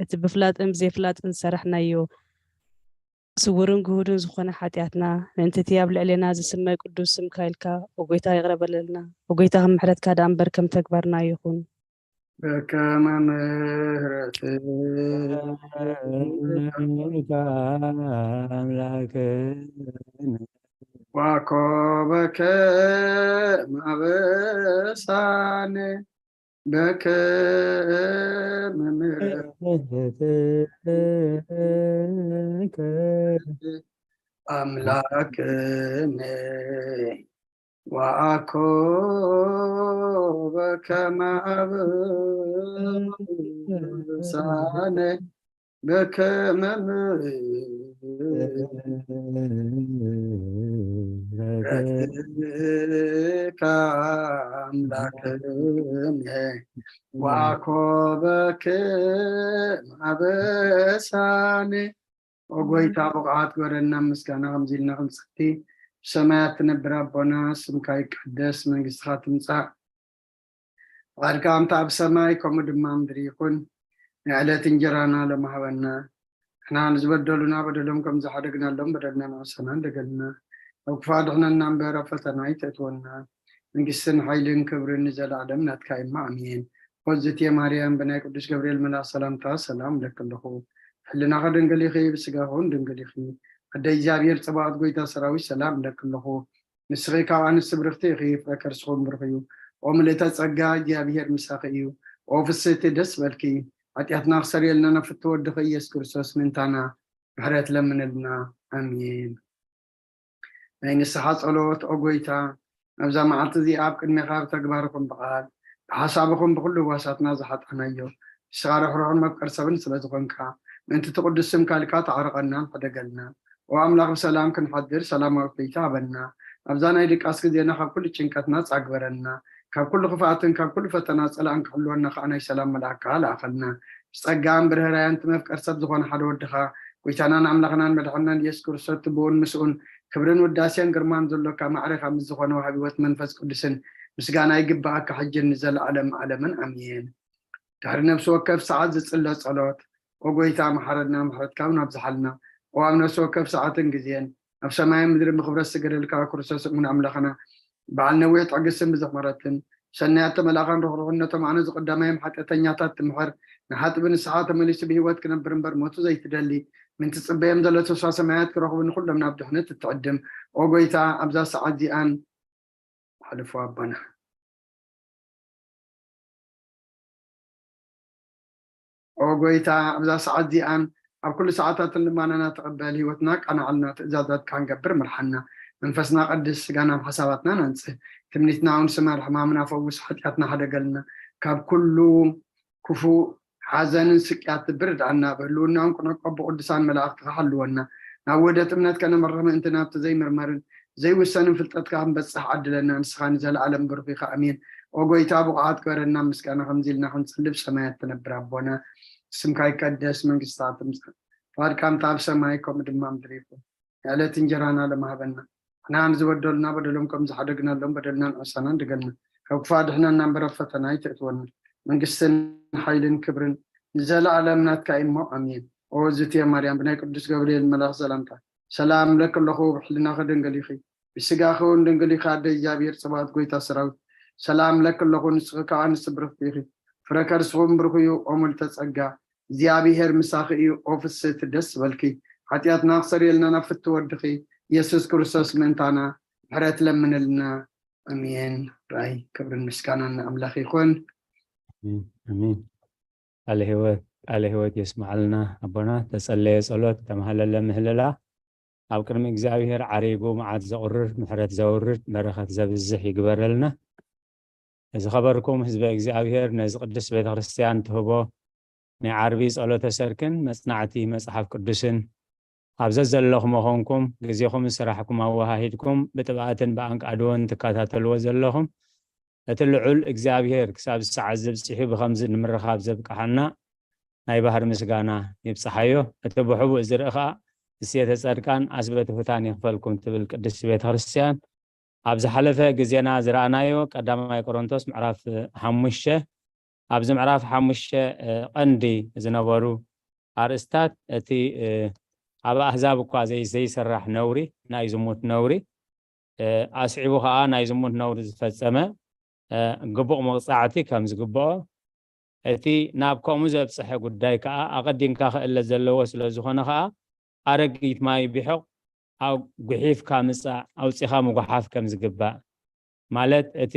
እቲ ብፍላጥን ብዘይፍላጥን ዝሰራሕናዮ ስውርን ግሁድን ዝኾነ ሓጢኣትና፣ ምእንቲ እቲ ኣብ ልዕሌና ዝስመ ቅዱስ ስምካ ኢልካ፣ ኦ ጎይታ፣ ይቕረ በለልና። ኦ ጎይታ፣ ከም ምሕረትካ ደኣ እምበር ከም ተግባርና ኣይኹን። በከመ ምሕረትከ ኣምላክነ። ዋኮ በከመ አበሳነ በከመ ምሕረትከ አምላክነ። ወአኮ በከመ አበሳነ በከመ ምሕረትከ አምላክነ። ወአኮ በከመ አበሳነ። ኦ ጎይታ፣ ብቕዓት ግበረና ምስጋና ከምዚ ኢልና ክንጽሊ። ብሰማያት ትነብር ኣቦና፣ ስምካ ይቀደስ፣ መንግስትኻ ትምጻእ፣ ፍቓድካ ከምቲ ኣብ ሰማይ ከምኡ ድማ ምድሪ ይኹን። ናይ ዕለት እንጀራና ሎሚ ሃበና። ንሕና ንዝበደሉና በደሎም ከም ዝሓደግናሎም በደልና ንዕሰና እንደገልና። ኣብ ክፉእ ኣድሕነና እምበር ኣብ ፈተና ኣይተእትወና። መንግስትን ሓይልን ክብርን ንዘለኣለም ናትካ እማ ኣሜን። ሆዝትየ ማርያም፣ ብናይ ቅዱስ ገብርኤል መልኣኽ ሰላምታ ሰላም እለኪ ኣለኹ። ሕልናኺ ድንግል ኢኺ፣ ብስጋኺ እውን ድንግል ኢኺ። ኣደ እግዚኣብሔር ጽባኦት፣ ጎይታ ሰራዊት፣ ሰላም እለኪ ኣለኹ። ንስኺ ካብ ኣንስቲ ብርኽቲ ኢኺ፣ ፍረ ከርስኺ እውን ብሩኽ እዩ። ኦ ምልእተ ጸጋ፣ እግዚኣብሔር ምሳኺ እዩ። ኦ ፍስህቲ፣ ደስ በልኪ። ሓጢኣትና ክሰርየልና ናብ ፍትው ወድኺ ኢየሱስ ክርስቶስ ምእንታና ምሕረት ለምንልና። ኣሜን። ናይ ንስሓ ጸሎት። ኦ ጎይታ፣ ኣብዛ መዓልቲ እዚኣ ኣብ ቅድሜኻ ብተግባርኹም ብቓል ብሓሳብኹም ብኹሉ ህዋሳትና ዝሓጣናዮ፣ ንስኻ ርሕሩሕን መፍቀር ሰብን ስለ ዝኾንካ፣ ምእንቲ እቲ ቅዱስ ስምካ ኢልካ ተዓረቐናን ሕደገልና። ኦ ኣምላኽ፣ ብሰላም ክንሓድር ሰላማዊ ፍልይቲ ሃበና። ኣብዛ ናይ ድቃስ ግዜና ካብ ኩሉ ጭንቀት ናጻ ግበረና። ካብ ኩሉ ክፍኣትን ካብ ኩሉ ፈተና ጸላእን ክሕልወና ከኣ ናይ ሰላም መልኣክካ ለኣኸልና። ብጸጋን ብርህራያን እቲ መፍቀር ሰብ ዝኾነ ሓደ ወድኻ፣ ጎይታናን ኣምላኽናን መድሓንናን ኢየሱስ ክርስቶስ፣ እቲ ብኡን ምስኡን ክብርን ውዳሴን ግርማን ዘሎካ፣ ማዕሬኻ ምስ ዝኾነ ወሃቢ ህይወት መንፈስ ቅዱስን ምስጋና ይግብኣካ፣ ሕጅን ንዘለኣለም ዓለምን ኣሜን። ድሕሪ ነፍሲ ወከፍ ሰዓት ዝጽለ ጸሎት። ኦ ጎይታ፣ መሓረና፣ ምሕረትካ እውን ኣብዝሓልና። ኦ ኣብ ነፍሲ ወከፍ ሰዓትን ግዜን ኣብ ሰማይን ምድርን ብኽብረት ዝስገደልካ ክርስቶስ እሙን ኣምላኽና፣ በዓል ነዊሕ ትዕግስትን ብዙሕ ምሕረትን፣ ሰናያት ተመላኻን ርሕሩሕን፣ ነቶም ኣነ ዝቐዳማዮም ሓጢኣተኛታት ትምሕር፣ ንሓጥቢ ንስሓ ተመሊሱ ብህይወት ክነብር እምበር ሞቱ ዘይትደሊ፣ ምን ትጽበዮም ዘሎ ተስፋ ሰማያት ክረኽቡ፣ ንኹሎም ናብ ድሕነት እትዕድም። ኦ ጎይታ፣ ኣብዛ ሰዓት እዚኣን ኣሕልፎ ኣቦና። ኦ ጎይታ፣ ኣብዛ ሰዓት እዚኣን ኣብ ኩሉ ሰዓታትን ልማናና ተቐበል፣ ህይወትና ኣቃናዕልና፣ ትእዛዛትካ ክንገብር ምርሓና። መንፈስና ቀድስ፣ ስጋና ሓሳባትናን ኣንጽህ። ትምኒትና እውን ስመር፣ ሕማምና ፈውስ፣ ሓጢኣትና ሓደገልና። ካብ ኩሉ ክፉእ ሓዘንን ስቅያት ትብርድኣና፣ ብህልውናን ክነቆ ብቅዱሳን መላእኽትኻ ሓልወና። ናብ ውህደት እምነት ከነምርሕ ምእንቲ ናብቲ ዘይምርመርን ዘይውሰንን ፍልጠትካ ክንበጽሕ ዓድለና። ንስኻ ንዘለኣለም ብሩኽ ኢኻ። ኣሜን። ኦ ጎይታ፣ ብቑዓት ግበረና ምስጋና ከምዚ ኢልና ክንጽሊ። ብሰማያት ትነብር ኣቦና፣ ስምካ ይቀደስ፣ መንግስትኻ ትምጻእ፣ ፍቓድካ ከምቲ ኣብ ሰማይ ከምኡ ድማ ምድሪ ይኹን። የዕለት እንጀራና ሎሚ ሃበና። ንሕና ንዝበደሉና በደሎም ከም ዝሓደግናሎም በደልና ንዕሰና፣ ንደገልና ካብ ክፉእ ኣድሕነና እምበር ኣብ ፈተና ኣይተእትወና። መንግስትን ሓይልን ክብርን ንዘለኣለም ናትካ እዩ እሞ፣ ኣሜን። ኦ ዝትየ ማርያም፣ ብናይ ቅዱስ ገብርኤል መልኣኽ ሰላምታ ሰላም እብለኪ ኣለኹ፣ ብሕልናኺ ድንግል ኢኺ፣ ብስጋኺ እውን ድንግል ኢኺ፣ ኣደ እግዚኣብሔር ጽባኦት፣ ጎይታ ሰራዊት፣ ሰላም እብለኪ ኣለኹ። ንስኺ ከኣ ኣንስቲ ብርኽቲ ኢኺ፣ ፍረ ከርስኺ እውን ብሩኽ እዩ። ኦ ምልዕተ ጸጋ፣ እግዚኣብሔር ምሳኺ እዩ። ኦ ፍስህቲ፣ ደስ ይበልኪ፣ ሓጢኣትና ክሰርየልና ናብ ፍትው ወድኺ ኢየሱስ ክርስቶስ ምእንታና ምሕረት ለምንልና። ኣሜን። ራይ ክብርን ምስጋናን ንኣምላኽ ይኹን። ኣሜን፣ ኣሜን። ቃለ ህይወት፣ ቃለ ህይወት የስምዓልና ኣቦና። ተጸለየ ጸሎት፣ ተማህለለ ምህልላ። ኣብ ቅድሚ እግዚኣብሔር ዓሪጉ መዓት ዘቑርር፣ ምሕረት ዘውርድ፣ በረኸት ዘብዝሕ ይግበረልና። ዝኸበርኩም ህዝበ እግዚኣብሔር፣ ነዚ ቅድስት ቤተ ክርስቲያን ትህቦ ናይ ዓርቢ ጸሎተ ሰርክን መጽናዕቲ መጽሓፍ ቅዱስን ኣብ ዘዘለኹም ኮንኩም ግዜኹምን ስራሕኩም ኣወሃሂድኩም ብጥብኣትን ብኣንቃድዎን ትከታተልዎ ዘለኹም፣ እቲ ልዑል እግዚኣብሔር ክሳብ ሰዓት እዚ ኣብጺሑ ብኸምዚ ንምርኻብ ዘብቅሓና ናይ ባህር ምስጋና ይብጽሓዮ። እቲ ብሕቡእ ዝርኢ ኸኣ እሴተ ጸድቃን ኣስበ ትሑታን ይኽፈልኩም ትብል ቅድስቲ ቤተ ክርስቲያን። ኣብ ዝሓለፈ ግዜና ዝረኣናዮ ቀዳማይ ቆሮንቶስ ምዕራፍ ሓሙሽተ፣ ኣብዚ ምዕራፍ ሓሙሽተ፣ እ፣ ቀንዲ ዝነበሩ ኣርእስታት እቲ ኣብ ኣህዛብ እኳ ዘይስራሕ ነውሪ፣ ናይ ዝሙት ነውሪ ኣስዒቡ ከዓ ናይ ዝሙት ነውሪ ዝፈጸመ ግቡእ መቕጻዕቲ ከም ዝግብኦ፣ እቲ ናብ ከምኡ ዘብጽሐ ጉዳይ ከዓ ኣቐዲምካ ክእለ ዘለዎ ስለ ዝኾነ ከዓ ኣረጊት ማይ ቢሑቕ ኣብ ጉሒፍካ ምጻእ ኣውጺኻ ምጉሓፍ ከም ዝግባእ፣ ማለት እቲ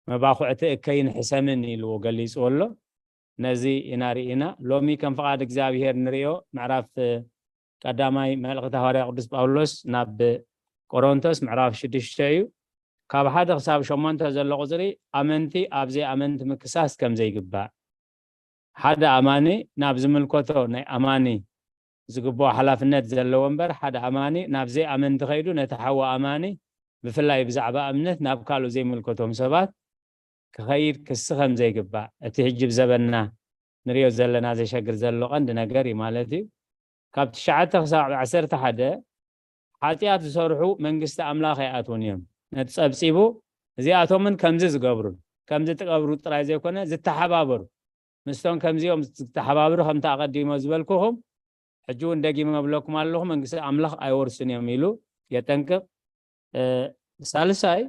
መባኹዕቲ እከይን ሕሰምን ኢልዎ ገሊጽዎ ኣሎ። ነዚ ኢና ርኢና። ሎሚ ከም ፍቓድ እግዚኣብሔር ንርእዮ ምዕራፍ ቀዳማይ መልእኽቲ ሃዋርያ ቅዱስ ጳውሎስ ናብ ቆሮንቶስ ምዕራፍ ሽዱሽተ እዩ። ካብ ሓደ ክሳብ ሸሞንተ ዘሎ ቁጽሪ ኣመንቲ ኣብ ዘይኣመንቲ ምክሳስ ከም ዘይግባእ፣ ሓደ ኣማኒ ናብ ዝምልከቶ ናይ ኣማኒ ዝግብኦ ሓላፍነት ዘለዎ እምበር፣ ሓደ ኣማኒ ናብ ዘይኣመንቲ ከይዱ ነቲ ሓው ኣማኒ ብፍላይ ብዛዕባ እምነት ናብ ካልእ ዘይምልከቶም ሰባት ክኸይድ ክሲ ከም ዘይግባእ፣ እቲ ሕጂ ብዘበንና ንሪኦ ዘለና ዘሸግር ዘሎ ቀንዲ ነገር እዩ ማለት እዩ። ካብ ትሽዓተ ክሳብ ዓሰርተ ሓደ ሓጢኣት ዝሰርሑ መንግስቲ ኣምላኽ ኣይኣትዉን እዮም። ነቲ ጸብጺቡ እዚኣቶምን ከምዚ ዝገብሩን ከምዚ ትገብሩ ጥራይ ዘይኮነ ዝተሓባበሩ ምስቶም ከምዚኦም ዝተሓባብሩ ከምቲ ኣቐዲሞ ዝበልኩኹም ሕጂ እውን ደጊመ እብለኩም ኣለኹ መንግስቲ ኣምላኽ ኣይወርሱን እዮም ኢሉ የጠንቅቕ። ሳልሳይ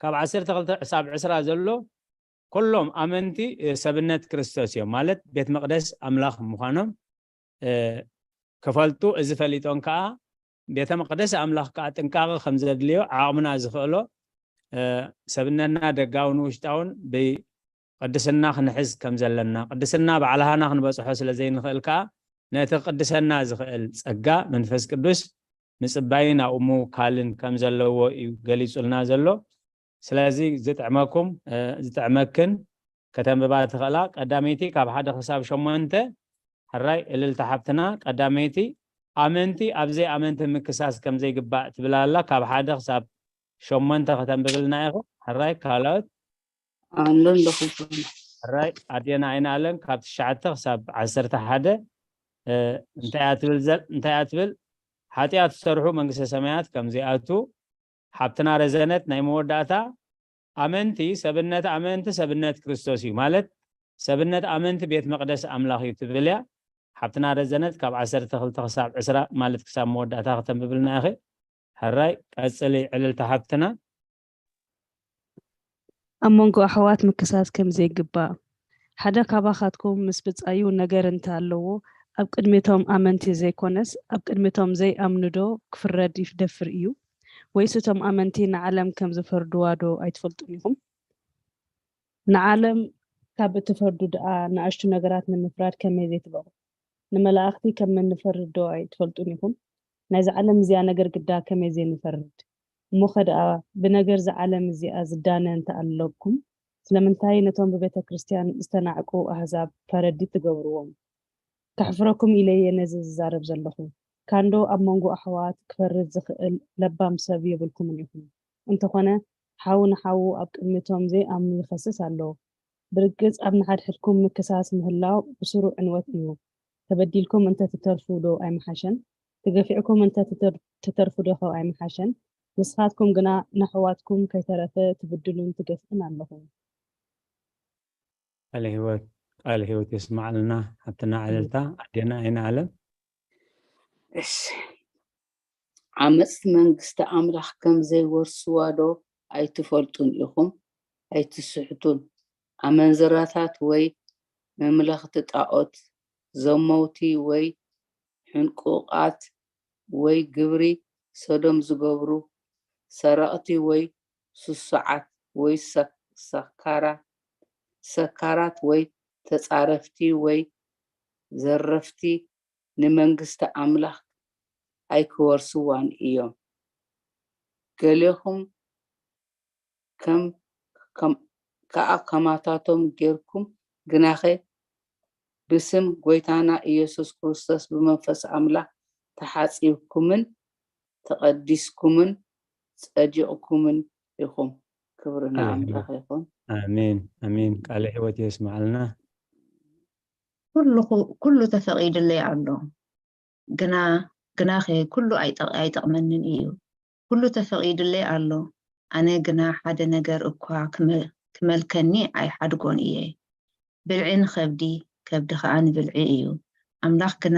ካብ ዓሰርተ ክልተ ክሳብ ዕስራ ዘሎ ኩሎም ኣመንቲ ሰብነት ክርስቶስ እዮም ማለት ቤት መቅደስ ኣምላኽ ምዃኖም ክፈልጡ፣ እዚ ፈሊጦም ከዓ ቤተ መቅደስ ኣምላኽ ከዓ ጥንቃቐ ከም ዘድልዮ ዓቕምና ዝኽእሎ ሰብነትና ደጋውን ውሽጣውን ብቅድስና ክንሕዝ ከም ዘለና፣ ቅድስና ባዕልሃና ክንበፅሖ ስለ ዘይንኽእል ከዓ ነቲ ቅድሰና ዝኽእል ጸጋ መንፈስ ቅዱስ ምጽባይን ኣብኡ ምውካልን ከም ዘለዎ እዩ ገሊጹልና ዘሎ። ስለዚ ዝጥዕመኩም ዝጥዕመክን ከተንብባ ትኽእላ። ቀዳመይቲ ካብ ሓደ ክሳብ ሸሞንተ። ሕራይ እልልታ ሓብትና ቀዳመይቲ ኣመንቲ ኣብ ዘይኣመንቲ ምክሳስ ከም ዘይግባእ ትብል ኣላ። ካብ ሓደ ክሳብ ሸሞንተ ከተንብብልና ኢኹ። ሕራይ ካልኦት ኣሎ ኣለኹም። ሕራይ ኣዴና ኣይናለም ካብ ትሽዓተ ክሳብ ዓሰርተ ሓደ እንታይ እያ ትብል ዘል እንታይ እያ ትብል ሓጢኣት ዝሰርሑ መንግስተ ሰማያት ከም ዘይኣቱ ሓብትና ረዘነት ናይ መወዳእታ ኣመንቲ ሰብነት ኣመንቲ ሰብነት ክርስቶስ እዩ ማለት ሰብነት ኣመንቲ ቤት መቅደስ ኣምላኽ እዩ ትብል እያ። ሓብትና ረዘነት ካብ ዓሰርተ ክልተ ክሳብ ዕስራ ማለት ክሳብ መወዳእታ ከተንብብልና ኢኺ። ሕራይ ቀጽሊ ዕልልታ ሓብትና። ኣብ መንጎ ኣሕዋት ምክሳስ ከም ዘይግባእ፣ ሓደ ካባኻትኩም ምስ ብጻዩ ነገር እንተ ኣለዎ፣ ኣብ ቅድሚቶም ኣመንቲ ዘይኮነስ ኣብ ቅድሚቶም ዘይኣምኑዶ ክፍረድ ይደፍር እዩ? ወይስ እቶም ኣመንቲ ንዓለም ከም ዝፈርድዋ ዶ ኣይትፈልጡን ኢኹም? ንዓለም ካብ እትፈርዱ ደኣ ንኣሽቱ ነገራት ንምፍራድ ከመይ ዘይትበቑ? ንመላእኽቲ ከም እንፈርድ ዶ ኣይትፈልጡን ኢኹም? ናይዛ ዓለም እዚኣ ነገር ግዳ ከመይ ዘይንፈርድ? እሞኸ ደኣ ብነገር እዛ ዓለም እዚኣ ዝዳነ እንተ ኣለኩም፣ ስለምንታይ ነቶም ብቤተ ክርስትያን ዝተናዕቁ ኣህዛብ ፈረድቲ ትገብርዎም? ከሕፍረኩም ኢለ እየ ነዚ ዝዛረብ ዘለኹ። ካንዶ ኣብ መንጎ ኣሕዋት ክፈርድ ዝኽእል ለባም ሰብ የብልኩምን ኢኹም። እንተኾነ፣ ሓው ንሓዉ ኣብ ቅድሚቶም ዘይኣምኑ ይኸስስ ኣሎ። ብርግጽ ኣብ ንሓድሕድኩም ምክሳስ ምህላው ብስሩ ዕንወት እዩ። ተበዲልኩም እንተ ትተርፉ ዶ ኣይምሓሸን? ተገፊዕኩም እንተ ትተርፉ ዶ ካብ ኣይምሓሸን? ንስኻትኩም ግና ነሕዋትኩም ከይተረፈ ትብድሉን ትገፍእን ኣለኹም። ቃለ ህይወት ቃለ ህይወት የስማዕልና ሓብትና ዕልልታ ኣዴና ኣይነ ኣለም። እሺ ዓመፅቲ መንግስቲ ኣምላኽ ከም ዘይወርስዋ ዶ ኣይትፈልጡን ኢኹም? ኣይትስሕቱን። ኣመንዝራታት ወይ መምለኽቲ ጣዖት፣ ዘመውቲ ወይ ሕንቁቓት ወይ ግብሪ ሰዶም ዝገብሩ፣ ሰረቕቲ ወይ ስሱዓት ወይ ሰካራት ወይ ተጻረፍቲ ወይ ዘረፍቲ ንመንግስቲ ኣምላኽ ኣይክወርስዋን እዮም። ገሌኹም ከም ከኣ ከማታቶም ጌርኩም ግናኸ ብስም ጐይታና ኢየሱስ ክርስቶስ ብመንፈስ ኣምላኽ ተሓጺብኩምን ተቐዲስኩምን ጸዲቕኩምን ኢኹም። ክብሪ ንኣምላኽ ይኹን። ኣሜን ኣሜን። ቃለ ሕይወት የስምዓልና። ኩሉ ተፈቒዱለይ ኣሎ። ግና ግናኸ ኩሉ ኣይጠቕመንን እዩ። ኩሉ ተፈቒዱለይ ኣሎ፣ ኣነ ግና ሓደ ነገር እኳ ክመልከኒ ኣይሓድጎን እየ። ብልዒ ንኸብዲ፣ ከብዲ ኸኣ ንብልዒ እዩ። ኣምላኽ ግና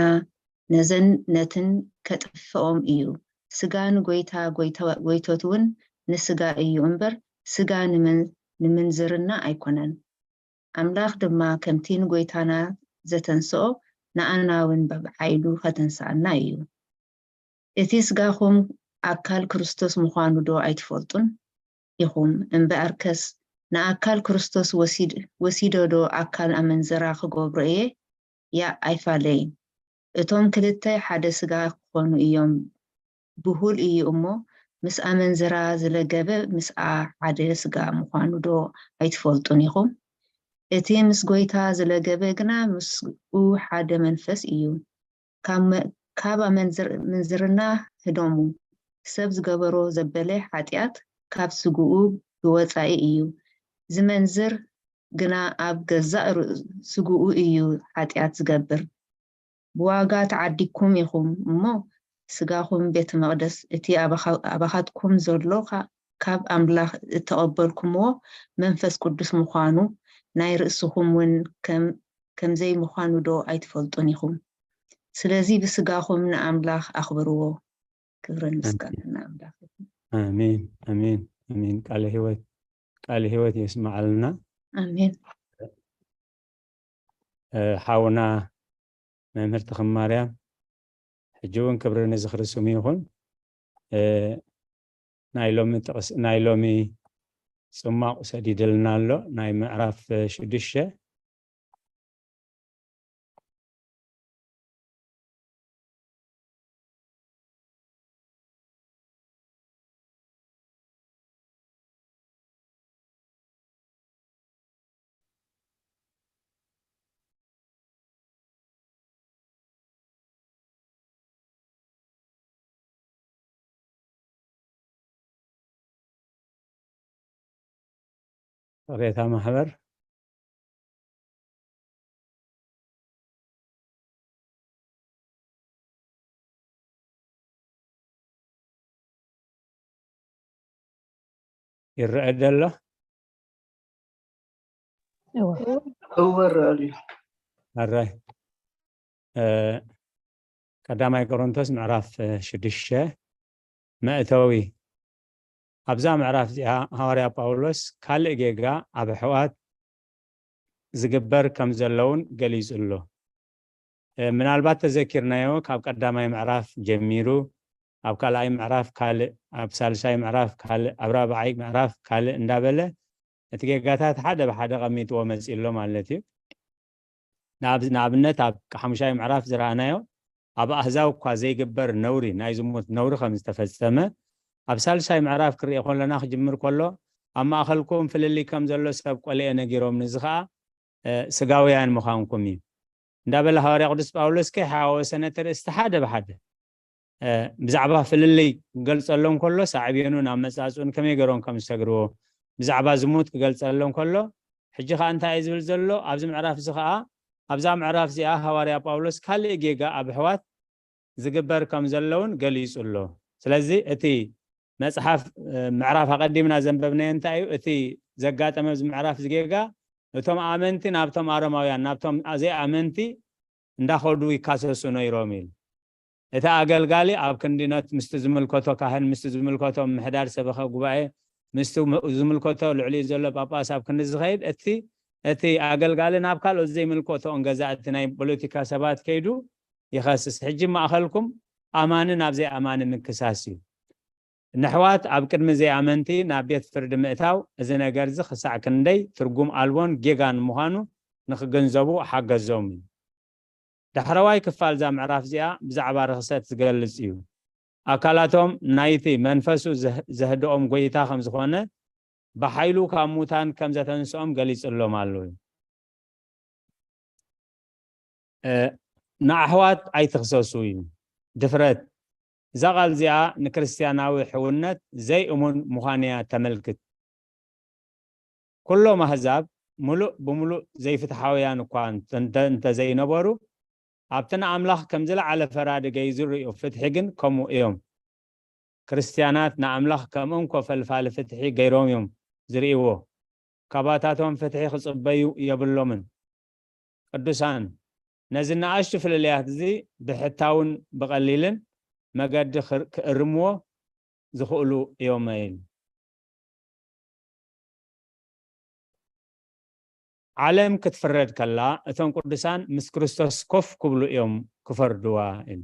ነዘን ነትን ከጥፍኦም እዩ። ስጋ ንጎይታ፣ ጎይታ-፣ ጎይቶት እውን ንስጋ እዩ እምበር፣ ስጋ ንመን-፣ ንምንዝርና ኣይኮነን። ኣምላኽ ድማ ከምቲ ንጎይታና ዘተንስኦ፣ ንኣና እውን ብሓይሉ ከተንስኣና እዩ። እቲ ስጋኹም ኣካል ክርስቶስ ምዃኑ ዶ ኣይትፈልጡን ኢኹም? እምበኣርከስ ንኣካል ክርስቶስ ወሲድ-፣ ወሲዶ ዶ ኣካል ኣመንዝራ ክገብሮ እየ? ያእ ኣይፋለይን። እቶም ክልተ ሓደ ስጋ ክኾኑ እዮም። ብሁል እዩ እሞ፣ ምስ ኣመንዝራ ዝለገበ ምስኣ ሓደ ስጋ ምዃኑ ዶ ኣይትፈልጡን ኢኹም? እቲ ምስ ጎይታ ዝለገበ ግና ምስኡ ሓደ መንፈስ እዩ። ካብ መ-፣ ካብ ኣመንዝር-፣ ምንዝርና ህደሙ። ሰብ ዝገበሮ ዘበለ ሓጢኣት ካብ ስግኡ ብወጻኢ እዩ። ዝመንዝር ግና ኣብ ገዛእ ርእሱ ስግኡ እዩ ሓጢኣት ዝገብር። ብዋጋ ተዓዲግኩም ኢኹም እሞ፣ ስጋኹም ቤተ መቕደስ እቲ ኣባኻ-፣ ኣባኻትኩም ዘሎ ኸ-፣ ካብ ኣምላኽ እተቐበልኩምዎ መንፈስ ቅዱስ ምዃኑ፣ ናይ ርእስኹም እውን ከም፣ ከም ዘይምዃኑ ዶ ኣይትፈልጡን ኢኹም? ስለዚ ብስጋኹም ንኣምላኽ ኣኽብርዎ። ክብርን ኣሜን። ምስጋናን ንኣምላኽ ይኹን። ኣሜን፣ ኣሜን፣ ኣሜን። ቃለ ህይወት፣ ቃለ ህይወት የስምዓልና። ኣሜን። እ፣ ሓውና መምህር ተኽለ ማርያም፣ ሕጂ እውን ክብሪ ንዝኽሪ ስሙ ይኹን። እ፣ ናይ ሎሚ ጥቕስ-፣ ናይ ሎሚ ጽማቕ ሰዲድልና ኣሎ፣ ናይ ምዕራፍ ሽዱሽተ። ቅሬታ ማሕበር። ይረአ ደሎ? እወ። እወ፣ ይረአ ኣሎ። ኣራይ። እ፣ ቀዳማይ ቆሮንቶስ ምዕራፍ፣ እ፣ ሽዱሽተ መእተዊ። ኣብዛ ምዕራፍ እዚኣ ሃዋርያ ጳውሎስ ካልእ ጌጋ ኣብ ኣሕዋት ዝግበር ከም ዘለውን ገሊጹ ኣሎ። እ፣ ምናልባት ተዘኪርናዮ፣ ካብ ቀዳማይ ምዕራፍ ጀሚሩ፣ ኣብ ካልኣይ ምዕራፍ ካልእ፣ ኣብ ሳልሳይ ምዕራፍ ካልእ፣ ኣብ ራብዓይ ምዕራፍ ካልእ እንዳበለ፣ እቲ ጌጋታት ሓደ ብሓደ ቀሚጥዎ መጺኡ ኣሎ ማለት እዩ። ንኣብ-፣ ንኣብነት፣ ኣብ ሓሙሻይ ምዕራፍ ዝረኣናዮ፣ ኣብ ኣህዛብ እኳ ዘይግበር ነውሪ፣ ናይ ዝሙት ነውሪ ከም ዝተፈጸመ፣ ኣብ ሳልሳይ ምዕራፍ ክርኤ ከለና ክጅምር ከሎ፣ ኣብ ማእከልኩም ፍልልይ ከም ዘሎ ሰብ ቆልኤ ነጊሮምኒ፣ እዚ ኸኣ፣ እ፣ ስጋውያን ምዃንኩም እዩ። እንዳበለ ሃዋርያ ቅዱስ ጳውሎስ ከይሓዋወሰ ነቲ ርእስቲ ሓደ ብሓደ፣ እ፣ ብዛዕባ ፍልልይ ክገልጸሎም ከሎ፣ ሳዕቤኑን ኣመጻጽኡን ከመይ ገይሮም ከም ዝሰግርዎ፣ ብዛዕባ ዝሙት ክገልጸሎም ከሎ፣ ሕጂ ኸኣ እንታይ እዩ ዝብል ዘሎ? ኣብዚ ምዕራፍ እዚ ኸኣ፣ ኣብዛ ምዕራፍ እዚኣ ሃዋርያ ጳውሎስ ካልእ ጌጋ ኣብ ኣሕዋት ዝግበር ከም ዘለውን ገሊጹ ኣሎ። ስለዚ እቲ መጽሓፍ፣ እ፣ ምዕራፍ ኣቐዲምና ዘንበብናዮ እንታይ እዩ? እቲ ዘጋጠመ ኣብዚ ምዕራፍ እዚ ጌጋ፣ እቶም ኣመንቲ ናብቶም ኣረማውያን፣ ናብቶም ዘይኣመንቲ እንዳኸዱ ይካሰሱ ነይሮም ኢሉ። እቲ ኣገልጋሊ ኣብ ክንዲ ነት-፣ ምስቲ ዝምልከቶ ካህን፣ ምስቲ ዝምልከቶ ምምሕዳር ሰበኸ ጉባኤ፣ ምስቲ ም-፣ ዝምልከቶ ልዕሊኡ ዘሎ ጳጳስ ኣብ ክንዲ ዝኸይድ፣ እቲ፣ እቲ ኣገልጋሊ ናብ ካልኦት ዘይምልከቶኦም ገዛእቲ ናይ ፖለቲካ ሰባት ከይዱ ይኸስስ። ሕጂ ማእኸልኩም ኣማኒ ናብ ዘይኣማኒ ምክሳስ እዩ። ነሕዋት ኣብ ቅድሚ ዘይኣመንቲ ናብ ቤት ፍርዲ ምእታው፣ እዚ ነገር እዚ ክሳዕ ክንደይ ትርጉም ኣልቦን ጌጋን ምዃኑ ንክግንዘቡ ሓገዞም እዩ። ዳሕረዋይ ክፋል እዛ ምዕራፍ እዚኣ ብዛዕባ ርኽሰት ዝገልጽ እዩ። ኣካላቶም ናይቲ መንፈሱ ዘህ-፣ ዘህድኦም ጎይታ ከም ዝኾነ፣ ብሓይሉ ካብ ሙታን ከም ዘተንስኦም ገሊጽሎም ኣሎ እዩ። እ፣ ንኣሕዋት ኣይትኽሰሱ እዩ። ድፍረት። እዛ ቃል እዚኣ ንክርስትያናዊ ሕውነት ዘይእሙን ምዃን እያ ተመልክት። ኩሎም ኣህዛብ ምሉእ ብምሉእ ዘይፍትሓውያን እኳ እንተ-፣ እንተ-፣ እንተ ዘይነበሩ፣ ኣብቲ ንኣምላኽ ከም ዝለዓለ ፈራዲ ገይሩ ዝርእዩ ፍትሒ ግን ከምኡ እዮም። ክርስትያናት ንኣምላኽ ከም እንኮ ፈልፋሊ ፍትሒ ገይሮም እዮም ዝርእይዎ። ካባታቶም ፍትሒ ክጽበዩ የብሎምን። ቅዱሳን ነዚ ንኣሽቱ ፍልልያት እዚ ብሕታውን ብቐሊልን መገዲ ክር-፣ ክእርምዎ ዝኽእሉ እዮም ኢሉ። ዓለም ክትፍረድ ከላ እቶም ቅዱሳን ምስ ክርስቶስ ኮፍ ክብሉ እዮም ክፈርድዋ ኢሉ።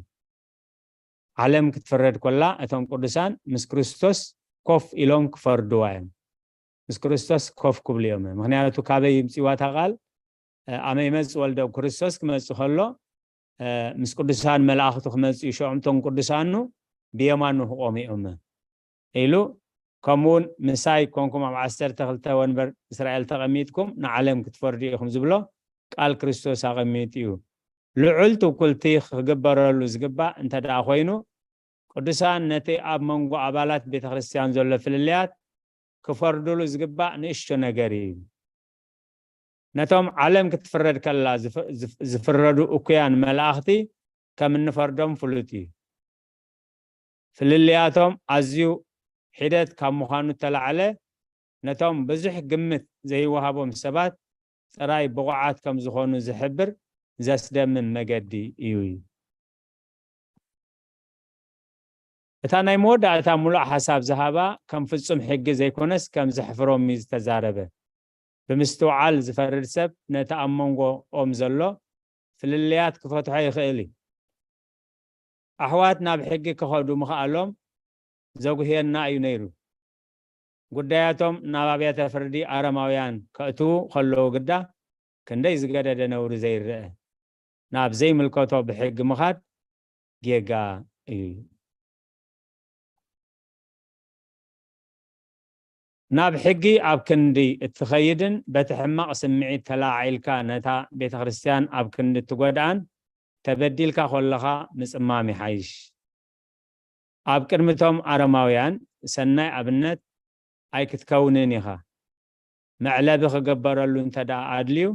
ዓለም ክትፍረድ ከላ እቶም ቅዱሳን ምስ ክርስቶስ ኮፍ ኢሎም ክፈርድዋ እዮም። ምስ ክርስቶስ ኮፍ ክብሉ እዮም። ምኽንያቱ ካበይ ይምፅዋ እታ ቃል? ኣመ ይመጽእ ወልደ ክርስቶስ ክመጽእ ከሎ ምስ ቅዱሳን መላእኽቱ ክመጽኡ ሸምቶም ቅዱሳኑ ብየማኑ ክቆሙ እዮም ኢሉ። ከምኡውን ምሳይ ኮንኩም ኣብ ዓሰርተ ክልተ ወንበር እስራኤል ተቐሚጥኩም ንዓለም ክትፈርዱ ኢኹም ዝብሎ ቃል ክርስቶስ ኣቐሚጡ እዩ። ልዑል ትውኩልቲ ክግበረሉ ዝግባእ እንተ ደኣ ኮይኑ፣ ቅዱሳን ነቲ ኣብ መንጎ ኣባላት ቤተ ክርስቲያን ዘሎ ፍልልያት ክፈርዱሉ ዝግባእ ንእሽቶ ነገር እዩ። ነቶም ዓለም ክትፍረድ ከላ ዝፍ-፣ ዝፍ-፣ ዝፍረዱ እኩያን መላእኽቲ ከም እንፈርዶም ፍሉጥ እዩ። ፍልልያቶም ኣዝዩ ሒደት ካብ ምዃኑ እተላዕለ፣ ነቶም ብዙሕ ግምት ዘይወሃቦም ሰባት ጥራይ ብቑዓት ከም ዝኾኑ ዝሕብር ዘስደምም መገዲ እዩ። እታ ናይ መወዳእታ ምሉእ ሓሳብ ዝሃባ ከም ፍጹም ሕጊ ዘይኮነስ ከም ዘሕፍሮም እዩ ዝተዛረበ። ብምስትውዓል ዝፈርድ ሰብ ነቲ ኣብ መንጎኦም ዘሎ ፍልልያት ክፈትሖ ይኽእል እዩ። ኣሕዋት ናብ ሕጊ ክኸዱ ምኽኣሎም ዘጉህየና እዩ ነይሩ። ጉዳያቶም ናብ ኣብያተ ፍርዲ ኣረማውያን ከእትዉ ከለዉ ግዳ ክንደይ ዝገደደ ነውሪ ዘይረአ። ናብ ዘይምልከቶ ብሕጊ ምኻድ ጌጋ እዩ። ናብ ሕጊ ኣብ ክንዲ እትኸይድን በቲ ሕማቕ ስምዒት ተለዓዒልካ ነታ ቤተ ክርስቲያን ኣብ ክንዲ እትጎድኣን ተበዲልካ ከለኻ ምጽማም ይሓይሽ። ኣብ ቅድሚቶም ኣረማውያን ሰናይ ኣብነት ኣይክትከውንን ኢኻ። መዕለቢ ክግበረሉ እንተ ደኣ ኣድልዩ፣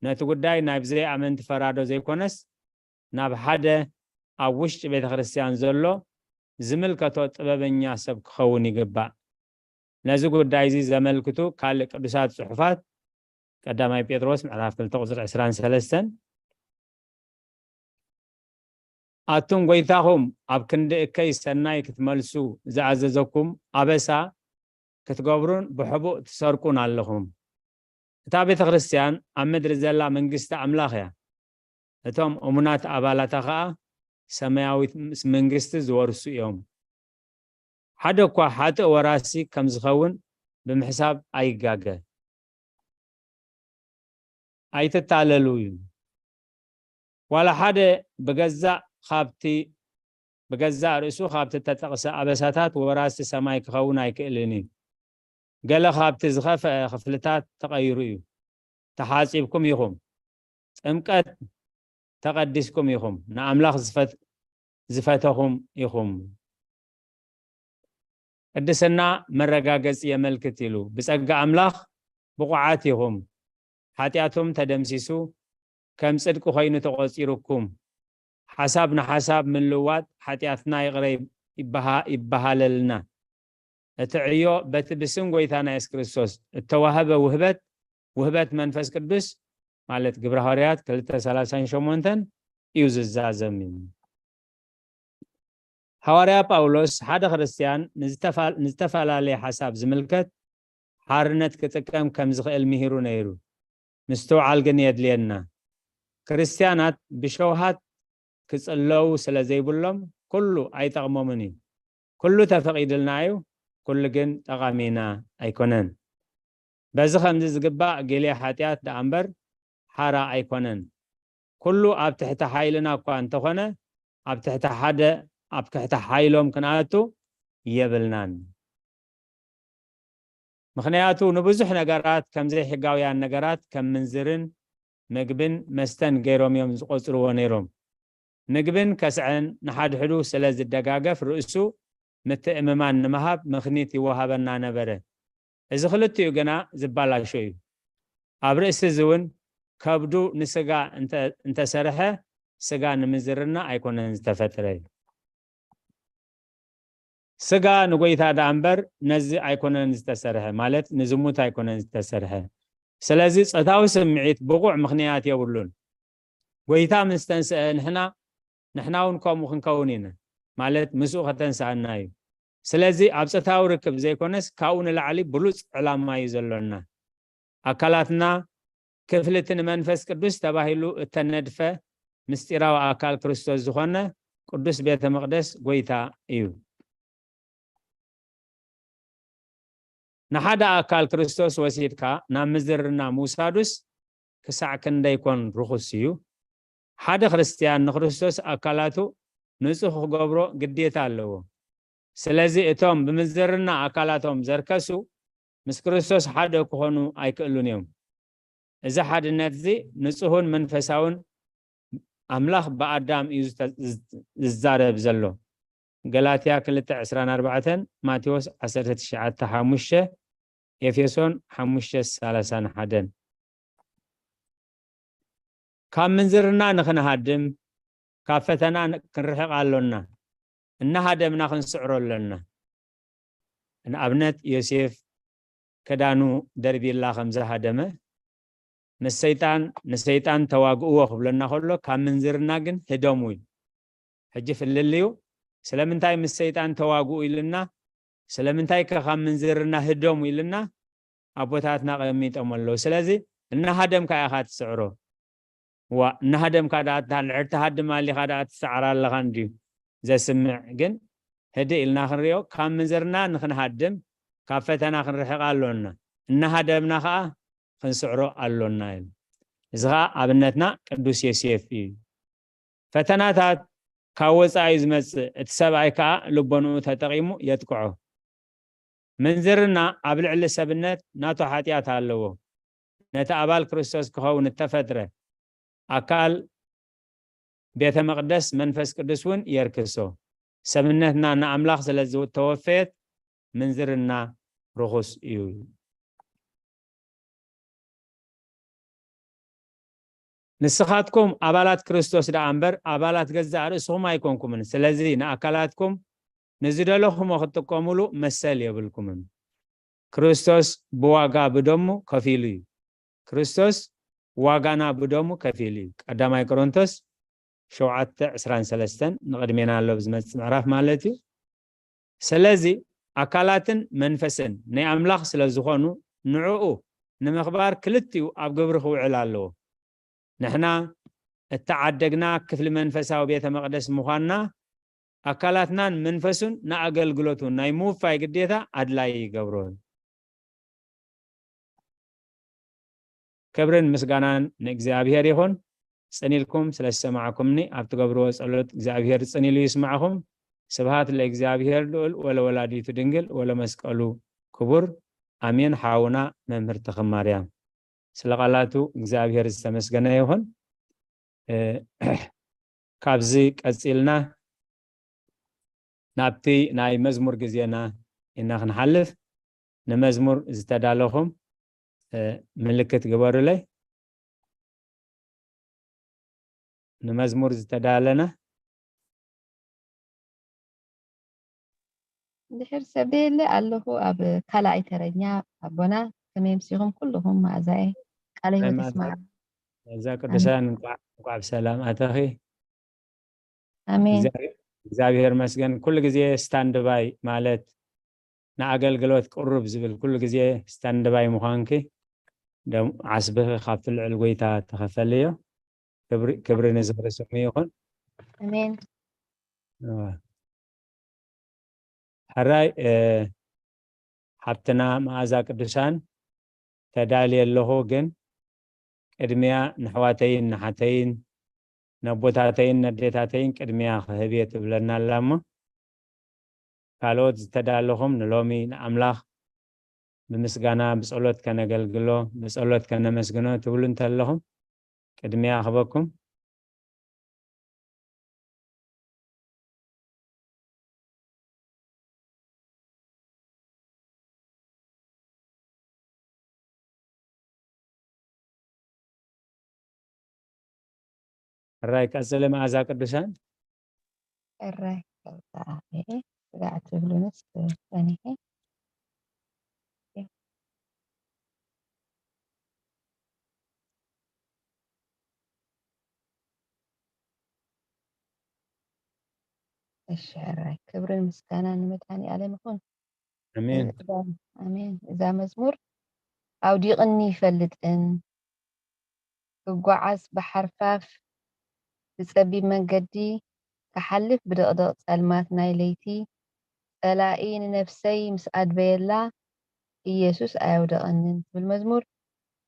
ነቲ ጉዳይ ናብ ዘይኣመንቲ ፈራዶ ዘይኮነስ፣ ናብ ሓደ ኣብ ውሽጢ ቤተ ክርስቲያን ዘሎ ዝምልከቶ ጥበበኛ ሰብ ክኸውን ይግባእ። ነዚ ጉዳይ እዚ ዘመልክቱ ካልእ ቅዱሳት ጽሑፋት፣ ቀዳማይ ጴጥሮስ ምዕራፍ ክልተ ቁጽሪ ዕስራን ሰለስተን፣ ኣቱም ጐይታኹም ኣብ ክንዲ እከይ ሰናይ ክትመልሱ ዝኣዘዘኩም ኣበሳ ክትገብሩን ብሕቡእ ትሰርቁን ኣለኹም። እታ ቤተ ክርስቲያን ኣብ ምድሪ ዘላ መንግስቲ ኣምላኽ እያ። እቶም እሙናት ኣባላታ ኸኣ ሰማያዊት ምስ መንግስቲ ዝወርሱ እዮም። ሓደ እኳ ሓጥእ ወራሲ ከም ዝኸውን ብምሕሳብ ኣይጋገ። ኣይትታለሉ እዩ። ዋላ ሓደ ብገዛእ ካብቲ፣ ብገዛእ ርእሱ ካብቲ እተጠቕሰ ኣበሳታት ወራሲ ሰማይ ክኸውን ኣይክእልን እዩ። ገለ ካብቲ ዝኸፍአ ክፍልታት ተቐይሩ እዩ። ተሓጺብኩም ኢኹም። ጥምቀት ተቐዲስኩም ኢኹም። ንኣምላኽ ዝፈት-፣ ዝፈተኹም ኢኹም። ቅድስና መረጋገጺ የመልክት ኢሉ። ብጸጋ ኣምላኽ ብቑዓት ኢኹም። ሓጢኣቶም ተደምሲሱ፣ ከም ጽድቂ ኮይኑ ተቖጺሩኩም። ሓሳብ ንሓሳብ ምልዋጥ ሓጢኣትና ይቕረ ይበሃ-፣ ይበሃለልና። እቲ ዕዮ በቲ ብስም ጐይታና የሱስ ክርስቶስ እተዋህበ ውህበት፣ ውህበት መንፈስ ቅዱስ ማለት ግብረ ሃዋርያት ክልተ ሰላሳን ሸሞንተን እዩ ዝዛዘም እዩ። ሃዋርያ ጳውሎስ ሓደ ክርስትያን ንዝተፋ-፣ ንዝተፈላለየ ሓሳብ ዝምልከት ሓርነት ክጥቀም ከም ዝኽእል ምሂሩ ነይሩ። ምስትውዓል ግን የድልየና። ክርስትያናት ብሸውሃት ክጽለዉ ስለ ዘይብሎም ኩሉ ኣይጠቕሞምን እዩ። ኩሉ ተፈቒድልና እዩ፣ ኩሉ ግን ጠቓሚና ኣይኮነን። በዚ ከምዚ ዝግባእ ጌሌ ሓጢኣት ደኣ እምበር ሓራ ኣይኮነን። ኩሉ ኣብ ትሕቲ ሓይልና እኳ እንተኾነ፣ ኣብ ትሕቲ ሓደ፣ ኣብ ትሕቲ ሓይሎም ክንኣቱ የብልናን። ምኽንያቱ ንብዙሕ ነገራት ከም ዘይሕጋውያን ነገራት ከም ምንዝርን ምግብን መስተን ገይሮም እዮም ዝቖጽርዎ ነይሮም። ምግብን ከስዐን ንሓድሕዱ ስለ ዝደጋገፍ ርእሱ ምትእምማን ንምሃብ ምኽኒት ይወሃበና ነበረ። እዚ ክልቲኡ ግና ዝባላሾ እዩ። ኣብ ርእሲ እዚ እውን ከብዱ ንስጋ እንተ-፣ እንተሰርሐ ስጋ ንምንዝርና ኣይኮነን ዝተፈጥረ እዩ። ስጋ ንጎይታ ደኣ እምበር ነዚ ኣይኮነን ዝተሰርሐ፣ ማለት ንዝሙት ኣይኮነን ዝተሰርሐ። ስለዚ ጾታዊ ስምዒት ብቑዕ ምኽንያት የብሉን። ጎይታ ምስ ተንስአ ንሕና፣ ንሕና እውን ከምኡ ክንከውን ኢና፣ ማለት ምስኡ ከተንስኣና እዩ። ስለዚ ኣብ ጾታዊ ርክብ ዘይኮነስ ካብኡ ንላዕሊ ብሉጽ ዕላማ እዩ ዘሎና። ኣካላትና ክፍሊ እቲ ንመንፈስ ቅዱስ ተባሂሉ እተነድፈ ምስጢራዊ ኣካል ክርስቶስ ዝኾነ ቅዱስ ቤተ መቕደስ ጎይታ እዩ። ንሓደ ኣካል ክርስቶስ ወሲድካ ናብ ምዝርና ምውሳዱስ ክሳዕ ክንደይ ኮን ርኹስ እዩ? ሓደ ክርስትያን ንክርስቶስ ኣካላቱ ንጹህ ክገብሮ ግዴታ ኣለዎ። ስለዚ እቶም ብምዝርና ኣካላቶም ዘርከሱ ምስ ክርስቶስ ሓደ ክኾኑ ኣይክእሉን እዮም። እዚ ሓድነት እዚ ንጹህን መንፈሳውን ኣምላኽ ብኣዳም እዩ ዝተ-፣ ዝዛረብ ዘሎ። ገላትያ ክልተ ዕስራን ኣርባዕተን፣ ማቴዎስ ዓሰርተ ትሽዓተ ሓሙሽተ፣ ኤፌሶን ሓሙሽተ ሰላሳን ሓደን። ካብ ምንዝርና ንኽንሃድም፣ ካብ ፈተና ን-፣ ክንርሕቕ ኣሎና። እናሃደምና ክንስዕሮ ኣሎና። ንኣብነት፣ ዮሴፍ ክዳኑ ደርቢላ ከም ዝሃደመ፣ ምስ ሰይጣን፣ ንሰይጣን ተዋግእዎ ክብለና ከሎ፣ ካብ ምንዝርና ግን ህደሙ እዩ። ሕጂ ፍልልዩ፣ ስለምንታይ ምስ ሰይጣን ተዋግኡ ኢልና፣ ስለምንታይ ከ ካብ ምንዝርና ህደሙ ኢልና፣ ኣቦታትና ቀሚጦም ኣለዉ። ስለዚ፣ እናሃደምካ ኢኻ ትስዕሮ። ዋ፣ እናሃደምካ ደኣ ትሃ-፣ እንድሕር ትሃድም ኣሊኻ ደኣ ትስዓር ኣለኻ እንድዩ ዘስምዕ። ግን ህድእ ኢልና ክንሪኦ፣ ካብ ምንዝርና ንኽንሃድም፣ ካብ ፈተና ክንርሕቕ ኣሎና። እናሃደምና ኸኣ ክንስዕሮ ኣሎና እዩ። እዚ ኸኣ ኣብነትና ቅዱስ ዮሴፍ እዩ። ፈተናታት ካብ ወጻኢ እዩ ዝመጽእ፣ እቲ ሰብኣይ ከኣ ልቦንኡ ተጠቒሙ የጥቅዖ። ምንዝርና ኣብ ልዕሊ ሰብነት ናቱ ሓጢኣት ኣለዎ። ነቲ ኣባል ክርስቶስ ክኸውን እተፈጥረ ኣካል ቤተ መቕደስ መንፈስ ቅዱስ እውን የርክሶ። ሰብነትና ንኣምላኽ ስለ ዝተወፈየት ምንዝርና ርኹስ እዩ። ንስኻትኩም ኣባላት ክርስቶስ ደኣ እምበር፣ ኣባላት ገዛእ ርእስኹም ኣይኮንኩምን። ስለዚ ንኣካላትኩም ንዝደለኹሞ ክትጥቀሙሉ መሰል የብልኩምን። ክርስቶስ ብዋጋ ብደሙ ከፊሉ እዩ። ክርስቶስ ዋጋና ብደሙ ከፊሉ እዩ። ቀዳማይ ቆሮንቶስ ሸውዓተ ዕስራን ሰለስተን ንቕድሜና ኣሎ ብዝመጽእ ምዕራፍ ማለት እዩ። ስለዚ ኣካላትን መንፈስን ናይ ኣምላኽ ስለ ዝኾኑ፣ ንዕኡ ንምኽባር ክልቲኡ ኣብ ግብሪ ክውዕል ኣለዎ። ንሕና እተዓደግና ክፍሊ መንፈሳዊ ቤተ መቕደስ ምዃንና፣ ኣካላትናን መንፈሱን ንኣገልግሎቱ ናይ ምውፋይ ግዴታ ኣድላዪ ይገብሮ። ክብርን ምስጋናን ንእግዚኣብሔር ይኹን። ጽን ኢልኩም ስለ ዝሰማዕኩምኒ፣ ኣብ ትገብርዎ ጸሎት እግዚኣብሔር ጽን ኢሉ ይስማዕኹም። ስብሃት ለእግዚኣብሔር ልዑል ወለወላዲቱ ድንግል ወለመስቀሉ ክቡር። ኣሜን። ሓውና መምህር ተኽለ ማርያም፣ ስለ ቃላቱ እግዚኣብሔር ዝተመስገነ ይኹን። እ፣ ካብዚ ቀጺልና ናብቲ ናይ መዝሙር ግዜና ኢና ክንሓልፍ። ንመዝሙር ዝተዳለኹም፣ እ፣ ምልክት ግበሩለይ። ንመዝሙር ዝተዳለና። ድሕር ሰብ ደየለ ኣለኹ ኣብ ካልኣይ ተረኛ ኣቦና። ከመይ ኣምሲኹም ኩልኹም መኣዛየ? ቃለ ናይ ህይወት መኣዛ፣ ይስማዕ። መኣዛ ኣሜን። ቅዱሳን፣ እንቋዕ፣ እንቋዕ ብሰላም ኣተኺ። ኣሜን። እግዚኣብሔር፣ እግዚኣብሔር መስገን። ኩሉ ግዜ ስታንድ ባይ ማለት ንኣገልግሎት ቅሩብ ዝብል፣ ኩሉ ግዜ ስታንድ ባይ ምዃንኪ፣ ደም ዓስብኺ ካብቲ ልዑል ጎይታ ተኸፈልዮ። ክብሪ፣ ክብሪ ንዝኽሪ ስሙ ይኹን። ኣሜን። እዋ። ሕራይ፣ እ፣ ሓብትና መኣዛ ቅዱሳን ተዳልየ ኣለኹ፣ ግን ቅድሚያ ንኣሕዋተይን ንሓተይን ነቦታተይን ነዴታተይን ቅድሚያ ክህብ እየ ትብለና ኣላ እሞ፣ ካልኦት ዝተዳለኹም ንሎሚ ንኣምላኽ ብምስጋና ብጸሎት ከነገልግሎ፣ ብጸሎት ከነመስግኖ ትብሉ እንተለኹም፣ ቅድሚያ ክበኩም። ሕራይ ቀጽሊ መኣዛ ቅዱሳን። ሕራይ ቀጽሊ። ስጋዕ ትብሉንስ ጸኒሐ። እሺ ሕራይ፣ ክብርን ምስጋናን ንመድሃኒ ዓለም ይኹን። ኣሜን። እዛ- ኣሜን። እዛ መዝሙር ኣውዲቕኒ ይፈልጥን ክጓዓዝ ብሓርፋፍ ብጸቢብ መንገዲ ክሓልፍ ብድቕድቕ ጸልማት ናይ ለይቲ ጸላኢ ንነፍሰይ ምስ ኣድበየላ ኢየሱስ ኣየውደቐንን ትብል መዝሙር።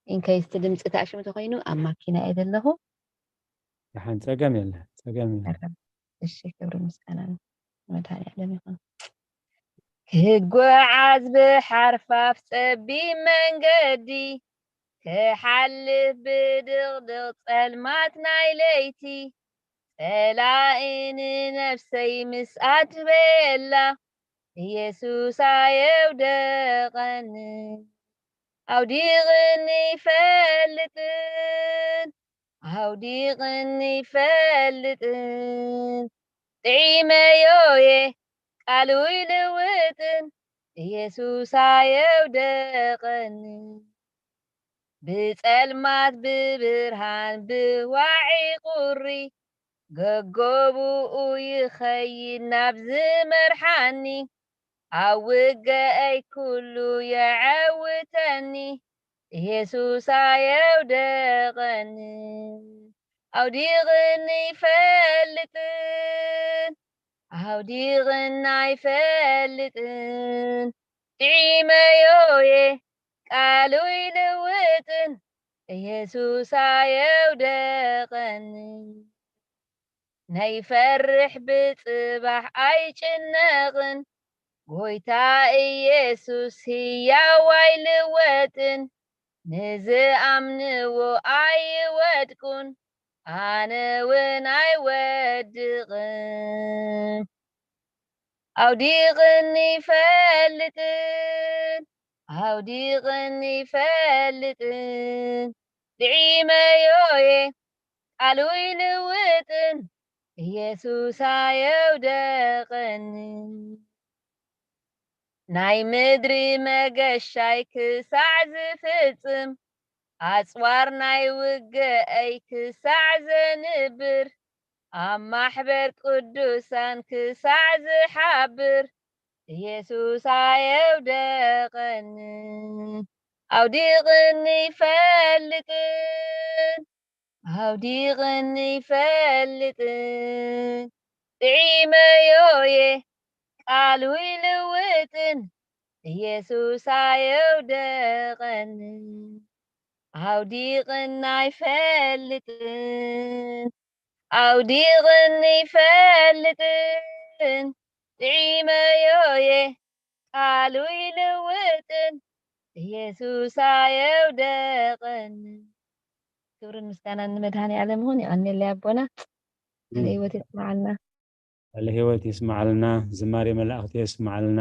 ኢንከይስ እቲ ድምፂ ተኣሽሙ ተኮይኑ ኣብ ማኪና እየ ዘለኹ። ደሓን ጸገም የለ ጸገም የለ። እሺ ክብሪ ምስጋና ንመድሃኒዓለም ይኹን። ክጓዓዝ ብሓርፋፍ ጸቢብ መንገዲ ክሓልፍ ብድቕድቕ ጸልማት ናይ ለይቲ ጸላኢ ንነፍሰይ ምስ ኣድበየላ ኢየሱስ ኣየውደቐንን ኣውዲቕኒ ይፈልጥን ኣውዲቕኒ ይፈልጥን ጥዒመዮየ ቃሉ ይልውጥን ኢየሱስ ኣየውደቐንን ብጸልማት ብብርሃን ብዋዒ ቁሪ ገጎብኡ ይኸይድ ናብ ዝመርሓኒ ኣብ ውግአይ ኩሉ የዐውተኒ ኢየሱስ ኣየውደቐኒ ኣውዲቕኒ ይፈልጥን ኣውዲቕና ይፈልጥን ጥዒመዮየ ቃሉ ይልውጥን ኢየሱስ ኣየውደቐኒ ነይፈርሕ ብጽባሕ ኣይጭነቕን ጎይታ ኢየሱስ ህያው ኣይልወጥን ንዝኣምንዎ ኣይወድቁን ኣነ እውን ኣይወድቕን ኣውዲቕኒ ይፈልጥን ኣውዲቕኒ ይፈልጥን ጥዒመዮየ ቃሉ ይልውጥን ኢየሱስ ኣየውደቐኒ ናይ ምድሪ መገሻይ ክሳዕ ዝፍጽም ኣጽዋር ናይ ውግአይ ክሳዕ ዘንብር ኣብ ማሕበር ቅዱሳን ክሳዕ ዝሓብር ኢየሱስ ኣየውደቐኒ ኣውዲቕኒ ይፈልጥን ኣውዲቕኒ ይፈልጥን ጥዒመዮየ ቃሉ ይልውጥን ኢየሱስ ኣየውደቐኒ ኣውዲቕና ይፈልጥን ኣውዲቕኒ ይፈልጥን ጥዒመዮየ ቃሉ ይልውጥን ኢየሱስ ኣየውደቐኒ ክብርን ምስጋናን ንመድሃኒ ዓለም ይኹን ይቐንየለይ ኣቦና ቃለ ህይወት የስምዓልና ቃለ ህይወት የስምዓልና ዝማሬ መላእኽቲ የስምዓልና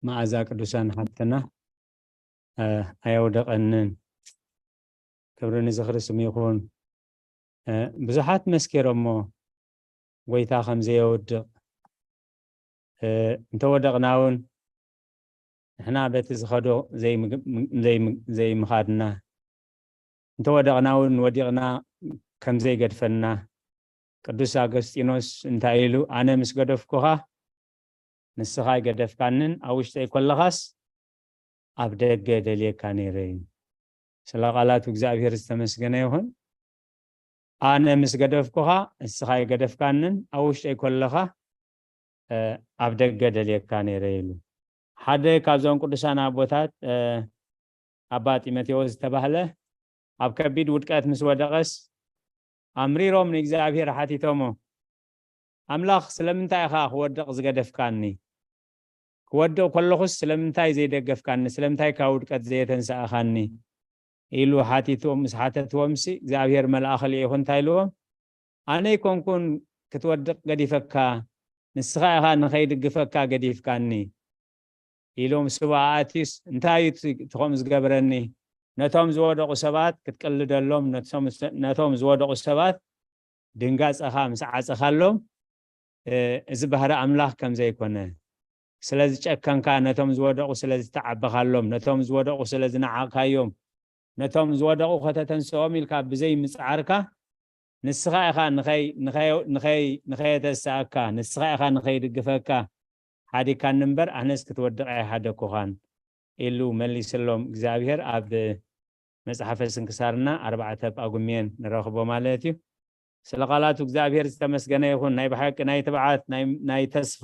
መዓዛ ቅዱሳን ሓፍትና ኣየውደቐንን ክብሪ ንዝኽሪ ስም ይኹን ብዙሓት መስኪሮሞ ጎይታ ከም ዘየውድቕ እንተወደቕና እውን ንሕና በቲ ዝኸዶ ዘይምኻድና እንተወደቕና እውን ወዲቕና ከም ዘይገድፈና ቅዱስ ኣገስጢኖስ እንታይ ኢሉ ኣነ ምስ ገደፍኩኻ ንስኻ ኣይገደፍካንን ኣብ ውሽጠይ ኮለኻስ ኣብ ደገ ደልየካ ነይረ እዩ ስለ ቃላቱ እግዚኣብሔር ዝተመስገነ ይኹን ኣነ ምስ ገደፍኩኻ እስኻ ይገደፍካንን ኣብ ውሽጠይ ኮለኻ ኣብ ደገ ደልየካ ነይረ ኢሉ ሓደ ካብዞም ቅዱሳን ኣቦታት ኣባ ጢሞቴዎስ ዝተባህለ ኣብ ከቢድ ውድቀት ምስ ወደቐስ ኣምሪሮም ንእግዚኣብሔር ሓቲቶሞ ኣምላኽ ስለምንታይ ኢኻ ክወድቕ ዝገደፍካኒ ክወድቕ ከለኹስ ስለምንታይ ዘይደገፍካኒ ስለምንታይ ካብ ውድቀት ዘየተንሳእኻኒ ኢሉ ሓቲትዎም ምስ ሓተትዎም ሲ እግዚኣብሔር መልኣኸ ልኢኹ እንታይ ኢልዎም ኣነ ይኮንኩን ክትወድቕ ገዲፈካ ንስኻ ኢኻ ንኸይድግፈካ ገዲፍካኒ ኢሎም ስባ ኣትዩስ እንታይ እዩ ትኸም ዝገብረኒ ነቶም ዝወደቑ ሰባት ክትቅልደሎም ነቶም ዝወደቑ ሰባት ድንጋፀኻ ምስ ዓፀኻሎም እዚ ባህሪ ኣምላኽ ከም ዘይኮነ ስለ ዝጨከንካ ነቶም ዝወደቑ ስለ ዝተዓበኻሎም ነቶም ዝወደቑ ስለ ዝነዓቕካዮም ነቶም ዝወደቑ ከተተንስኦም ኢልካ ብዘይ ምፅዓርካ ንስኻ ኢኻ ንኸይ-፣ ንኸይ-፣ ንኸይ-፣ ንኸየተስኣካ፣ ንስኻ ኢኻ ንኸይድግፈካ ሓዲካኒ እምበር፣ ኣነስ ክትወድቕ ኣይሓደኩኻን ኢሉ መሊስሎም እግዚኣብሔር። ኣብ መጽሓፈ ስንክሳርና ኣርባዕተ ጳጉሜን ንረኽቦ ማለት እዩ። ስለ ቃላቱ እግዚኣብሔር ዝተመስገነ ይኹን። ናይ ብሓቂ ናይ ትብዓት፣ ናይ፣ ናይ ተስፋ፣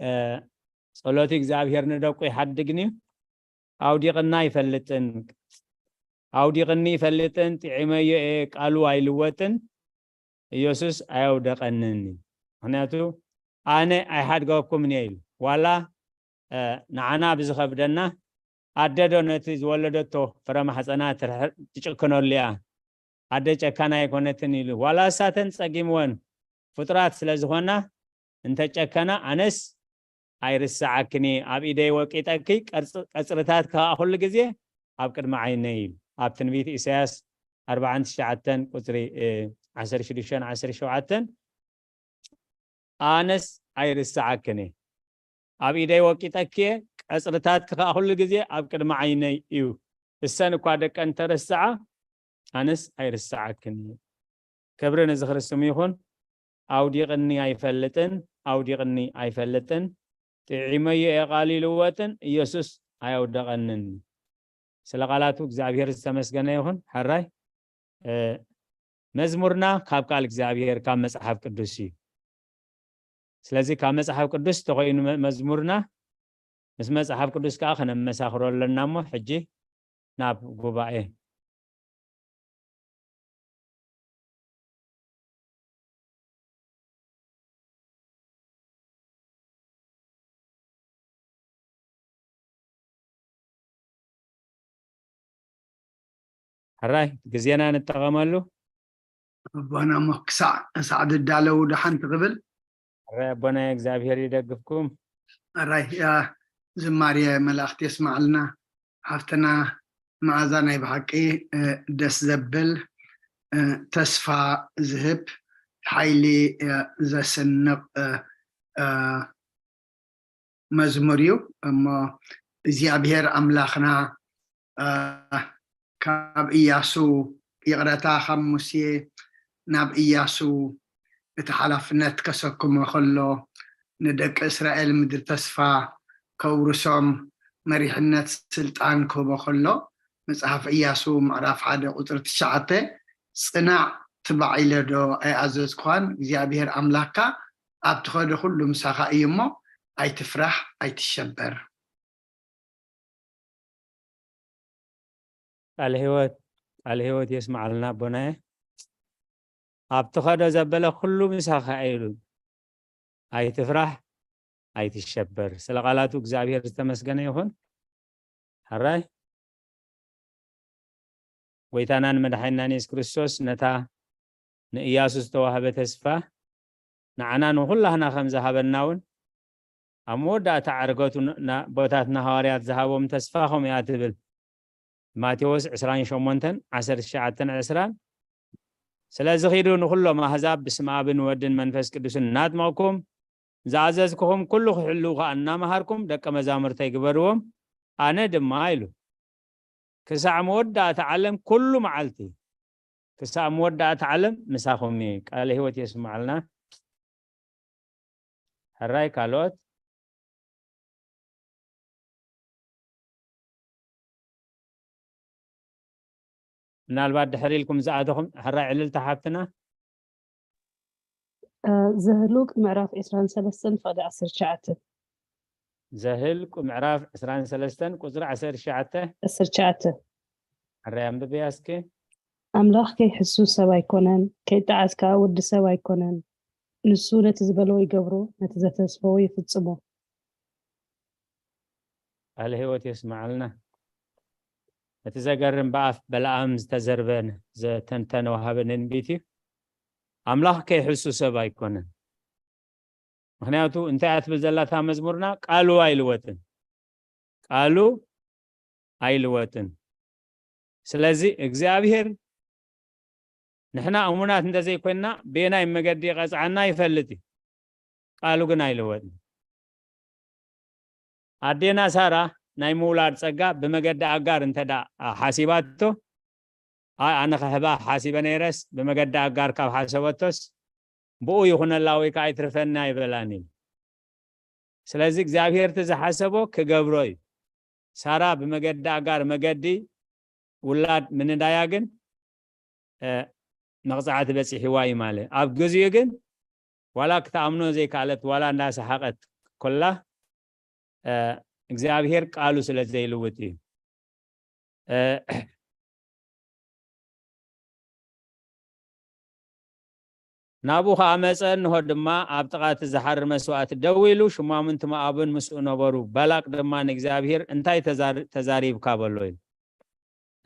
እ፣ ጸሎት እግዚኣብሔር ንደቁ ይሓድግን እዩ። ኣውዲቕና ይፈልጥን፣ ኣውዲቕኒ ይፈልጥን፣ ጥዒመዮ እየ፣ ቃሉ ኣይልወጥን፣ ኢየሱስ ኣየውደቐንን እዩ። ምኽንያቱ ኣነ ኣይሓድገኩምን እየ ኢሉ። ዋላ፣ እ፣ ንዓና ብዝኸብደና ኣደ ዶ ነቲ ዝወለደቶ ፍረ ማሕፀና ትርሕር-፣ ትጭክነሉ እያ? ኣደ ጨካን ኣይኮነትን ኢሉ። ዋላ እሳተን ጸጊምወን ፍጡራት ስለ ዝኾና እንተጨከና ኣነስ ኣይርስዓክን እየ፣ ኣብ ኢደይ ወቂጠኪ ቀርጽ-፣ ቀጽርታት ከዓ ኩሉ ግዜ ኣብ ቅድሚ ዓይነይ እዩ። ኣብ ትንቢት ኢሳያስ ኣርባዓን ትሽዓተን ቁጽሪ፣ እ፣ ዓሰርተ ሽዱሽተን ዓሰርተ ሸውዓተን ኣነስ ኣይርስዓክን እየ። ኣብ ኢደይ ወቂጠኪ እየ፣ ቀጽርታትኪ ከኣ ኩሉ ግዜ ኣብ ቅድሚ ዓይነይ እዩ። እሰን እኳ ደቀን እንተረስዓ፣ ኣነስ ኣይርስዓክን እየ። ክብሪ ንዝኽሪ ስሙ ይኹን። ኣውዲቕኒ ኣይፈልጥን፣ ኣውዲቕኒ ኣይፈልጥን። ጥዒመዮ እየ ቃሉ ይልወጥን፣ ኢየሱስ ኣየውደቐንን። ስለ ቃላቱ እግዚኣብሔር ዝተመስገነ ይኹን። ሕራይ፣ እ፣ መዝሙርና ካብ ቃል እግዚኣብሔር፣ ካብ መጽሓፍ ቅዱስ እዩ። ስለዚ ካብ መጽሓፍ ቅዱስ ተኾይኑ መ-፣ መዝሙርና ምስ መጽሓፍ ቅዱስ ከኣ ከነመሳኽሮ ኣለና። እሞ ሕጂ ናብ ጉባኤ። ሕራይ ግዜና ንጠቐመሉ። ኣቦና እሞ ክሳዕ፣ ክሳዕ ዝዳለዉ ደሓን ትኽብል። ሕራይ ኣቦና እግዚኣብሔር ይደግፍኩም። ሕራይ፣ ያ፣ ዝማሬ መላእክት የስማዕልና። ሓፍትና መዓዛ ናይ ብሓቂ፣ እ፣ ደስ ዘብል፣ እ፣ ተስፋ ዝህብ፣ ሓይሊ፣ እ፣ ዘስንቕ፣ እ፣ እ፣ መዝሙር እዩ። እሞ እግዚኣብሔር ኣምላኽና፣ እ፣ ካብ እያሱ ይቕረታ፣ ካብ ሙሴ ናብ እያሱ እቲ ሓላፍነት ከሰክሞ ከሎ፣ ንደቂ እስራኤል ምድሪ ተስፋ ከውርሶም መሪሕነት ስልጣን ክህቦ ከሎ፣ መጽሓፍ እያሱ ምዕራፍ ሓደ ቁጽሪ ትሽዓተ፣ "ጽናዕ ትባዕ ኢለ ዶ ኣይኣዘዝኩኻን? እግዚኣብሔር ኣምላኽካ ኣብ ትኸዶ ኩሉ ምሳኻ እዩ እሞ፣ ኣይትፍራሕ፣ ኣይትሸበር።" ቃለ ህይወት፣ ቃለ ህይወት የስምዓልና ኣቦናየ። ኣብ ትኸዶ ዘበለ ኩሉ ምሳኻ ኢሉ። ኣይትፍራሕ፣ ኣይትሸበር። ስለ ቃላቱ እግዚኣብሔር ዝተመስገነ ይኹን። ሕራይ፣ ጎይታናን መድሓኒናን የሱስ ክርስቶስ ነታ ንእያሱ ዝተዋህበ ተስፋ ንዓና ንኹላህና ከም ዝሃበና እውን ኣብ መወዳእታ ዕርገቱ ን-፣ ና-፣ ቦታት ንሃዋርያት ዝሃቦም ተስፋ ከምኡ እያ ትብል። ማቴዎስ ዕስራን ሸሞንተን ዓሰርተ ትሽዓተን ዕስራን፣ "ስለዚ ኺዱ ንኹሎም ኣህዛብ ብስመ ኣብን ወድን መንፈስ ቅዱስን እናጥመቕኩም፣ ዝኣዘዝኩኹም ኩሉ ክሕልዉ ኸኣ እናመሃርኩም ደቀ መዛሙርተይ ግበርዎም፣ ኣነ ድማ" ኢሉ። ክሳዕ መወዳእታ ዓለም ኩሉ መዓልቲ፣ ክሳዕ መወዳእታ ዓለም ምሳኹም እየ። ቃለ ህይወት የስምዓልና። ሕራይ ካልኦት? ምናልባት ድሕር ኢልኩም ዝኣተኹም፣ ሕራይ ዕልልታ ሓፍትና። እ፣ ዘህሉቅ ምዕራፍ ዕስራን ሰለስተን ፍቕዲ ዓሰርተ ትሽዓተ። ዘህልቁ ምዕራፍ ዕስራን ሰለስተን ቁጽሪ ዓሰርተ ትሽዓተ። ዓሰርተ ትሽዓተ። ሕራይ ኣንብብያ እስኪ። ኣምላኽ ከይሕሱ ሰብ ኣይኮነን፣ ከይጠዓስ ከኣ ወዲ ሰብ ኣይኮነን። ንሱ ነቲ ዝበሎ ይገብሮ፣ ነቲ ዘተስፈዎ ይፍጽሞ። ቃለ ህይወት የስምዓልና። እቲ ዘገርም ብኣፍ በለዓም ዝተዘርበን ዘተንተነ ወሃቢ ትንቢት እዩ። ኣምላኽ ከይሕሱ ሰብ ኣይኮነን። ምኽንያቱ እንታይ እያ ትብል ዘላ እታ መዝሙርና? ቃሉ ኣይልወጥን። ቃሉ ኣይልወጥን። ስለዚ እግዚኣብሔር ንሕና እሙናት እንተዘይኮይንና፣ በየናይ መገዲ ይቐጽዓና ይፈልጥ እዩ። ቃሉ ግን ኣይልወጥን። ኣዴና ሳራ ናይ ምውላድ ጸጋ ብመገዲ ኣጋር እንተ ደኣ ሓሲባቶ፣ ኣይ ኣነ ክሕባ ሓሲበ ነይረስ ብመገዲ ኣጋር ካብ ሓሰበቶስ ብኡ ይኹነላ ወይ ከዓ ኣይትርፈና ኣይበላን እዩ። ስለዚ እግዚኣብሔር እቲ ዝሓሰቦ ክገብሮ እዩ። ሳራ ብመገዲ ኣጋር መገዲ ውላድ ምንዳያ ግን መቕፃዕቲ በፂሕዋ እዩ ማለት። ኣብ ግዚኡ ግን ዋላ ክትኣምኖ ዘይከኣለት ዋላ እንዳሰሓቀት ኮላ እግዚኣብሔር ቃሉ ስለ ዘይልውጥ እዩ። ናብኡ ኸኣ መጸ፣ እንሆ ድማ ኣብ ጥቓ እቲ ዝሓርድ መስዋእቲ ደው ኢሉ፣ ሹማምንቱ ኣቡን ምስኡ ነበሩ። ባላቅ ድማ ንእግዚኣብሔር፣ "እንታይ ተዛር-፣ ተዛሪብካ?" በሎ ኢሉ።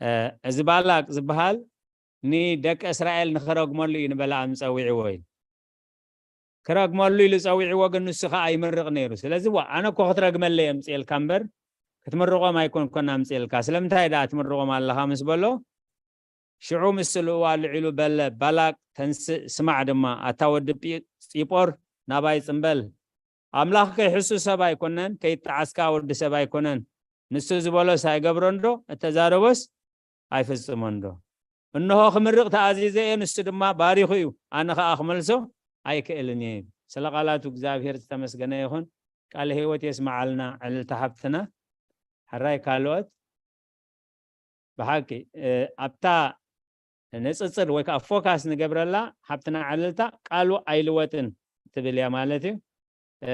እ፣ እዚ ባላቅ ዝበሃል ንደቂ እስራኤል ንኽረግመሉ እዩ ንበላኣም ጸዊዕዎ ኢሉ። ክረግመሉ ኢሉ ጸዊዕዎ፣ ግን ንሱ ኸኣ ይምርቕ ነይሩ። ስለዚ፣ "ዋ፣ ኣነ እኮ ክትረግመለይ የምጽኤልካ እምበር፣ ክትምርቖም ኣይኮንኩን ኣምጽኤልካ። ስለምንታይ ደኣ ትምርቖም ኣለኻ?" ምስ በሎ፣ ሽዑ ምስቲ ልኡዋ ልዒሉ በለ፣ "ባላቅ ተንስእ፣ ስማዕ ድማ፣ ኣታ ወዲ ጲ-፣ ጺጶር፣ ናባይ ጽምበል። ኣምላኽ ከይሕሱ ሰብ ኣይኮነን፣ ከይጠዓስካ ወዲ ሰብ ኣይኮነን። ንሱ ዝበሎስ ኣይገብሮን ዶ? እተዛረቦስ ኣይፍጽሞን ዶ? እንሆ ክምርቕ ተኣዚዘ እየ፣ ንሱ ድማ ባሪኹ እዩ፣ ኣነ ኸኣ ክመልሶ ኣይክእልን እየ" ይብል። ስለ ቃላቱ እግዚኣብሔር ዝተመስገነ ይኹን። ቃለ ህይወት የስምዓልና ዕልልቲ ሓብትና። ሕራይ ካልኦት። ብሓቂ፣ እ፣ ኣብታ ንጽጽር ወይ ከዓ ፎካስ ንገብረላ ሓብትና ዕልልታ ቃሉ ኣይልወጥን ትብል እያ ማለት እዩ። እ፣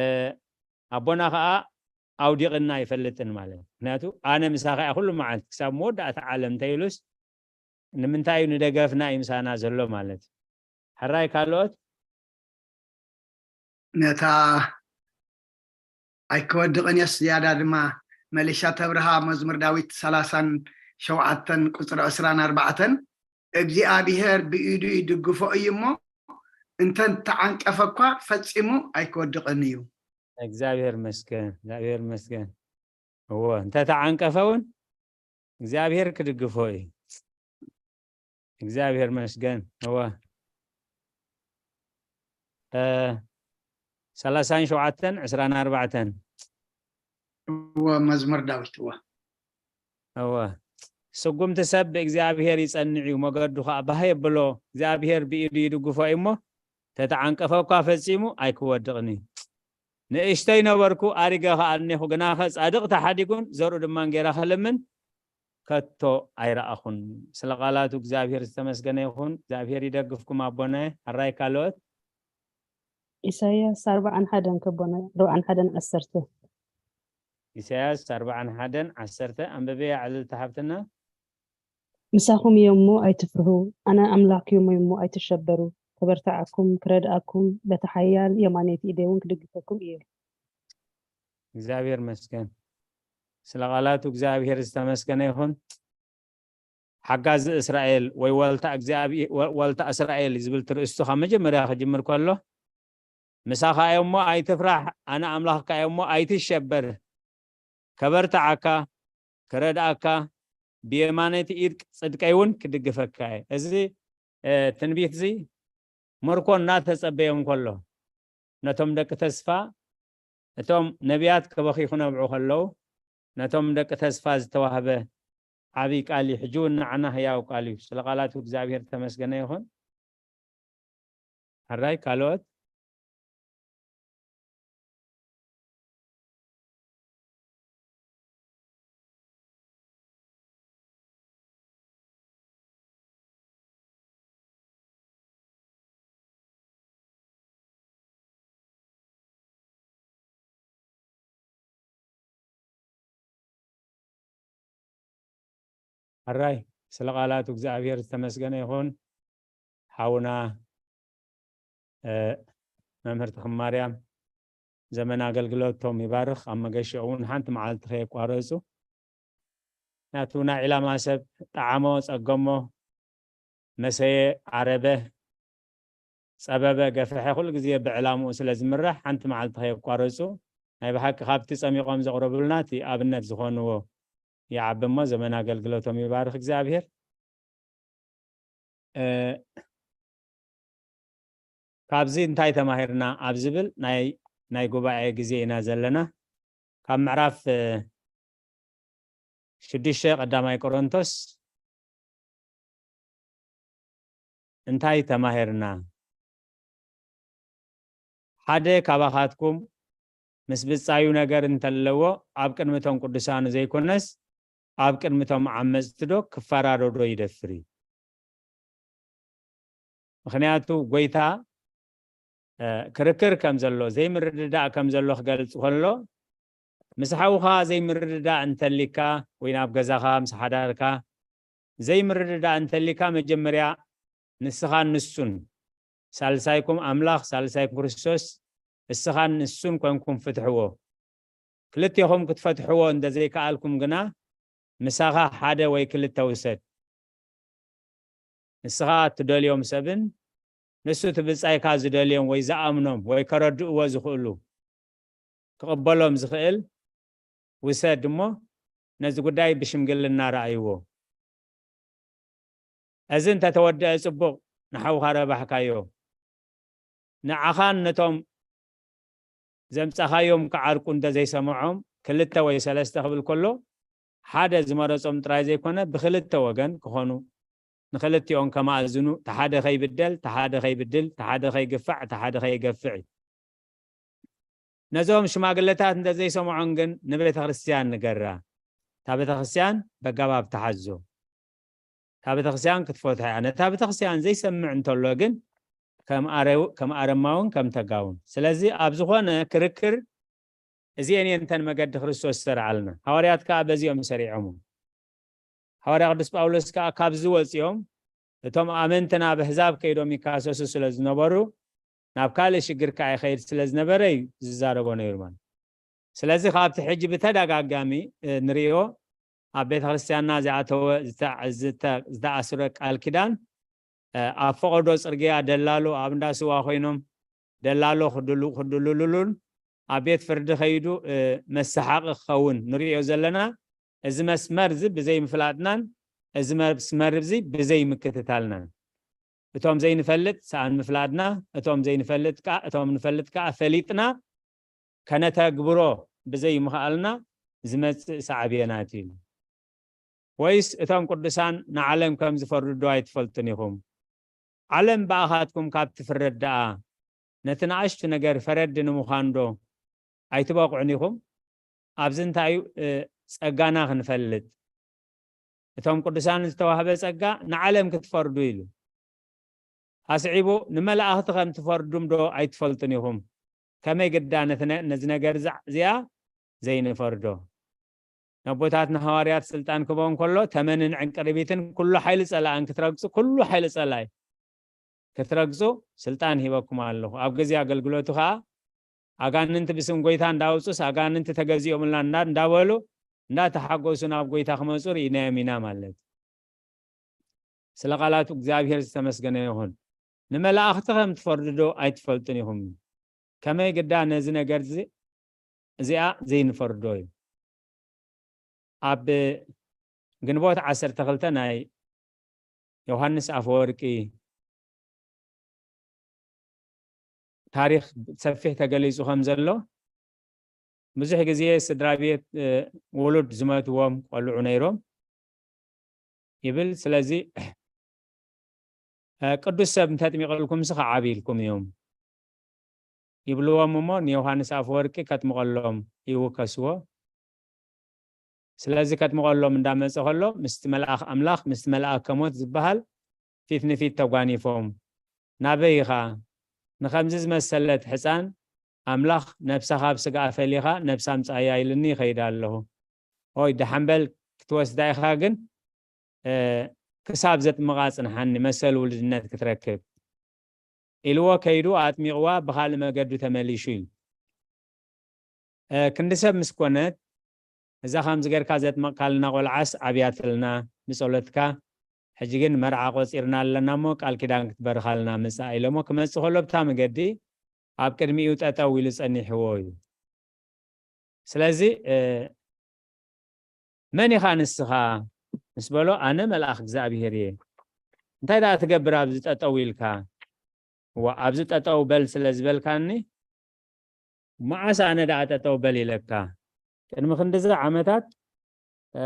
ኣቦና ከዓ ኣውዲቕና ኣይፈልጥን ማለት እዩ። ምክንያቱ ኣነ ምሳኻ እየ ኩሉ መዓልቲ ክሳብ መወዳእታ ዓለም እንተኢሉስ ንምንታይ እዩ ንደገፍና እዩ ምሳና ዘሎ ማለት እዩ። ሕራይ ካልኦት? ነታ ኣይክወድቕን እየስ ዝያዳ ድማ መሊሻ ተብርሃ መዝሙር ዳዊት ሰላሳን ሸውዓተን ቁጽሪ ዕስራን ኣርባዕተን፣ "እግዚኣብሔር ብኢዱ ይድግፎ እዩ እሞ፣ እንተ ተዓንቀፈ እኳ ፈጺሙ ኣይክወድቕን እዩ።" እግዚኣብሔር መስገን፣ እግዚኣብሔር መስገን። እወ፣ እንተ ተዓንቀፈ እውን እግዚኣብሔር ክድግፎ እዩ። እግዚኣብሔር መስገን። እወ። እ፣ ሰላሳን ሸውዓተን ዕስራን ኣርባዕተን። እወ፣ መዝሙር ዳዊት፣ እወ። እወ። ስጉምቲ ሰብ ብእግዚኣብሔር ይጸንዕ እዩ፣ መገዱ ኸኣ ባህ የብሎ። እግዚኣብሔር ብኢዱ ይድግፎ እዩ እሞ፣ ተተዓንቀፈ እኳ ፈጺሙ ኣይክወድቕን እዩ። ንእሽተይ ነበርኩ፣ ኣሪገ ኸኣ እኔኹ፣ ግናኸ ጻድቕ ተሓዲጉን ዘርኡ ድማ እንጌራ ክልምን ከቶ ኣይረኣኹን። ስለ ቃላቱ እግዚኣብሔር ዝተመስገነ ይኹን። እግዚኣብሔር ይደግፍኩም ኣቦናየ። ሕራይ ካልኦት? ኢሳይያስ ኣርባዓን ሓደን ከቦና፣ ኣርባዓን ሓደን ዓሰርተ። ኢሳይያስ ኣርባዓን ሓደን ዓሰርተ። ኣንብብያ ዕልልቲ ሓብትና። "ምሳኹም እዮም እሞ ኣይትፍርሁ፣ ኣነ ኣምላኽኩም እየ እሞ ኣይትሸበሩ። ከበርትዓኩም፣ ክረድኣኩም፣ በታ ሓያል የማነይቲ ኢደይ እውን ክድግፈኩም እየ።" እግዚኣብሔር መስገን። ስለ ቃላቱ እግዚኣብሔር ዝተመስገነ ይኹን። ሓጋዚ እስራኤል ወይ ዋልታ እግዚኣብሔር፣ ወ-፣ ዋልታ እስራኤል ዝብል ትርእስቱ ካብ መጀመርያ ክጅምር ከሎ፣ "ምሳኻ እየ እሞ ኣይትፍራሕ፣ ኣነ ኣምላኽካ እየ እሞ ኣይትሸበር። ከበርትዓካ፣ ክረድኣካ፣ ብየማነይቲ ኢድ ጽድቀይ እውን ክድግፈካ እየ።" እዚ፣ እ፣ ትንቢት እዚ ምርኮ እናተጸበዮም ከሎ፣ ነቶም ደቂ ተስፋ፣ እቶም ነቢያት ክበኽዩ ክነብዑ ከለዉ፣ ነቶም ደቂ ተስፋ ዝተዋህበ ዓብይ ቃል እዩ። ሕጂ እውን ንዓና ህያው ቃል እዩ። ስለ ቃላቱ እግዚኣብሔር ተመስገነ ይኹን። ሕራይ ካልኦት? ሕራይ፣ ስለ ቃላቱ እግዚኣብሔር ዝተመስገነ ይኹን። ሓውና፣ እ፣ መምህር ተኽማርያም ዘመን ኣገልግሎቶም ይባርኽ። ኣብ መገሽኦም እውን ሓንቲ መዓልቲ ከየቋረጹ ናቱ ናይ ዕላማ ሰብ ጠዓሞ፣ ጸገሞ፣ መሰየ፣ ዓረበ፣ ጸበበ፣ ገፈሐ ኩሉ ግዜ ብዕላምኡ ስለ ዝምራሕ ሓንቲ መዓልቲ ከየቋረጹ ናይ ብሓቂ ካብቲ ጸሚቖም ዘቕረቡልና እቲ ኣብነት ዝኾንዎ ይዓቢ እሞ ዘመን ኣገልግሎቶም ይባርኽ እግዚኣብሔር። እ፣ ካብዚ እንታይ ተማሂርና ኣብ ዝብል ናይ፣ ናይ ጉባኤ ግዜ ኢና ዘለና። ካብ ምዕራፍ፣ እ፣ ሽዱሽተ ቀዳማይ ቆሮንቶስ እንታይ ተማሂርና? ሓደ ካባኻትኩም ምስ ብጻዩ ነገር እንተለዎ፣ ኣብ ቅድሚ እቶም ቅዱሳን ዘይኮነስ፣ ኣብ ቅድሚ እቶም ዓመጽቲ ዶ ክፈራረዶ ይደፍር እዩ? ምኽንያቱ፣ ጎይታ፣ እ፣ ክርክር ከም ዘሎ፣ ዘይምርድዳእ ከም ዘሎ ክገልጽ ከሎ፣ ምስ ሓውኻ ዘይምርድዳእ እንተሊካ፣ ወይ ናብ ገዛኻ ምስ ሓዳርካ ዘይምርድዳእ እንተሊካ፣ መጀመርያ ንስኻን ንሱን፣ ሳልሳይኩም ኣምላኽ፣ ሳልሳይኩም ክርስቶስ፣ እስኻን ንሱን ኮንኩም ፍትሕዎ። ክልቴኹም ክትፈትሕዎ እንተ ዘይከኣልኩም ግና፣ ምሳኻ ሓደ ወይ ክልተ ውሰድ። ንስኻ እትደልዮም ሰብን ንሱ እቲ ብጻይካ ዝደልዮም ወይ ዝኣምኖም ወይ ከረድእዎ ዝኽእሉ፣ ክቕበሎም ዝኽእል ውሰድ እሞ፣ ነዚ ጉዳይ ብሽምግልና ረኣይዎ። እዚ እንተተወደአ ጽቡቕ፣ ንሓውኻ ረባሕካዮ። ንዓኻን ነቶም ዘምጻኻዮም ክዓርቁ እንተ ዘይሰምዖም፣ ክልተ ወይ ሰለስተ ክብል ከሎ፣ ሓደ ዝመረጾም ጥራይ ዘይኮነ፣ ብክልተ ወገን ክኾኑ፣ ንክልቲኦም ከማእዝኑ፣ እቲ ሓደ ከይብደል፣ እቲ ሓደ ከይብድል፣ እቲ ሓደ ከይግፋዕ፣ እቲ ሓደ ከይገፍዕ እዩ። ነዞም ሽማግለታት እንተ ዘይሰምዖን ግን ንቤተ ክርስቲያን ንገራ። እታ ቤተ ክርስቲያን በጋባብ ትሓዞ። እታ ቤተ ክርስቲያን ክትፈትሖ እያ። ነታ ቤተ ክርስቲያን ዘይሰምዕ እንተሎ ግን ከም ኣረው-፣ ከም ኣረማውን ከም ተጋውን። ስለዚ ኣብ ዝኾነ ክርክር እዚኤን እየን እተን መገዲ ክርስቶስ ዝሰርዓልና። ሃዋርያት ከኣ በዚኦም ሰሪዖም። ሃዋርያ ቅዱስ ጳውሎስ ከኣ ካብዚ ወጺኦም እቶም ኣመንቲ ናብ ኣህዛብ ከይዶም ይካሰሱ ስለ ዝነበሩ፣ ናብ ካልእ ሽግር ከኣ ይኸይድ ስለ ዝነበረ እዩ ዝዛረቦ ነይሩ ማለት። ስለዚ ካብቲ ሕጂ ብተደጋጋሚ፣ እ፣ ንርእዮ ኣብ ቤተ ክርስቲያንና ዝኣተወ፣ ዝተ-፣ ዝተ-፣ ዝተኣስረ ቃል ኪዳን፣ እ፣ ኣብ ፈቐዶ ጽርግያ ደላሎ ኣብ እንዳ ስዋ ኮይኖም ደላሎ ክድሉ-፣ ክድልሉሉን ኣብ ቤት ፍርዲ ከይዱ፣ እ፣ መሰሓቂ ክኸውን ንርእዮ ዘለና። እዚ መስመር እዚ ብዘይ ምፍላጥናን እዚ መስመር እዚ ብዘይ ምክትታልናን፣ እቶም ዘይንፈልጥ ሰኣን ምፍላጥና፣ እቶም ዘይንፈልጥ ከኣ፣ እቶም ንፈልጥ ከኣ ፈሊጥና ከነተግብሮ ብዘይ ምኽኣልና ዝመጽእ ሳዕቤናት እዩ። ወይስ እቶም ቅዱሳን ንዓለም ከም ዝፈርዱ ዶ ኣይትፈልጡን ኢኹም? ዓለም ብኣኻትኩም ካብ ትፍረድ ደኣ፣ ነቲ ንኣሽቱ ነገር ፈረዲ ንምዃን ዶ ኣይትበቕዑን ኢኹም? ኣብዚ እንታይ እዩ፣ እ፣ ጸጋና ክንፈልጥ? እቶም ቅዱሳን ዝተዋህበ ጸጋ ንዓለም ክትፈርዱ ኢሉ። ኣስዒቡ፣ ንመላእኽቲ ከም ትፈርዱም ዶ ኣይትፈልጡን ኢኹም? ከመይ ግዳ ነቲ ነ-፣ ነዚ ነገር እዛ-፣ እዚኣ ዘይንፈርዶ? ነቦታትና ሃዋርያት ስልጣን ክቦም ከሎ፣ ተመንን ዕንቅርቢትን ኩሉ ሓይሊ ጸላእን ክትረግጹ፣ ኩሉ ሓይሊ ጸላኢ ክትረግጹ ስልጣን ሂበኩም ኣለኹ። ኣብ ግዜ ኣገልግሎቱ ከኣ፣ ኣጋንንቲ ብስም ጎይታ እንዳውጹስ፣ ኣጋንንቲ ተገዚኦምልና እንዳ-፣ እንዳበሉ፣ እንዳተሓጎሱ ናብ ጎይታ ክመጹ ርኢናዮም ኢና ማለት። ስለ ቃላቱ እግዚኣብሔር ዝተመስገነ ይኹን። ንመላእኽቲ ከም ትፈርዱ ዶ ኣይትፈልጡን ኢኹም? ከመይ ግዳ ነዚ ነገር እዚ፣ እዚኣ ዘይንፈርዶ እዩ። ኣብ ግንቦት ዓሰርተ ክልተ ናይ ዮሃንስ ኣፈወርቂ ታሪኽ ሰፊሕ ተገሊጹ ከም ዘሎ፣ ብዙሕ ግዜ ስድራ ቤት፣ እ፣ ውሉድ ዝመትዎም ቆልዑ ነይሮም ይብል። ስለዚ፣ እ፣ ቅዱስ ሰብ እንተጥሚቐልኩምሲ ክዓብይልኩም እዮም ይብልዎም እሞ፣ ንዮሃንስ ኣፈወርቂ ከጥምቐሎም ይውከስዎ። ስለዚ ከጥምቐሎም እንዳመጸ ከሎ፣ ምስቲ መልኣኽ ኣምላኽ፣ ምስቲ መልኣከ ሞት ዝበሃል ፊት ንፊት ተጓኒፎም፣ "ናበይ ኢኻ? ንኸምዚ ዝመሰለት ሕጻን ኣምላኽ ነብሳ ካብ ስጋኣ ፈሊኻ ነብሳ ኣምጽኣያ" ኢሉኒ ይኸይድ ኣለኹ። ኦይ፣ ደሓን በል፣ ክትወስዳ ኢኻ ግን፣ እ፣ ክሳብ ዘጥምቓ ጽንሓኒ፣ መሰል ውልድነት ክትረክብ ኢልዎ ከይዱ ኣጥሚቕዋ ብኻልእ መገዱ ተመሊሹ እዩ። እ፣ ክንዲ ሰብ ምስ ኮነት፣ እዛ ከምዚ ጌርካ ዘጥመቕካልና ቆልዓስ ዓብያትልና ብጸሎትካ፣ ሕጂ ግን መርዓ ቆጺርና ኣለና እሞ ቃል ኪዳን ክትበርኻልና ምጻእ ኢሎሞ ክመጽእ ከሎ ብታ መገዲ ኣብ ቅድሚኡ ጠጠው ኢሉ ጸኒሕዎ እዩ። ስለዚ፣ እ፣ "መን ኢኻ ንስኻ?" ምስ በሎ፣ "ኣነ መልኣኽ እግዚኣብሄር እየ። እንታይ ደኣ ትገብር ኣብዚ ጠጠው ኢልካ?" "እዋ፣ ኣብዚ ጠጠው በል ስለ ዝበልካኒ፣ መዓስ ኣነ ደኣ ጠጠው በል ኢለካ?" ቅድሚ ክንድዚ ዓመታት፣ እ፣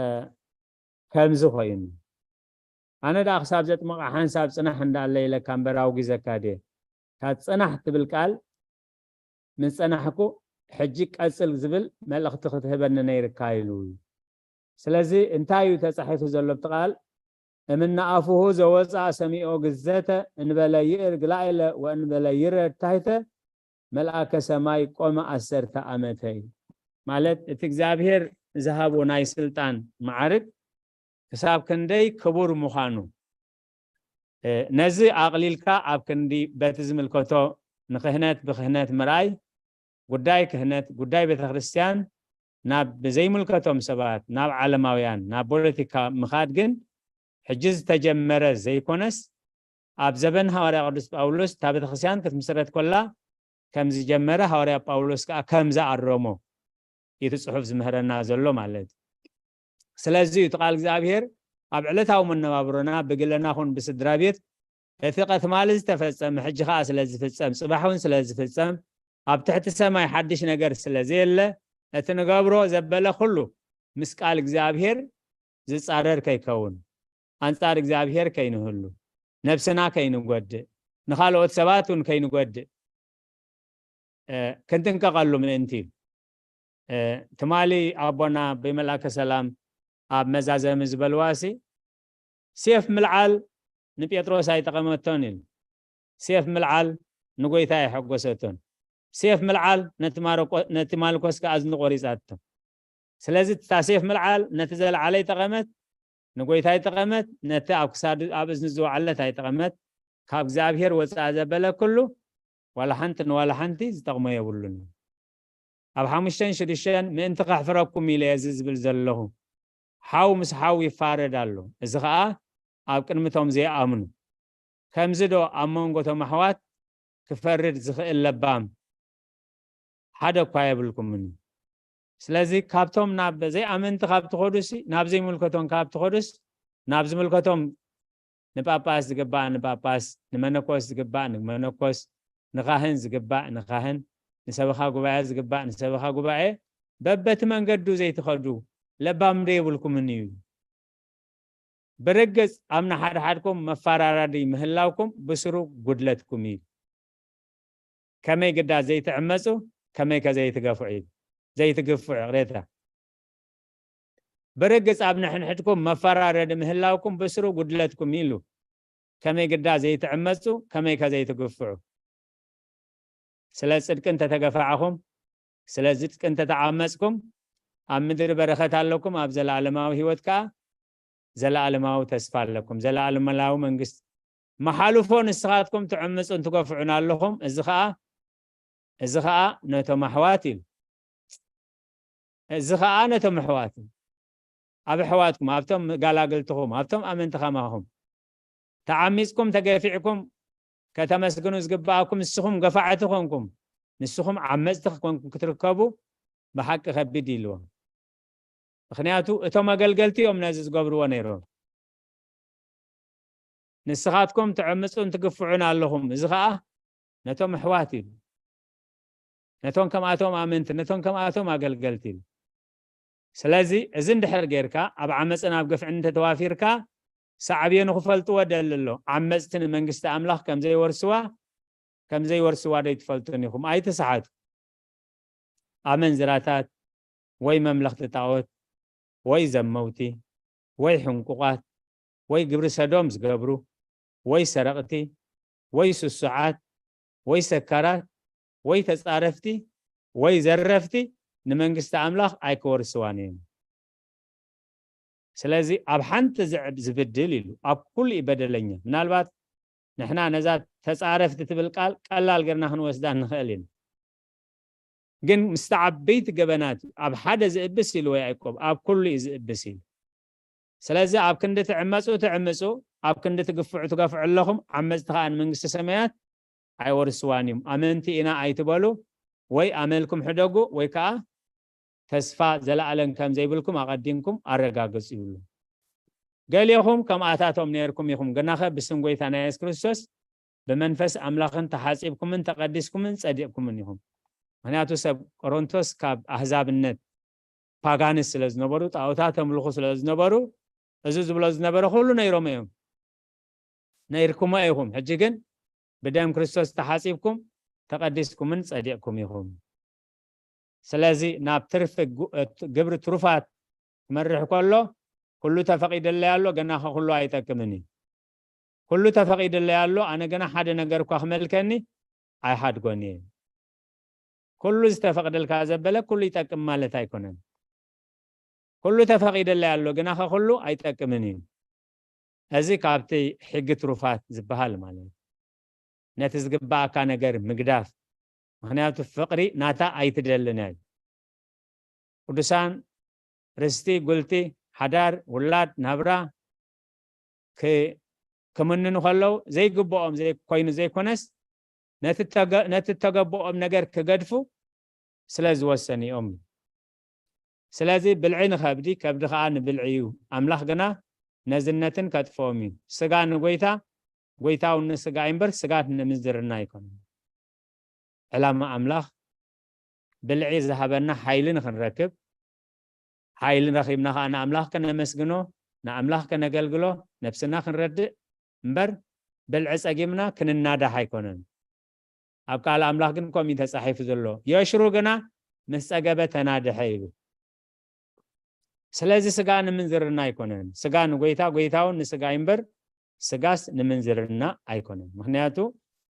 ከምዚ ኮይኑ። ኣነ ደኣ ክሳብ ዘጥምቓ ሓንሳብ ጽናሕ እንዳለ ኢለካ እምበር ኣውጊዘካ ድየ? እታ ጽናሕ ትብል ቃል ምስ ጸናሕኩ ሕጂ ቀጽል ዝብል መልእኽቲ ክትህበኒ ነይርካ ኢሉ እዩ። ስለዚ እንታይ እዩ ተጻሒፉ ዘሎ ኣብቲ ቃል? እምነ ኣፉሁ ዘወፅኣ ሰሚኦ ግዘተ እንበለ ይእር ግላኤለ ወእንበለ ይረድ ታይተ መልኣከ ሰማይ ቆመ ዓሰርተ ዓመተ እዩ። ማለት እቲ እግዚኣብሔር ዝሃቦ ናይ ስልጣን ማዕርግ ክሳብ ክንደይ ክቡር ምዃኑ፣ እ፣ ነዚ ኣቕሊልካ ኣብ ክንዲ በቲ ዝምልከቶ ንክህነት ብክህነት ምርኣይ፣ ጉዳይ ክህነት፣ ጉዳይ ቤተ ክርስቲያን ናብ ዘይምልከቶም ሰባት፣ ናብ ዓለማውያን፣ ናብ ፖለቲካ ምኻድ ግን ሕጂ ዝተጀመረ ዘይኮነስ፣ ኣብ ዘበን ሃዋርያ ቅዱስ ጳውሎስ እታ ቤተ ክርስቲያን ክትምስረት ከላ ከም ዝጀመረ ሃዋርያ ጳውሎስ ከኣ ከም ዝኣረሞ እዩ እቲ ጽሑፍ ዝምህረና ዘሎ ማለት እዩ። ስለዚ እዩ እቲ ቃል እግዚኣብሔር ኣብ ዕለታዊ መነባብሮና ብግለና ኹን ብስድራ ቤት እቲ ቀትማሊ ዝተፈጸመ ሕጂ ኸኣ ስለ ዝፍጸም፣ ጽባሕ እውን ስለ ዝፍጸም፣ ኣብ ትሕቲ ሰማይ ሓድሽ ነገር ስለ ዘየለ፣ እቲ ንገብሮ ዘበለ ኩሉ ምስ ቃል እግዚኣብሔር ዝጻረር ከይከውን፣ ኣንጻር እግዚኣብሔር ከይንህሉ፣ ነብስና ከይንጎድእ፣ ንኻልኦት ሰባት እውን ከይንጎድእ፣ እ፣ ክንጥንቀቐሉ ምእንቲ እዩ። እ፣ ትማሊ ኣቦና ብመልኣከ ሰላም ኣብ መዛዘሚ ዝበልዋሲ፣ ሴፍ ምልዓል ንጴጥሮስ ኣይጠቐመቶን ኢሉ። ሴፍ ምልዓል ንጎይታ ኣይሐጎሰቶን። ሴፍ ምልዓል ነቲ ማረቆ-፣ ነቲ ማልኮስ ከኣ እዝኑ ቆሪጻቶ። ስለዚ እታ ሴፍ ምልዓል ነቲ ዘልዓለ ይጠቐመት፣ ንጎይታ ይጠቐመት፣ ነቲ ኣብ ክሳዱ፣ ኣብ እዝኑ ዝወዓለት ኣይጠቐመት። ካብ እግዚኣብሔር ወጻኢ ዘበለ ኩሉ ዋላ ሓንቲ ንዋላ ሓንቲ ዝጠቕሞ የብሉን። ኣብ ሓሙሽተን ሽዱሽተን ምእንቲ ከሕፍረኩም ኢለ እዚ ዝብል ዘለኹ። ሓው ምስ ሓው ይፋረድ ኣሎ። እዚ ኸኣ ኣብ ቅድሚቶም ዘይኣምኑ። ከምዚ ዶ ኣብ መንጎ እቶም ኣሕዋት ክፈርድ ዝኽእል ለባም ሓደ እኳ የብልኩምን እዩ። ስለዚ ካብቶም ናብ ዘይኣመንቲ ካብ ትኸዱሲ፣ ናብ ዘይምልከቶም ካብ ትኸዱስ፣ ናብ ዝምልከቶም ንጳጳስ ዝግባእ ንጳጳስ፣ ንመነኮስ ዝግባእ ንመነኮስ፣ ንኻህን ዝግባእ ንኻህን፣ ንሰበኻ ጉባኤ ዝግባእ ንሰበኻ ጉባኤ፣ በበቲ መንገዱ ዘይትኸዱ ለባም ዶ የብልኩምን እዩ? ብርግጽ ኣብ ንሓድሓድኩም መፈራረዲ ምህላውኩም ብስሩ ጉድለትኩም እዩ። ከመይ ግዳ ዘይትዕመጹ፣ ከመይ ከ ዘይትገፍዑ እዩ። ዘይትግፍዑ፣ ይቕሬታ። ብርግጽ ኣብ ንሕንሕድኩም መፈራረዲ ምህላውኩም ብስሩ ጉድለትኩም እዩ ኢሉ። ከመይ ግዳ ዘይትዕመጹ፣ ከመይ ከ ዘይትግፍዑ። ስለ ጽድቂ እንተተገፋዕኹም፣ ስለ ጽድቂ እንተተዓመጽኩም፣ ኣብ ምድሪ በረኸት ኣለኩም፣ ኣብ ዘለኣለማዊ ህይወት ከኣ ዘለኣለማዊ ተስፋ ኣለኩም። ዘለኣለማዊ መንግስቲ መሓልፎ ንስኻትኩም ትዕምጹን ትገፍዑን ኣለኹም። እዚ ኸኣ፣ እዚ ኸኣ ነቶም ኣሕዋት ኢሉ። እዚ ኸኣ ነቶም ኣሕዋት ኢሉ። ኣብ ኣሕዋትኩም፣ ኣብቶም መጋላግልትኹም፣ ኣብቶም ኣመንቲ ከማኹም ተዓሚጽኩም፣ ተገፊዕኩም፣ ከተመስግኑ ዝግብኣኩም ንስኹም ገፋዕቲ ኮንኩም፣ ንስኹም ዓመጽቲ ኮንኩም ክትርከቡ ብሓቂ ከቢድ እዩ ኢልዎም። ምኽንያቱ እቶም ኣገልገልቲ እዮም ነዚ ዝገብርዎ ነይሮም። ንስኻትኩም ትዕምጹን ትግፍዑን ኣለኹም። እዚ ኸኣ ነቶም ኣሕዋት እዩ። ነቶም ከምኣቶም ኣመንቲ፣ ነቶም ከምኣቶም ኣገልገልቲ ኢሉ። ስለዚ እዚ እንድሕር ጌርካ፣ ኣብ ዓመጽን ኣብ ግፍዕን እንተተዋፊርካ፣ ሳዕቤኑ ክፈልጥዎ ደሊ ኣሎ። ዓመጽቲ ንመንግስቲ ኣምላኽ ከም ዘይወርስዋ፣ ከም ዘይወርስዋ ዶ ኣይትፈልጡን ኢኹም? ኣይትስሓቱ። ኣመንዝራታት፣ ወይ መምለኽቲ ጣዖት፣ ወይ ዘመውቲ፣ ወይ ሕንቁቓት፣ ወይ ግብሪ ሰዶም ዝገብሩ፣ ወይ ሰረቕቲ፣ ወይ ስሱዓት፣ ወይ ሰካራት፣ ወይ ተጻረፍቲ፣ ወይ ዘረፍቲ ንመንግስቲ ኣምላኽ ኣይክወርስዋን እዮም። ስለዚ ኣብ ሓንቲ ዝዕብ-፣ ዝብድል ኢሉ፣ ኣብ ኩሉ እዩ በደለኛ። ምናልባት ንሕና ነዛ ተጻረፍቲ ትብል ቃል ቀላል ጌርና ክንወስዳ ንኽእል ኢና። ግን ምስቲ ዓበይቲ ገበናት እዩ። ኣብ ሓደ ዝእብስ ኢልዎ ያዕቆብ፣ ኣብ ኩሉ እዩ ዝእብስ ኢሉ። ስለዚ ኣብ ክንዲ ትዕመጹ ትዕምጹ፣ ኣብ ክንዲ ትግፍዑ ትገፍዑ ኣለኹም፣ ዓመጽቲ ከኣ ንመንግስቲ ሰማያት ኣይወርስዋን እዮም። ኣመንቲ ኢና ኣይትበሉ፣ ወይ ኣመልኩም ሕደጉ፣ ወይ ከኣ ተስፋ ዘለኣለም ከም ዘይብልኩም ኣቐዲምኩም ኣረጋግጹ ይብሉ። ገሊኹም ከምኣታቶም ነይርኩም ኢኹም፣ ግናኸ ብስም ጎይታና የሱስ ክርስቶስ ብመንፈስ ኣምላኽን ተሓጺብኩምን ተቐዲስኩምን ጸዲቕኩምን ኢኹም። ምኽንያቱ ሰብ ቆሮንቶስ ካብ ኣህዛብነት ፓጋንስ ስለ ዝነበሩ፣ ጣዖታት ኣምልኹ ስለ ዝነበሩ፣ እዚ ዝብሎ ዝነበረ ኩሉ ነይሮም እዮም። ነይርኩሞ ኢኹም። ሕጂ ግን ብደም ክርስቶስ ተሓጺብኩም፣ ተቐዲስኩምን ጸዲቕኩም ኢኹም። ስለዚ ናብ ትርፊ ጉ-፣ እ፣ ግብሪ ትሩፋት ክመርሕ ከሎ፣ ኩሉ ተፈቒደለይ ኣሎ፣ ገናኸ ኩሉ ኣይጠቅምን እዩ። ኩሉ ተፈቒደለይ ኣሎ፣ ኣነ ገና ሓደ ነገር እኳ ክመልከኒ ኣይሓድጎን እየ። ኩሉ ዝተፈቕደልካ ዘበለ ኩሉ ይጠቅም ማለት ኣይኮነን። ኩሉ ተፈቒደለይ ኣሎ፣ ግናኸ ኩሉ ኣይጠቅምን እዩ። እዚ ካብቲ ሕጊ ትሩፋት ዝበሃል ማለት እዩ። ነቲ ዝግባኣካ ነገር ምግዳፍ። ምኽንያቱ ፍቕሪ ናታ ኣይትደልን እያ። ቅዱሳን ርስቲ፣ ጉልቲ፣ ሓዳር፣ ውላድ፣ ናብራ ክ-፣ ክምንኑ ከለዉ ዘይግብኦም ዘይ-፣ ኮይኑ ዘይኮነስ ነቲ ተገ-፣ ነቲ እተገብኦም ነገር ክገድፉ ስለ ዝወሰኑ እዮም። ስለዚ ብልዒ ንኸብዲ፣ ከብዲ ኸኣ ንብልዒ እዩ። ኣምላኽ ግና ነዝነትን ከጥፍኦም እዩ። ስጋ ንጎይታ፣ ጎይታ እውን ንስጋ እዩ እምበር፣ ስጋ ንምንዝርና ኣይኮነን። ዕላማ ኣምላኽ ብልዒ ዝሃበና ሓይሊ ንኽንረክብ፣ ሓይሊ ረኺብና ኸኣ ንኣምላኽ ከነመስግኖ፣ ንኣምላኽ ከነገልግሎ፣ ነብስና ክንረድእ እምበር፣ ብልዒ ጸጊምና ክንናዳሕ ኣይኮነን። ኣብ ቃል ኣምላኽ ግን ከምኡ እዩ ተጻሒፉ ዘሎ። የሽሩ ግና ምስ ጸገበ ተናድሐ ይብል። ስለዚ ስጋ ንምንዝርና ኣይኮነን። ስጋ ንጎይታ፣ ጎይታ እውን ንስጋ እዩ እምበር፣ ስጋስ ንምንዝርና ኣይኮነን። ምኽንያቱ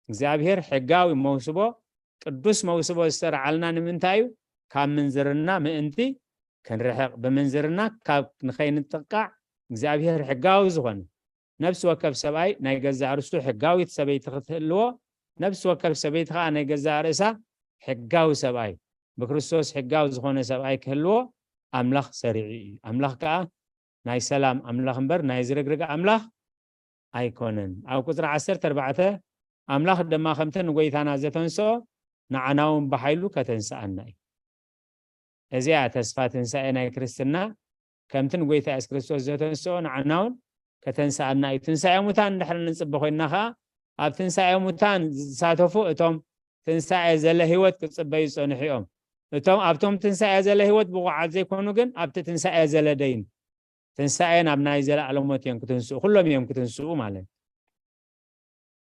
እግዚኣብሔር ሕጋዊ መውስቦ፣ ቅዱስ መውስቦ ዝሰርዓልና ንምንታይ እዩ? ካብ ምንዝርና ምእንቲ ክንርሕቕ፣ ብምንዝርና ካብ ንኸይንጥቃዕ እግዚኣብሔር ሕጋዊ ዝኾነ፣ ነፍሲ ወከፍ ሰብኣይ ናይ ገዛእ ርእሱ ሕጋዊት ሰበይቲ ክትህልዎ፣ ነፍሲ ወከፍ ሰበይቲ ኸኣ ናይ ገዛእ ርእሳ ሕጋዊ ሰብኣይ፣ ብክርስቶስ ሕጋዊ ዝኾነ ሰብኣይ ክህልዎ ኣምላኽ ሰሪዑ እዩ። ኣምላኽ ከኣ ናይ ሰላም ኣምላኽ እምበር ናይ ዝርግርግ ኣምላኽ ኣይኮነን። ኣብ ቁጽሪ ዓሰርተ ኣርባዕተ፣ ኣምላኽ ድማ ከምቲ ንጎይታና ዘተንስኦ ንዓና እውን ብሓይሉ ከተንስኣና እዩ። እዚኣ ተስፋ ትንሳኤ ናይ ክርስትና፣ ከምቲ ንጎይታ የሱስ ክርስቶስ ዘተንስኦ ንዓና እውን ከተንስኣና እዩ። ትንሳኤ ሙታን እንድሕር ንጽበ ኮይንና ኸኣ፣ ኣብ ትንሳኤ ሙታን ዝሳተፉ እቶም ትንሳኤ ዘለ ህይወት ክጽበዩ ዝጸንሑ እዮም። እቶም ኣብቶም ትንሳኤ ዘለ ህይወት ብቑዓት ዘይኮኑ ግን ኣብቲ ትንሳኤ ዘለ ደይን፣ ትንሳኤ ናብ ናይ ዘለኣለም ሞት እዮም ክትንስኡ፣ ኩሎም እዮም ክትንስኡ ማለት።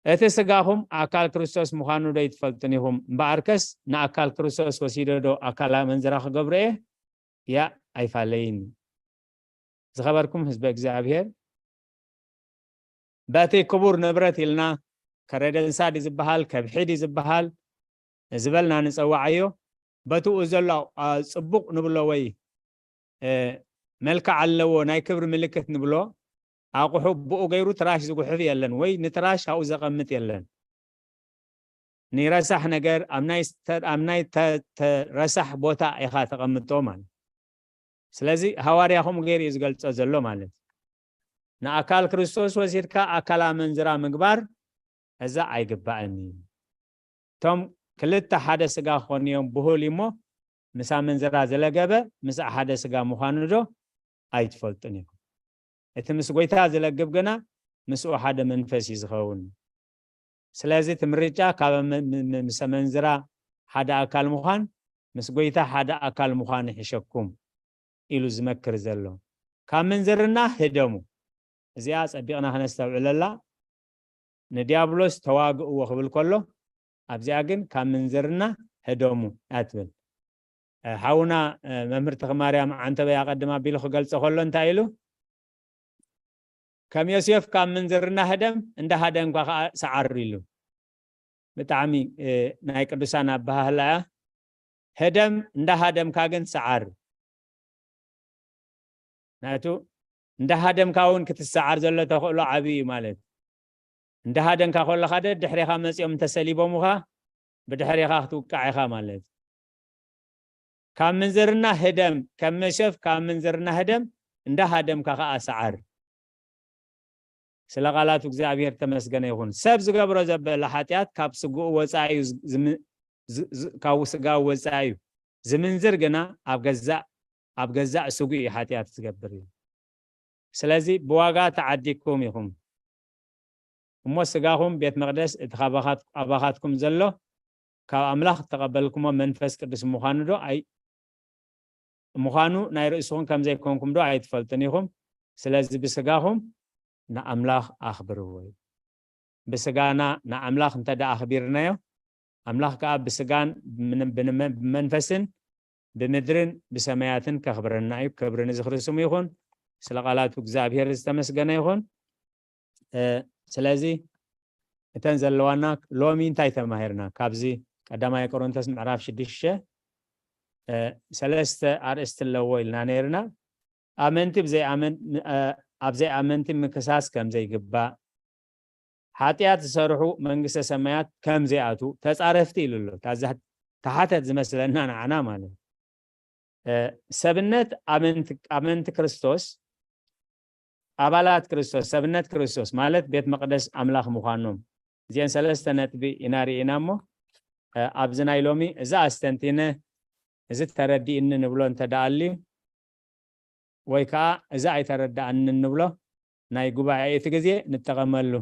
እቲ ስጋኹም ኣካል ክርስቶስ ምዃኑ ዶ ኣይትፈልጡን ኢኹም? እምበኣርከስ ንኣካል ክርስቶስ ወሲደ ዶ ኣካል ኣመንዝራ ክገብሮ እየ? ያእ ኣይፋለይን። ዝኸበርኩም ህዝበ እግዚኣብሔር፣ በቲ ክቡር ንብረት ኢልና ከረደንሳ ድዩ ዝበሃል፣ ከብሒ ድዩ ዝበሃል፣ ዝበልና ንጸዋዓዮ፣ በትኡ ዘሎ፣ ኣ፣ ጽቡቕ ንብሎ ወይ፣ እ፣ መልክዕ ኣለዎ ናይ ክብሪ ምልክት ንብሎ ኣቑሑ ብኡ ገይሩ ትራሽ ዝጉሕፍ የለን ወይ ንትራሽ ኣብኡ ዘቐምጥ የለን። ንረሳሕ ነገር ኣብ ናይ ስተ-፣ ኣብ ናይ ተ-፣ ተ-፣ ረሳሕ ቦታ ኢኻ ተቐምጦ ማለት። ስለዚ ሃዋርያ ከምኡ ገይሩ እዩ ዝገልጾ ዘሎ ማለት። ንኣካል ክርስቶስ ወሲድካ ኣካል ኣመንዝራ ምግባር፣ እዛ ኣይግባእን እዩ። እቶም ክልተ ሓደ ስጋ ክኾኑ እዮም ብሁል እሞ፣ ምስ ኣመንዝራ ዝለገበ ምስኣ ሓደ ስጋ ምዃኑ ዶ ኣይትፈልጡን ኢኹም? እቲ ምስ ጎይታ ዝለግብ ግና ምስኡ ሓደ መንፈስ እዩ ዝኸውን። ስለዚ እቲ ምርጫ ካብ መ-፣ ም-፣ ም-፣ ምስ ኣመንዝራ ሓደ ኣካል ምዃን፣ ምስ ጎይታ ሓደ ኣካል ምዃን ይሕሸኩም ኢሉ ዝመክር ዘሎ። ካብ ምንዝርና ህደሙ። እዚኣ ጸቢቕና ከነስተውዕለላ፣ ንዲያብሎስ ተዋግእዎ ክብል ከሎ፣ ኣብዚኣ ግን ካብ ምንዝርና ህደሙ እያ ትብል። እ፣ ሓውና፣ እ፣ መምህር ተኽማርያም ዓንተበይ ኣቐድም ኣቢሉ ክገልጾ ከሎ እንታይ ኢሉ? "ከም ዮሴፍ ካብ ምንዝርና ህደም፣ እንዳ ሃደምካ ከኣ ሰዓር" ኢሉ። ብጣዕሚ፣ እ፣ ናይ ቅዱሳን ኣበሃህላ እያ። ህደም፣ እንዳ ሃደምካ ግን ሰዓር። ናቱ እንዳ ሃደምካ እውን ክትሰዓር ዘሎ ተኽእሎ ዓብዪ እዩ ማለት። እንዳ ሃደምካ ከለኻ ደድሕሬኻ መጺኦም እንተሰሊቦምኻ ብድሕሬኻ ክትውቃዕ ኢኻ ማለት። ካብ ምንዝርና ህደም፣ ከም መሸፍ ካብ ምንዝርና ህደም፣ እንዳ ሃደምካ ኸኣ ሰዓር። ስለ ቃላቱ እግዚኣብሔር ተመስገነ ይኹን። ሰብ ዝገብሮ ዘበለ ሓጢኣት ካብ ስግኡ ወጻኢ እዩ ዝ-፣ ዝም-፣ ዝ-፣ ዝ-፣ ካብ ስጋኡ ወጻኢ እዩ። ዝምንዝር ግና ኣብ ገዛእ፣ ኣብ ገዛእ ስጉ እዩ ሓጢኣት ዝገብር እዩ። ስለዚ ብዋጋ ተዓዲግኩም ኢኹም። እሞ ስጋኹም ቤት መቕደስ እቲ ካባኻት-፣ ኣባኻትኩም ዘሎ ካብ ኣምላኽ እተቐበልኩሞ መንፈስ ቅዱስ ምዃኑ ዶ ኣይ-፣ ምዃኑ ናይ ርእስኹም ከም ዘይኮንኩም ዶ ኣይትፈልጡን ኢኹም? ስለዚ ብስጋኹም ንኣምላኽ ኣኽብርዎ እዩ። ብስጋና ንኣምላኽ እንተ ደኣ ኣኽቢርናዮ፣ ኣምላኽ ከኣ ብስጋን ብምን-፣ ብንመ-፣ ብመንፈስን ብምድርን ብሰማያትን ከኽብረና እዩ። ክብሪ ንዝኽሪ ስሙ ይኹን። ስለ ቃላቱ እግዚኣብሔር ዝተመስገነ ይኹን። እ፣ ስለዚ እተን ዘለዋና ሎሚ እንታይ ተማሂርና? ካብዚ ቀዳማይ ቆሮንቶስ ምዕራፍ ሽዱሽተ፣ እ፣ ሰለስተ ኣርእስቲ ኣለዎ ኢልና ነይርና። ኣመንቲ ብዘይኣመን-፣ እ፣ ኣብ ዘይኣመንቲ ምክሳስ ከም ዘይግባእ፣ ሓጢኣት ዝሰርሑ መንግስተ ሰማያት ከም ዘይኣትዉ ተጻረፍቲ ኢሉ ኣሎ። እታ ዛ-፣ ተሓተት ዝመስለና ንዓና ማለት እዩ። እ፣ ሰብነት ኣመንቲ፣ ኣመንቲ ክርስቶስ፣ ኣባላት ክርስቶስ፣ ሰብነት ክርስቶስ ማለት ቤት መቕደስ ኣምላኽ ምዃኖም። እዚአን ሰለስተ ነጥቢ ኢና ርኢና እሞ፣ እ፣ ኣብዚ ናይ ሎሚ እዛ ኣስተንቲነ፣ እዚ ተረዲእኒ ንብሎ እንተ ደኣ ኣልዩ፣ ወይ ከኣ እዚ ኣይተረዳእንን ንብሎ ናይ ጉባኤ እቲ ግዜ ንጠቐመሉ።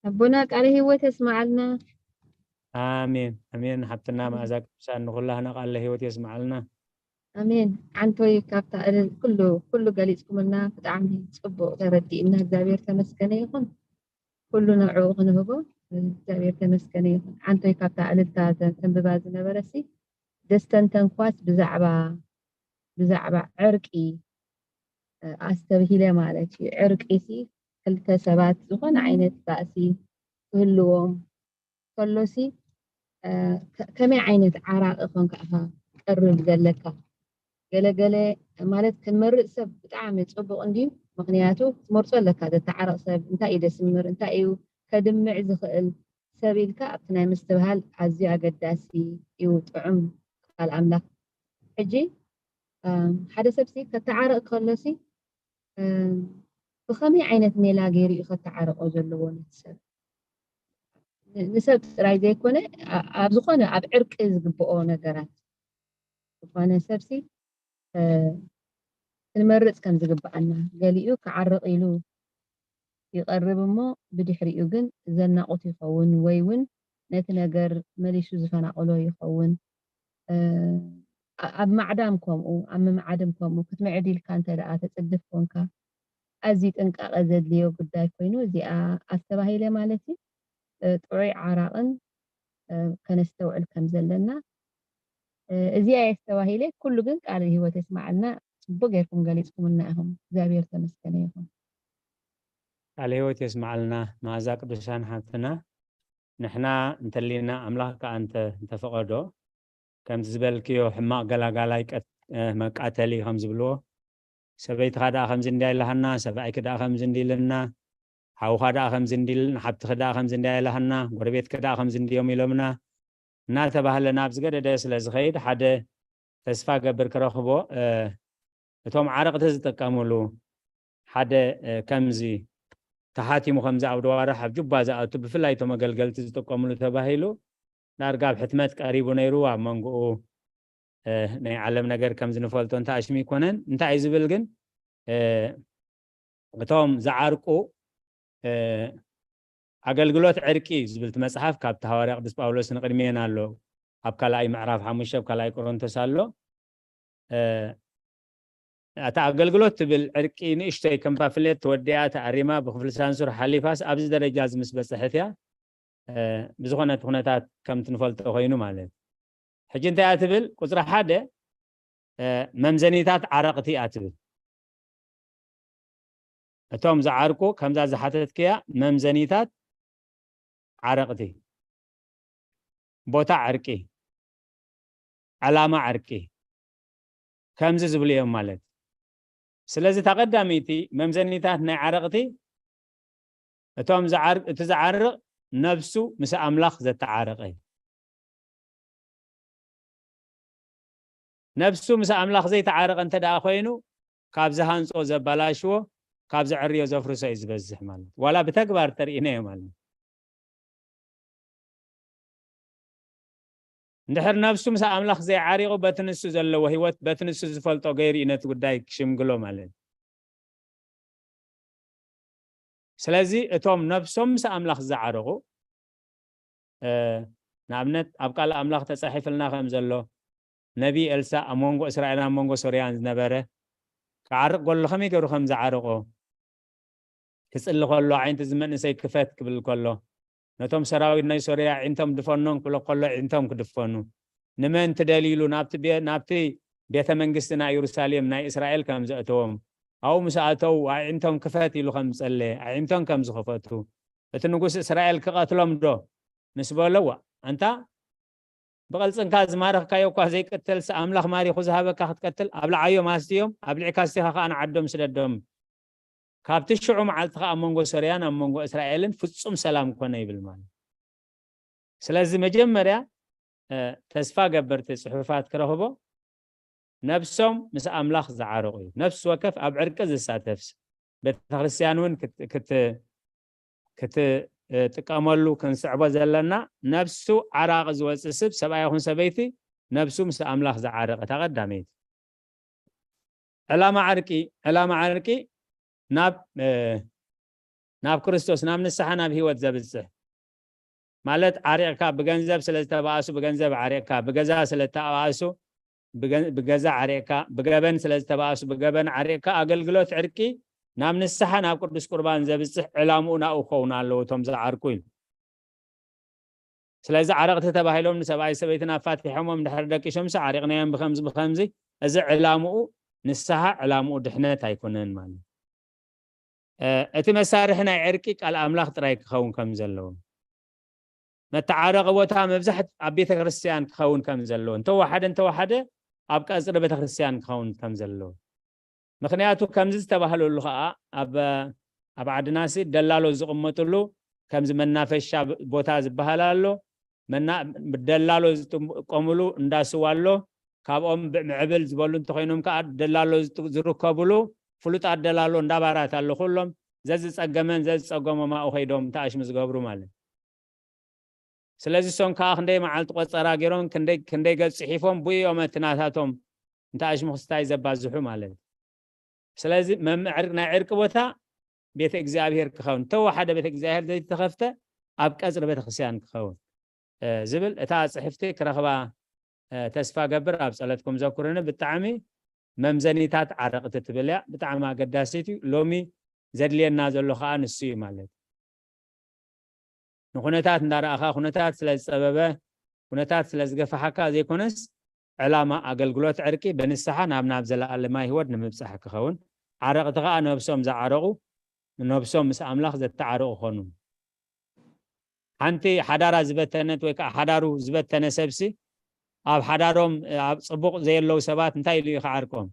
ኣቦና ቃለ ህይወት የስምዓልና። ኣሜን፣ ኣሜን። ሓብትና መኣዛ ቅዱሳን ንኹላህና ቃለ ህይወት የስምዓልና። ኣሜን። ዓንቶይ ካብታ እልል ኩሉ፣ ኩሉ ገሊጽኩምልና ብጣዕሚ ጽቡቕ ተረዲእና። እግዚኣብሔር ተመስገነ ይኹን። ኩሉ ንዕኡ ክንህቦ እግዚኣብሔር ተመስገነ ይኹን። ዓንቶይ ካብታ እልልታ ዘ-፣ ተንብባ ዝነበረሲ ደስተንተንኳስ ብዛዕባ፣ ብዛዕባ ዕርቂ፣ እ፣ ኣስተብሂለ ማለት እዩ። ዕርቂሲ ክልተ ሰባት ዝኾነ ዓይነት ባእሲ ክህልዎም ከሎሲ፣ እ፣ ከ-፣ ከመይ ዓይነት ዓራቂ ኮንካ ኢኻ ትቀርብ ዘለካ? ገለ ገለ ማለት ክንመርጽ ሰብ ብጣዕሚ ጽቡቕ እንድዩ። ምኽንያቱ ትመርጾ ኣለካ፣ ዘተዓርቕ ሰብ እንታይ እዩ ደስምር፣ እንታይ እዩ ከድምዕ ዝኽእል ሰብ ኢልካ ኣብቲ ናይ ምስትብሃል ኣዝዩ ኣገዳሲ እዩ፣ ጥዑም ቃል ኣምላኽ። ሕጂ፣ እ፣ ሓደ ሰብሲ ከተዓርቕ ከሎሲ፣ እ፣ ብኸመይ ዓይነት ሜላ ገይሩ እዩ ከተዓርቖ ዘለዎ ነቲ ሰብ? ን-፣ ንሰብ ጥራይ ዘይኮነ፣ ኣ-፣ ኣብ ዝኾነ ኣብ ዕርቂ ዝግብኦ ነገራት ዝኾነ ሰብሲ፣ እ፣ ክንመርጽ ከም ዝግብኣና፣ ገሊኡ ክዓርቕ ኢሉ ይቐርብ እሞ ብድሕሪኡ ግን ዘናቑት ይኸውን ወይ እውን ነቲ ነገር መሊሱ ዝፈናቕሎ ይኸውን። እ፣ ኣ-፣ ኣብ ማዕዳም ከምኡ፣ ኣብ ምምዓድም ከምኡ ክትምዕድ ኢልካ እንተ ደኣ ተጽድፍ ኮንካ፣ ኣዝዩ ጥንቃቐ ዘድልዮ ጉዳይ ኮይኑ፣ እዚኣ ኣስተባሂለ ማለት እዩ። እ፣ ጥዑይ ዓራቕን፣ እ፣ ከነስተውዕል ከም ዘለና፣ እ፣ እዚኣ እየ ኣስተባሂለ። ኩሉ ግን ቃል ህይወት የስምዓልና። ጽቡቕ ጌርኩም ገሊጽኩምልና ኢኹም። እግዚኣብሔር ተመስገነ ይኹን። ቃል ህይወት የስምዓልና መኣዛ ቅዱሳን ሓብትና። ንሕና እንተሊና ኣምላኽ ከኣ እንተ-፣ እንተፈቐዶ፣ ከምቲ ዝበልክዮ ሕማቕ ገላጋላይ ቀት-፣ እ፣ መቃተሊ ከም ዝብልዎ፣ ሰበይትኻ ደኣ ከምዚ እንድያ ኢላሃና፣ ሰብኣይኪ ደኣ ከምዚ እንዲ ኢልና፣ ሓውኻ ደኣ ከምዚ እንዲ ኢልና፣ ሓብትኺ ደኣ ከምዚ እንድያ ኢላሃና፣ ጎረቤትኪ ደኣ ከምዚ እንድዮም ኢሎምና እናተባህለ ናብ ዝገደደ ስለ ዝኸይድ፣ ሓደ ተስፋ ገብር ክረኽቦ፣ እ፣ እቶም ዓረቕቲ ዝጥቀምሉ ሓደ፣ እ፣ ከምዚ ተሓቲሙ ከምዚ ኣብ ደዋርሕ ኣብ ጁባ ዝኣቱ ብፍላይ እቶም ኣገልገልቲ ዝጥቀምሉ ተባሂሉ ዳርጋ ኣብ ሕትመት ቀሪቡ ነይሩ። ኣብ መንጎኡ፣ እ፣ ናይ ዓለም ነገር ከም ዝንፈልጦ እንተ ኣሽሙ ይኮነን። እንታይ እዩ ዝብል ግን፣ እ፣ እቶም ዝዓርቁ፣ እ፣ ኣገልግሎት ዕርቂ ዝብል እቲ መጽሓፍ ካብቲ ሃዋርያ ቅዱስ ጳውሎስ ንቕድሚኤን ኣሎ። ኣብ ካልኣይ ምዕራፍ ሓሙሽተ ኣብ ካልኣይ ቆሮንቶስ ኣሎ። እ፣ እታ ኣገልግሎት ትብል ዕርቂ ንእሽተይ ከም ፓፍሌት ተወዲኣ ተኣሪማ ብክፍሊ ሳንሱር ሓሊፋስ ኣብዚ ደረጃ እዚ ምስ በጽሐት እያ፣ እ፣ ብዝኾነ እቲ ኩነታት ከም ትንፈልጦ ኮይኑ ማለት። ሕጂ እንታይ እያ ትብል? ቁጽሪ ሓደ፣ እ፣ መምዘኒታት ዓረቕቲ እያ ትብል። እቶም ዝዓርቁ ከምዛ ዝሓተትክያ መምዘኒታት ዓረቕቲ፣ ቦታ ዕርቂ፣ ዕላማ ዕርቂ፣ ከምዚ ዝብሉ እዮም ማለት። ስለዚ እታ ቀዳመይቲ መምዘኒታት ናይ ዓረቕቲ፣ እቶም ዝዓር-፣ እቲ ዝዓርቕ ነብሱ ምስ ኣምላኽ ዘተዓረቐ እዩ። ነብሱ ምስ ኣምላኽ ዘይተዓረቐ እንተ ደኣ ኮይኑ፣ ካብ ዝሃንጾ ዘባላሽዎ፣ ካብ ዘዕርዮ ዘፍርሶ እዩ ዝበዝሕ ማለት። ዋላ ብተግባር ተርእይናዮ ማለት። እንድሕር ነብሱ ምስ ኣምላኽ ዘይዓሪቑ፣ በቲ ንሱ ዘለዎ ህይወት፣ በቲ ንሱ ዝፈልጦ ገይሩ እዩ ነቲ ጉዳይ ክሽምግሎ ማለት። ስለዚ እቶም ነብሶም ምስ ኣምላኽ ዝዓረቑ፣ እ፣ ንኣብነት ኣብ ቃል ኣምላኽ ተጻሒፍልና ከም ዘሎ፣ ነቢ ኤልሳ ኣብ መንጎ እስራኤልን ኣብ መንጎ ሶርያን ዝነበረ ክዓርቕ ከሎ ከመይ ገይሩ ከም ዝዓረቆ ክጽሊ ከሎ፣ ኣዒንቲ እዚ መንእሰይ ክፈት ክብል ከሎ፣ ነቶም ሰራዊት ናይ ሶርያ ኣዒንቶም ድፈኖም ክብሎ ከሎ ኣዒንቶም ክድፈኑ፣ ንመን ትደልዩ ኢሉ ናብቲ ቤ-፣ ናብቲ ቤተ መንግስቲ ናይ ኢየሩሳሌም ናይ እስራኤል ከም ዘእተዎም፣ ኣብኡ ምስ ኣተዉ ኣዒንቶም ክፈት ኢሉ ከም ዝጸለየ ኣዒንቶም ከም ዝኸፈቱ፣ እቲ ንጉስ እስራኤል ክቐትሎም ዶ ምስ በሎ፣ ዋ፣ ኣንታ ብቐልጽንካ ዝማረኽካዮ እኳ ዘይቅተልስ ኣምላኽ ማሪኹ ዝሃበካ ክትቀትል ኣብልዓዮም ኣስትዮም ኣብሊዕካ ኣስቲኻ ከኣ ንዓዶም ስደዶም። ካብቲ ሽዑ መዓልቲ ከኣ ኣብ መንጎ ሶርያን ኣብ መንጎ እስራኤልን ፍጹም ሰላም ኮነ ይብል ማለት። ስለዚ መጀመርያ ተስፋ ገብርቲ ጽሑፋት ክረኽቦ ነብሶም ምስ ኣምላኽ ዝዓረቑ እዩ። ነፍሲ ወከፍ ኣብ ዕርቂ ዝሳተፍስ ቤተክርስትያን እውን ክትጥቀመሉ ክንስዕቦ ዘለና፣ ነብሱ ዓራቂ ዝወፅእ ስብ ሰብኣይ ይኹን ሰበይቲ ነብሱ ምስ ኣምላኽ ዝዓረቀ እታ ቀዳመይቲ ዕላማ ዓርቂ ዕላማ ዓርቂ ናብ ናብ ክርስቶስ ናብ ንስሓ ናብ ህይወት ዘብፅሕ ማለት ዓሪቕካ ብገንዘብ ስለ ዝተባእሱ ብገንዘብ ዓሪቕካ ብገዛ ስለ ዝተባእሱ ብገዛ ዓሪቕካ ብገበን ስለ ዝተባእሱ ብገበን ዓሪቕካ ኣገልግሎት ዕርቂ ናብ ንስሓ ናብ ቅዱስ ቁርባን ዘብፅሕ ዕላምኡ ናብኡ ክኸውን ኣለዎ እቶም ዝዓርቁ ኢሉ። ስለዚ ዓረቕቲ ተባሂሎም ንሰብኣይ ሰበይትን ኣፋቲሖሞም ድሕሪ ደቂሶምሲ ዓሪቕናዮም ብከምዚ ብከምዚ እዚ ዕላምኡ ንስሓ ዕላምኡ ድሕነት ኣይኮነን ማለት እዩ። እቲ መሳርሒ ናይ ዕርቂ ቃል ኣምላኽ ጥራይ ክኸውን ከም ዘለዎ መተዓረቂ ቦታ መብዛሕት ኣብ ቤተ ክርስትያን ክኸውን ከም ዘለዎ እንተወሓደ እንተወሓደ ኣብ ቀፅሪ ቤተ ክርስትያን ክኸውን ከም ዘለዎ ምክንያቱ ከምዚ ዝተባህለሉ ከዓ ኣብ ኣብ ዓድናሲ ደላሎ ዝቕመጥሉ ከምዚ መናፈሻ ቦታ ዝበሃል ኣሎ። ደላሎ ዝጥቀምሉ እንዳስዋ ኣሎ። ካብኦም ምዕብል ዝበሉ እንተኮይኖም ከዓ ደላሎ ዝርከብሉ ፍሉጣት ደላሎ እንዳባራት ኣሎ። ኩሎም ዘዝፀገመን ዘዝፀገሞም ኣብኡ ከይዶም ተኣሽሙ ዝገብሩ ማለት። ስለዚ እሶም ከዓ ክንደይ መዓልቲ ቆፀራ ገይሮም ክንደይ ገፅ ፅሒፎም ብኡ እዮም እቲ ናታቶም እንተኣሽሙ ክስታይ ዘባዝሑ ማለት። ስለዚ መምዕር ናይ ዕርቂ ቦታ ቤተ እግዚኣብሔር ክኸውን እንተወሓደ ቤተ እግዚኣብሔር ዘይተኸፍተ ኣብ ቀፅሪ ቤተክርስትያን ክኸውን ዝብል እታ ፅሕፍቲ ክረኽባ ተስፋ ገብር ኣብ ፀለትኩም ዘኩርኒ ብጣዕሚ መምዘኒታት ዓረቕቲ ትብል እያ ብጣዕሚ ኣገዳሲት እዩ ሎሚ ዘድልየና ዘሎ ከዓ ንሱ እዩ ማለት ንኩነታት እንዳረኣኻ ኩነታት ስለ ዝፀበበ ኩነታት ስለ ዝገፋሓካ ዘይኮነስ ዕላማ ኣገልግሎት ዕርቂ ብንስሓ ናብ ናብ ዘለኣለማይ ህይወት ንምብፃሕ ክኸውን ዓረቕቲ ከዓ ነብሶም ዝዓረቑ ነብሶም ምስ ኣምላኽ ዘተዓረቑ ኾኑ ሓንቲ ሓዳራ ዝበተነት ወይ ከዓ ሓዳሩ ዝበተነ ሰብሲ ኣብ ሓዳሮም ኣብ ፅቡቕ ዘየለዉ ሰባት እንታይ ኢሉ እዩ ክዓርቆም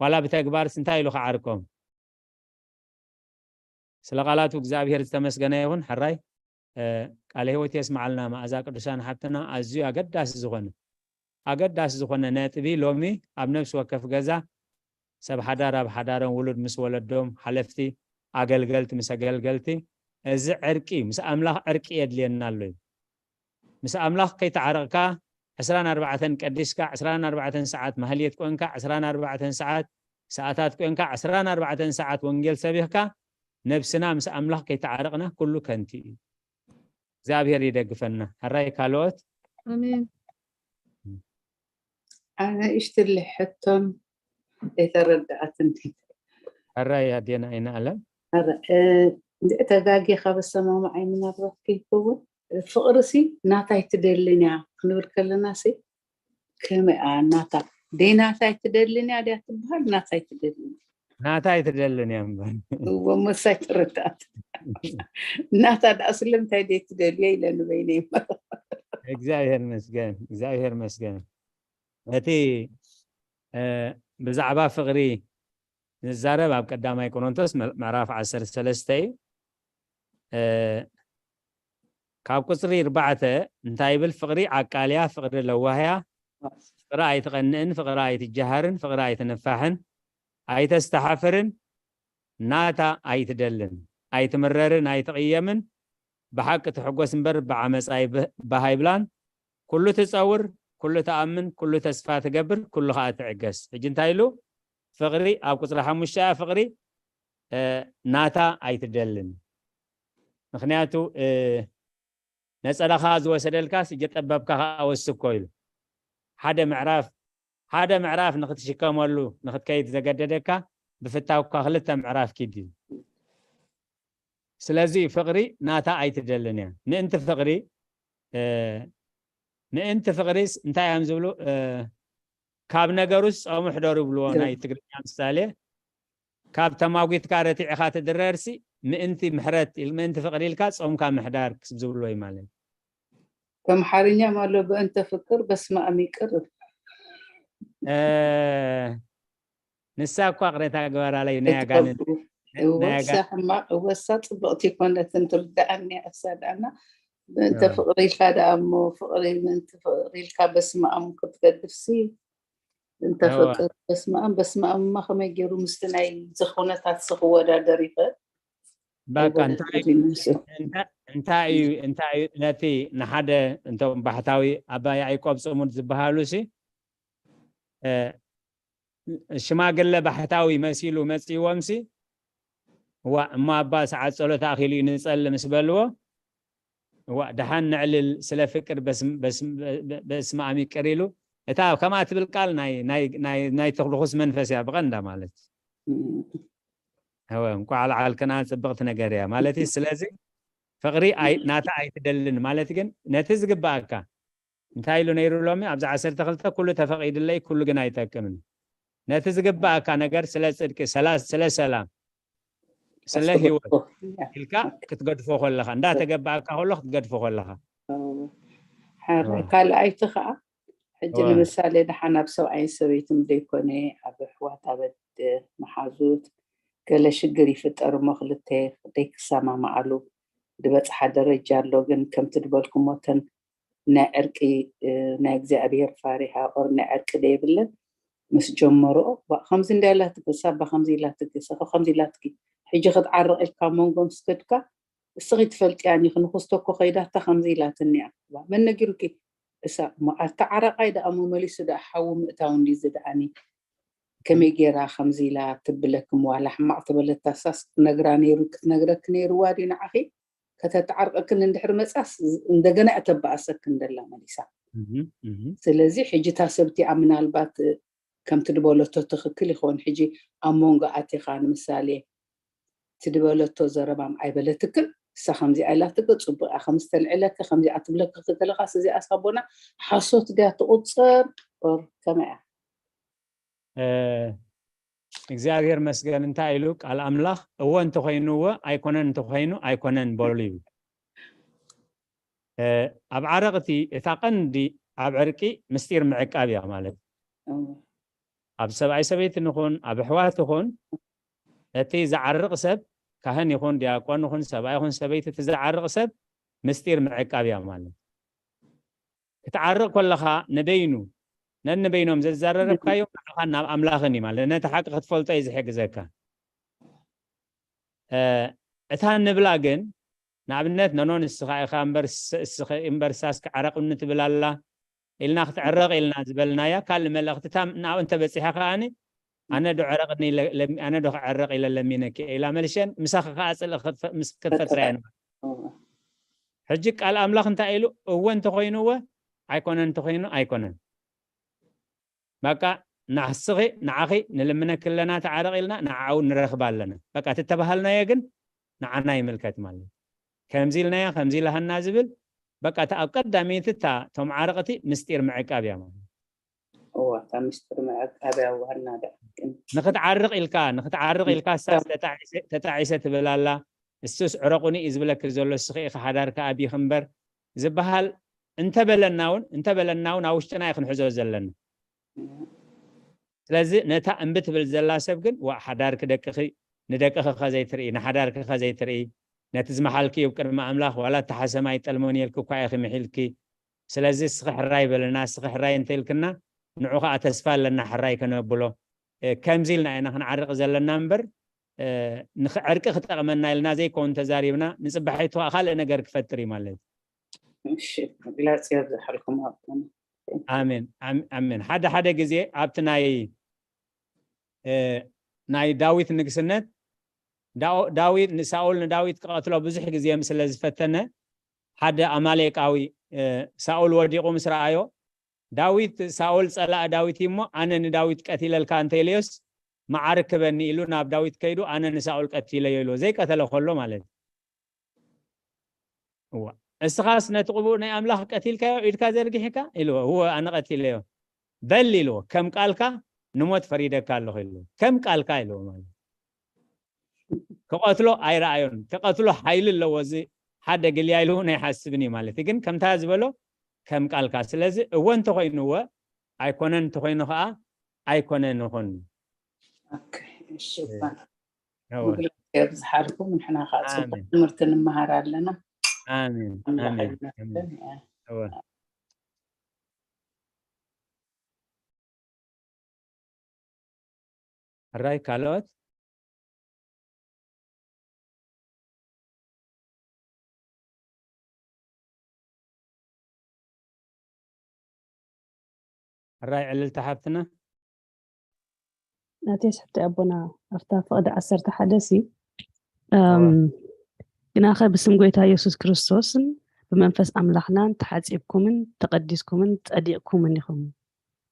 ዋላ ብተግባርስ እንታይ ኢሉ ክዓርቆም ስለ ቃላቱ እግዚኣብሔር ዝተመስገነ ይኹን ሕራይ ቃለ ህይወት የስማዓልና መኣዛ ቅዱሳን ሓብትና ኣዝዩ ኣገዳሲ ዝኾነ ኣገዳሲ ዝኾነ ነጥቢ ሎሚ ኣብ ነፍሲ ወከፍ ገዛ ሰብ ሓዳር ኣብ ሓዳሮም ውሉድ ምስ ወለዶም ሓለፍቲ ኣገልገልቲ ምስ ኣገልገልቲ እዚ ዕርቂ ምስ ኣምላኽ ዕርቂ የድልየና ኣሎ እዩ ምስ ኣምላኽ ከይተዓረቕካ ዕስራን ኣርባዕተን ቀዲስካ ዕስራን ኣርባዕተን ሰዓት ማህልየት ኮንካ ዕስራን ኣርባዕተን ሰዓት ሰዓታት ኮንካ ዕስራን ኣርባዕተን ሰዓት ወንጌል ሰቢኽካ ነብስና ምስ ኣምላኽ ከይተዓረቕና ኩሉ ከንቲ እዩ እግዚኣብሔር ይደግፈና ሕራይ ካልኦት ኣነ እሽትሊ ሕቶን ኣይተረድኣትን ሕራይ ኣዴና ኣይንኣለም ተጋጊኻ በሰማማዓይ ምናልባት ከይከውን ፍቕሪ ሲ ናታይ ትደልን እያ ክንብል ከለና ሲ ከመይ ናታ ደይ ናታይ ትደልን እያ ድያ ትበሃል ናታይ ትደልን ናታይ ትደልን እያ እምበር እዎ መሳይ ተረዳት ናታ ደኣ ስለምንታይ ደይ ትደልዮ ኢለ ንበይነ እግዚኣብሔር መስገን እግዚኣብሔር መስገን እቲ ብዛዕባ ፍቕሪ ንዛረብ ኣብ ቀዳማይ ቆሮንቶስ ምዕራፍ ዓሰርተ ሰለስተ እዩ ካብ ቁፅሪ ኣርባዕተ እንታይ ይብል ፍቕሪ ዓቃልያ ፍቕሪ ለዋህያ ፍቕሪ ኣይትቐንእን ፍቕሪ ኣይትጀሃርን ፍቕሪ ኣይትንፋሕን ኣይተስተሓፍርን ናታ ኣይትደልን ኣይትምረርን ኣይትቕየምን ብሓቂ ትሕጎስ እምበር ብዓመፃ ባህ ኣይብላን ኩሉ ትፀውር ኩሉ ትኣምን ኩሉ ተስፋ ትገብር ኩሉ ከዓ ትዕገስ ሕጂ እንታይ ኢሉ ፍቕሪ ኣብ ቁፅሪ ሓሙሽተ እያ ፍቕሪ ናታ ኣይትደልን ምክንያቱ ነፀላኻ ዝወሰደልካስ እጀ ጠበብካ ከዓ ወስኮ ኢሉ ሓደ ምዕራፍ ሓደ ምዕራፍ ንክትሽከመሉ ንክትከይድ ዘገደደካ ብፍታውካ ክልተ ምዕራፍ ኪድ እዩ። ስለዚ ፍቕሪ ናታ ኣይትደልን እያ። ምእንቲ ፍቕሪ ምእንቲ ፍቕሪስ እንታይ እዮም ዝብሉ? ካብ ነገሩስ ጾሙ ሕደሩ ይብልዎ ናይ ትግርኛ ምሳሌ። ካብ ተማጒትካ ረቲዕኻ ትድረርሲ ምእንቲ ምሕረት ምእንቲ ፍቕሪ ኢልካ ጾምካ ምሕዳር ዝብልዎ እዩ ማለት። በምሓርኛም ኣሎ በእንተ ፍቅር በስመ አብ ይቅር። ንሳ እኳ ቅሬታ ግበራለይ ናይ ኣጋንንት እወሳ ሕማቅ እወሳ ጽብቅቲ ይኮነትን ትርዳኣኒ እያ እሳ ደኣና። በእንተ ፍቅሪ ኢልካ ደኣ እሞ ፍቅሪ ምእንቲ ፍቅሪ ኢልካ በስመ አብ ክትገድፍሲ እንተ ፍቅር በስመ አብ በስመ አብ እማ ከመይ ገይሩ ምስቲ ናይ ዝኩነታት ሲ ክወዳደር ይኽእል? በቃ እንታይ እንታይ እዩ እንታይ እዩ ነቲ ንሓደ እንቶም ባሕታዊ ኣባ ያዕቆብ ጽሙድ ዝበሃሉ ሲ ሽማግለ ባሕታዊ መሲሉ መጺዎም ሲ ዋ እሞ ኣባ ሰዓት ጸሎት ኣኺሉ እዩ ንጸሊ ምስ በልዎ ዋ ደሓን ንዕልል ስለ ፍቅር በስመ ኣብ ይቅር ኢሉ እታ ከምኣ ትብል ቃል ናይ ተኽልኹስ መንፈስ እያ ብቐንዳ ማለት እወ እንቋዕ ለዓልክና ጽብቕቲ ነገር እያ ማለት እዩ። ስለዚ ፍቕሪ ናታ ኣይትደልን ማለት ግን ነቲ ዝግባኣካ እንታይ ኢሉ ነይሩ ሎሚ ኣብዚ ዓሰርተ ክልተ ኩሉ ተፈቒድለይ ኩሉ ግን ኣይጠቅምን። ነቲ ዝግባኣካ ነገር ስለ ጽድቂ፣ ስለ ሰላም፣ ስለ ህይወት ኢልካ ክትገድፎ ከለኻ እንዳተገባኣካ ከሎ ክትገድፎ ከለኻ ካልኣይቲ ከዓ ሕጂ ንምሳሌ ደሓን ኣብ ሰብኣይን ሰበይትን ዘይኮነ ኣብ ኣሕዋት ኣብ ኣደ መሓዙት ገለ ሽግር ይፍጠር እሞ ክልተ ደይክሰማማዓሉ ዝበፅሓ ደረጃ ኣሎ። ግን ከምቲ ዝበልኩሞ እተን ናይ ዕርቂ ናይ እግዚኣብሔር ፋሪሃ ኦር ናይ ዕርቂ ደይብለን ምስ ጀመርኦ ከምዚ እንዳ ኢላትኪ ሳባ ከምዚ ኢላትኪ ሰኸ ከምዚ ኢላትኪ ሕጂ ክትዓርቕ ኢልካ መንጎም ስከድካ እስኺ ትፈልጥያ ኒኺ ንክስቶ እኮ ከይዳታ ከምዚ ኢላትኒ እያ መን ነጊሩኪ እሳ እሞ ኣተዓራቃይ ደኣ መመሊሱ ደኣ ሓዊ ምእታው እንዲ ዝደኣኒ ከመይ ገይራ ከምዚ ኢላ ትብለክም ዋላ ሕማቅ ተበለታ እሳስ ክትነግራ ነይሩ ክትነግረኪ ነይርዋ ድዩ ንዓኺ ከተተዓርቀክን እንድሕር መጻስ እንደገና እያ ተበኣሰክን ደላ መሊሳ ስለዚ ሕጂ እታ ሰብቲኣ ምናልባት ከምቲ ድበለቶ ትኽክል ይኸውን ሕጂ ኣብ መንጎ ኣቲኻ ንምሳሌ እቲ ድበለቶ ዘረባም ኣይበለትክን እሳ ከምዚኣ ኢላትክ ፅቡቅ እያ ከምዝተልዕለክ ከምዚኣ ትብለክ ክትለኻስ እዚኣ ሳቦና ሓሶት ድያ ትቁፅር ኦር ከመይ እያ እግዚኣብሔር መስገን እንታይ ኢሉ ቃል ኣምላኽ እወ እንተኮይኑ እወ ኣይኮነን እንተኮይኑ ኣይኮነን በሉ ይብል ኣብ ዓረቕቲ እታ ቀንዲ ኣብ ዕርቂ ምስጢር ምዕቃብ እያ ማለት ኣብ ሰብኣይ ሰበይቲ ንኹን ኣብ ኣሕዋት ይኹን እቲ ዝዓርቕ ሰብ ካህን ይኹን ዲያቆን ይኹን ሰብኣይ ይኹን ሰበይቲ እቲ ዝዓርቕ ሰብ ምስጢር ምዕቃብ እያ ማለት ክትዓርቕ ከለኻ ንበይኑ ነንበይኖም ዘዛረረብካዮም ንዓኻን ናብ ኣምላኽን እዩ ማለት ነቲ ሓቂ ክትፈልጦ እዩ ዝሕግዘካ እታ ንብላ ግን ንኣብነት ነኖ ንስኻ ኢኻ እምበር ሳስ ክዓረቕኒ ትብል ኣላ ኢልና ክትዕረቕ ኢልና ዝበልናያ ካልእ መልእኽቲ እታ ናብኡ እንተበፂሓ ከኣኒ ኣነ ዶ ዕረቕኒ ኣነ ዶ ክዕረቕ ኢለ ለሚነኪ ኢላ መልሸን ምሳኺ ከዓ ፅልኢ ክትፈጥራ እያ ሕጂ ቃል ኣምላኽ እንታይ ኢሉ እወ እንተኮይኑ እወ ኣይኮነን እንተኮይኑ ኣይኮነን በቃ ንስኺ ንዓኺ ንልምነኪ ኣለና ተዓረቕ ኢልና ንዓኡ ንረኽባ ኣለና በቃ ትተባሃልናዮ ግን ንዓና ይምልከት ማለት ከምዚ ኢልናያ ከምዚ ኢልሃና ዝብል በቃ እታ ኣብ ቀዳመይቲ እታ እቶም ዓረቕቲ ምስጢር ምዕቃብ እያ ማለት እዋ እታ ምስጢር ምዕቃብ እያ ዋና ደኣ ንክትዓርቕ ኢልካ ንክትዓርቕ ኢልካ ሳስ ተጣዒሰ ትብል ኣላ እሱስ ዕረቑኒ እዩ ዝብለኪ ዘሎ እስኺ ኢኺ ሓዳርካ ኣብይኺ እምበር ዝበሃል እንተበለና እውን እንተበለና እውን ኣብ ውሽጥና እዩ ክንሕዞ ዘለና ስለዚ ነታ እምቢ ትብል ዘላ ሰብ ግን ዋእ ሓዳርኪ ደቅኺ ንደቅኺ ከዘይትርኢ ንሓዳርኪ ከዘይትርኢ ነቲ ዝመሓልኪ ኣብ ቅድሚ ኣምላኽ ዋላ እቲ ሓሰማ ይጠልመን የልኪ እኳ ኢኺ ምሒልኪ ስለዚ እስኺ ሕራይ በለና እስኺ ሕራይ እንተኢልክና ንዑ ከዓ ተስፋ ኣለና ሕራይ ከነብሎ ከምዚ ኢልና ኢና ክንዓርቕ ዘለና እምበር ንዕርቂ ክጠቕመና ኢልና ዘይከውን ተዛሪብና ንፅባሒቱ ከዓ ካልእ ነገር ክፈጥር እዩ ማለት እዩ እሺ መግለፂ ኣብዝሓልኩም ሃብቶም ኣሜን ኣሜን ሓደ ሓደ ግዜ ኣብቲ ናይ ናይ ዳዊት ንግስነት ዳዊት ንሳኦል ንዳዊት ክቐትሎ ብዙሕ ግዜ ስለ ዝፈተነ ሓደ ኣማሌቃዊ ሳኦል ወዲቑ ምስ ረኣዮ ዳዊት፣ ሳኦል ጸላእ ዳዊት እዩ እሞ፣ ኣነ ንዳዊት ቀቲለልካ እንተ ኢለዮስ፣ መዓር ክበኒ ኢሉ ናብ ዳዊት ከይዱ፣ ኣነ ንሳኦል ቀቲለዮ ኢሉ ዘይቀተለ ከሎ ማለት እዩ። እዋ፣ እስኻስ ነቲ ቅቡእ ናይ ኣምላኽ ቀቲልካዮ፣ ኢድካ ዘርጊሕካ? ኢልዎ። እወ፣ ኣነ ቀቲለዮ። በል ኢልዎ፣ ከም ቃልካ ንሞት ፈሪደካ ኣለኹ ኢልዎ። ከም ቃልካ ኢልዎ ማለት፣ ክቐትሎ ኣይረኣዮን። ክቐትሎ ሓይሊ ኣለዎ፣ እዚ ሓደ ግልያ ኢሉ እውን ኣይሓስብን እዩ ማለት እዩ። ግን ከምታ ዝበሎ ከም ቃልካ። ስለዚ እወ እንተኾይኑ እወ፣ ኣይኮነን እንተኾይኑ ከዓ ኣይኮነን ይኹን። ኦኬ፣ እሺ፣ እባ። እወ። መግለጺ የብዝሓልኩም። ንሕና ከዓ ጽቡቅ ኣሜን። ትምህርቲ ንምሃር ኣለና። ኣሜን፣ ኣምላኽ ኣሜን፣ ይመስገን። ኣሜን። እወ። ሕራይ ካልኦት? ሕራይ ዕልልቲ ሓፍትና? ናተይ ስሕተይ ኣቦና፣ ኣብታ ፍቕዲ ዓሰርተ ሓደ ሲ፣ እም፣ ግናኸ ብስም ጎይታ ኢየሱስ ክርስቶስን ብመንፈስ ኣምላኽናን ተሓጺብኩምን ተቐዲስኩምን ጸዲቕኩምን ኢኹም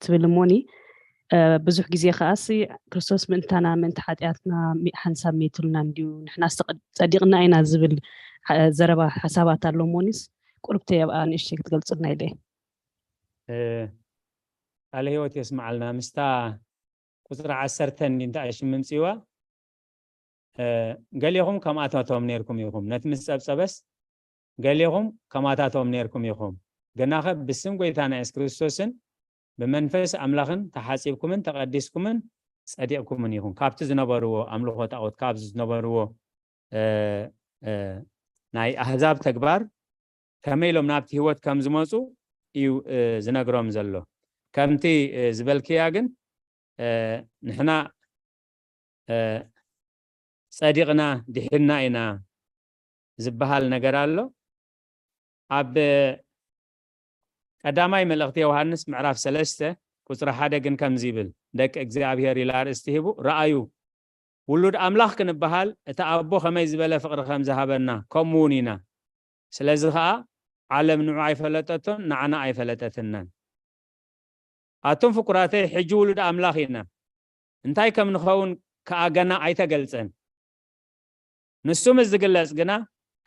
ትብል እሞኒ፣ እ፣ ብዙሕ ግዜ ከኣሲ ክርስቶስ ምእንታና፣ ምእንቲ ሓጢኣትና ሚ-፣ ሓንሳብ ሜትሉና እንድዩ፣ ንሕናስ ተቐ-፣ ጸዲቕና ኢና ዝብል ሓ-፣ ዘረባ ሓሳባት ኣሎ እሞኒስ፣ ቁርብተይ ኣብኣ ንእሽተይ ክትገልጹልና ኢለ። እ፣ ቃለ ህይወት የስምዓልና። ምስታ ቁጽሪ ዓሰርተ እንዲ እንታይ ሽም ምምጽእዋ? እ፣ ገሊኹም ከማታቶም ነይርኩም ኢኹም። ነቲ ምስ ጸብጸበስ፣ ገሊኹም ከማታቶም ነይርኩም ኢኹም። ግናኸ ብስም ጎይታና የሱስ ክርስቶስን ብመንፈስ ኣምላኽን ተሓጺብኩምን ተቐዲስኩምን ጸዲቕኩምን ኢኹም። ካብቲ ዝነበርዎ ኣምልኾ ጣኦት፣ ካብ ዝነበርዎ፣ እ፣ እ፣ ናይ ኣህዛብ ተግባር ከመይ ኢሎም ናብቲ ህይወት ከም ዝመጹ እዩ፣ እ፣ ዝነግሮም ዘሎ። ከምቲ፣ እ፣ ዝበልክያ ግን፣ እ፣ ንሕና፣ እ፣ ጸዲቕና ድሒንና ኢና ዝበሃል ነገር ኣሎ። ኣብ ቀዳማይ መልእኽቲ ዮሃንስ ምዕራፍ ሰለስተ ቁጽሪ ሓደ ግን ከምዚ ይብል፣ ደቂ እግዚኣብሔር ኢሉ ኣርእስቲ ሂቡ፣ ረኣዩ፣ ውሉድ ኣምላኽ ክንበሃል እቲ ኣቦ ከመይ ዝበለ ፍቕሪ ከም ዝሃበና፣ ከምኡ እውን ኢና። ስለዚ ኸኣ ዓለም ንዑ ኣይፈለጠቶን፣ ንዓና ኣይፈለጠትናን። ኣቱም ፍቁራተይ፣ ሕጂ ውሉድ ኣምላኽ ኢና። እንታይ ከም ንኸውን ከኣ ገና ኣይተገልጸን። ንሱ ምስ ዝግለጽ ግና፣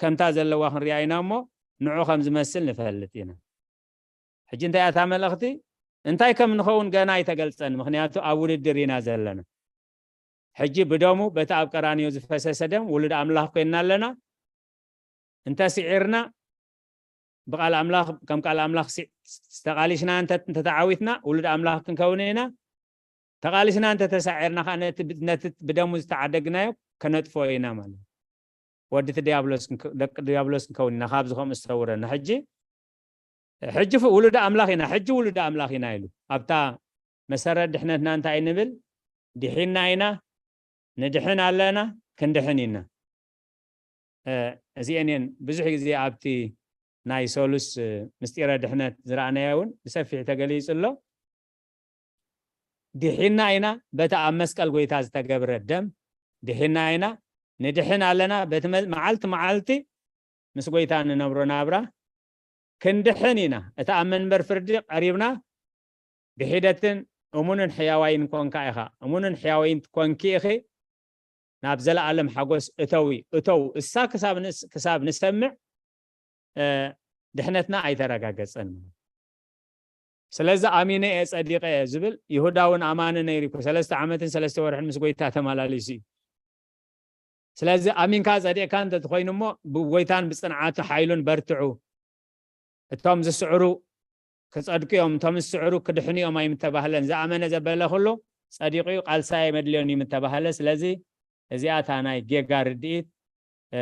ከምታ ዘለዋ ክንሪኣ ኢና እሞ፣ ንዑ ከም ዝመስል ንፈልጥ ኢና። ሕጂ እንታይ እያ እታ መልእኽቲ? እንታይ ከም ንኸውን ገና ኣይተገልጸን፣ ምኽንያቱ ኣብ ውድድር ኢና ዘለና። ሕጂ ብደሙ፣ በቲ ኣብ ቀራንዮ ዝፈሰሰ ደም፣ ውሉድ ኣምላኽ ኮይንና ኣለና። እንተ ስዒርና፣ ብቃል ኣምላኽ፣ ከም ቃል ኣምላኽ ሲ-፣ ተቓሊስና እንተ-፣ እንተተዓዊትና፣ ውሉድ ኣምላኽ ክንከውን ኢና። ተቓሊስና እንተተሳዒርና ኸዓ፣ ነቲ ብ-፣ ነቲ ብደሙ ዝተዓደግናዮ ከነጥፍኦ ኢና ማለት እዩ። ወዲ እቲ ዲያብሎስ ክንከ-፣ ደቂ ዲያብሎስ ክንከውን ኢና፣ ካብዚ ከምኡ ዝተውረና። ሕጂ፣ ሕጂ ፍ-፣ ውሉድ ኣምላኽ ኢና፣ ሕጂ ውሉድ ኣምላኽ ኢና ኢሉ። ኣብታ መሰረት ድሕነትና እንታይ ንብል? ድሒንና ኢና፣ ንድሕን ኣለና፣ ክንድሕን ኢና። እ፣ እዚኤን እየን ብዙሕ ግዜ ኣብቲ ናይ ሰሉስ፣ እ፣ ምስጢረ ድሕነት ዝረኣናዮ እውን ብሰፊሕ ተገሊጹ ኣሎ። ድሒንና ኢና፣ በቲ ኣብ መስቀል ጎይታ ዝተገብረ ደም ድሒንና ኢና፣ ንድሕን ኣለና፣ በቲ መ-፣ መዓልቲ መዓልቲ ምስ ጎይታ ንነብሮ ናብራ ክንድሕን ኢና። እቲ ኣብ መንበር ፍርዲ ቀሪብና፣ ብሒደትን እሙንን ሕያዋይን ኮንካ ኢኻ፣ እሙንን ሕያዋይን ኮንኪ ኢኺ፣ ናብ ዘለኣለም ሓጎስ እተዊ፣ እተው፣ እሳ ክሳብ ንስ-፣ ክሳብ ንሰምዕ፣ እ፣ ድሕነትና ኣይተረጋገጸን። ስለዚ ኣሚነ እየ፣ ጸዲቐ እየ ዝብል ይሁዳ እውን ኣማኒ ነይሩ እኮ፣ ሰለስተ ዓመትን ሰለስተ ወርሕን ምስ ጎይታ ተመላሊሱ እዩ። ስለዚ ኣሚንካ ጸዲቕካ እንተትኾይኑ እሞ፣ ብጎይታን ብጽንዓቱ ሓይሉን በርትዑ። እቶም ዝስዕሩ ክጸድቁ እዮም፣ እቶም ዝስዕሩ ክድሕኑ እዮም ኣይምተባህለን። ዝኣመነ ዘበለ ኩሉ ጸዲቑ እዩ፣ ቃልሳ የመድልዮን እዩ ምተባህለ። ስለዚ እዚኣ እታ ናይ ጌጋ ርድኢት፣ እ፣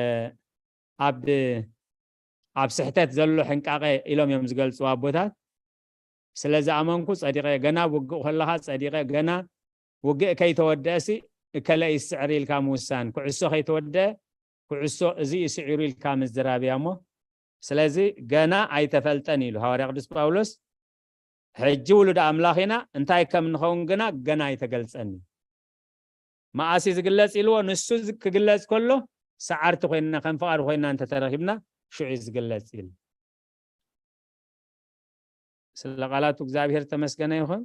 ኣብ፣ ኣብ ስሕተት ዘሎ ሕንቃቐ ኢሎም እዮም ዝገልጽዋ ኣቦታት። ስለ ዝኣመንኩ ጸዲቐ፣ ገና ውግእ ከለኻ ጸዲቐ፣ ገና ውግእ ከይተወደእሲ እከለ ይስዕር ኢልካ ምውሳን፣ ኩዕሶ ከይተወደአ ኩዕሶ እዚ እዩ ስዒሩ ኢልካ ምዝራብ እያ እሞ፣ ስለዚ ገና ኣይተፈልጠን ኢሉ ሃዋርያ ቅዱስ ጳውሎስ። ሕጂ ውሉድ ኣምላኽ ኢና፣ እንታይ ከም ንኸውን ግና ገና ኣይተገልጸን እዩ። መኣስ እዩ ዝግለጽ ኢልዎ፣ ንሱ ዝ-፣ ክግለጽ ከሎ ሰዓርቲ ኮይንና፣ ከም ፍቓዱ ኮይንና እንተተረኺብና፣ ሽዑ እዩ ዝግለጽ ኢሉ። ስለ ቃላቱ እግዚኣብሔር ተመስገነ ይኹን።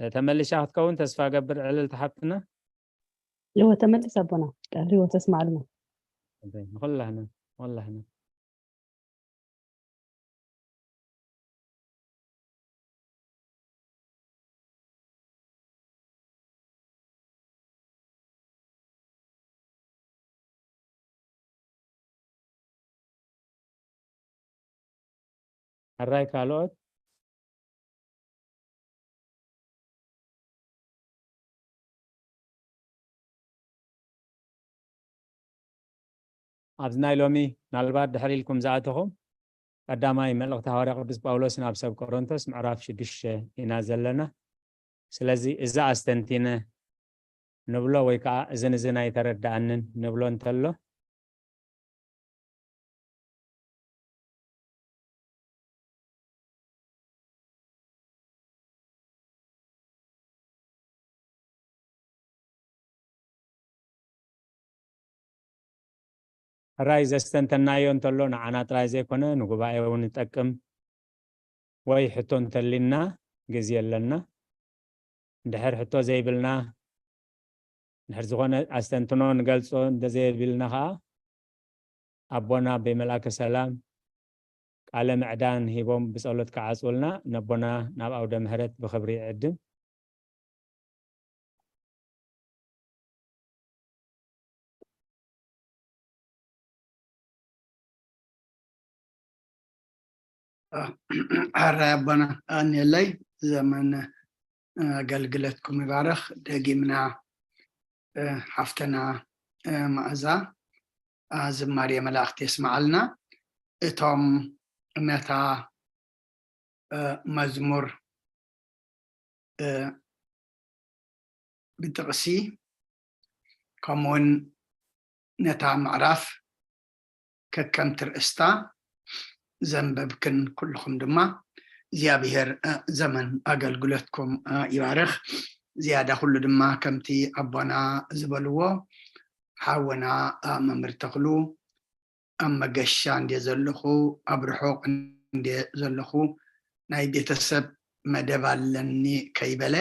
ተመሊሻ ክትከውን ተስፋ ገብር ዕልልቲ ሓፍትና። እወ፣ ተመሊስ ኣቦና፣ ቃል ህይወት ተስማዕልና። ንኹላህና ንኹላህና። ሕራይ ካልኦት? ኣብዚ ናይ ሎሚ ምናልባት ድሕር ኢልኩም ዝኣተኹም ቀዳማይ መልእኽቲ ሃዋርያ ቅዱስ ጳውሎስ ናብ ሰብ ቆሮንቶስ ምዕራፍ ሽዱሽተ ኢና ዘለና። ስለዚ እዚ ኣስተንቲነ ንብሎ ወይ ከዓ እዚ ንዚ ናይ ተረዳኣንን ንብሎ እንተሎ ሕራይ ዘስተንተናዮ እንተሎ ንዓና ጥራይ ዘይኮነ ንጉባኤ እውን ይጠቅም። ወይ ሕቶ እንተሊና ግዜ ኣለና። እንድሕር ሕቶ ዘይብልና፣ እንድሕር ዝኾነ ኣስተንትኖ ንገልጾ እንተዘየብልና ኸዓ ኣቦና ብመልኣከ ሰላም ቃለ ምዕዳን ሂቦም ብጸሎት ክዓጽውልና ነቦና ናብ ኣውደ ምህረት ብኽብሪ ይዕድም። ሕራይ ኣቦና ኣንየለይ ዘመን ኣገልግለትኩም ይባረኽ። ደጊምና ሓፍተና መኣዛ ዝማሬ መላእኽቲ የስምዓልና። እቶም ነታ መዝሙር ብጥቕሲ ከምኡውን ነታ ምዕራፍ ከከም ትርእስታ ዘንበብክን ኩልኹም ድማ እግዚኣብሔር ዘመን ኣገልግሎትኩም ይባርኽ። ዝያዳ ኩሉ ድማ ከምቲ ኣቦና ዝበልዎ ሓወና መምህር ተኽሉ ኣብ መገሻ እንደ ዘለኹ ኣብ ርሑቕ እንደ ዘለኹ ናይ ቤተሰብ መደብ ኣለኒ ከይበለ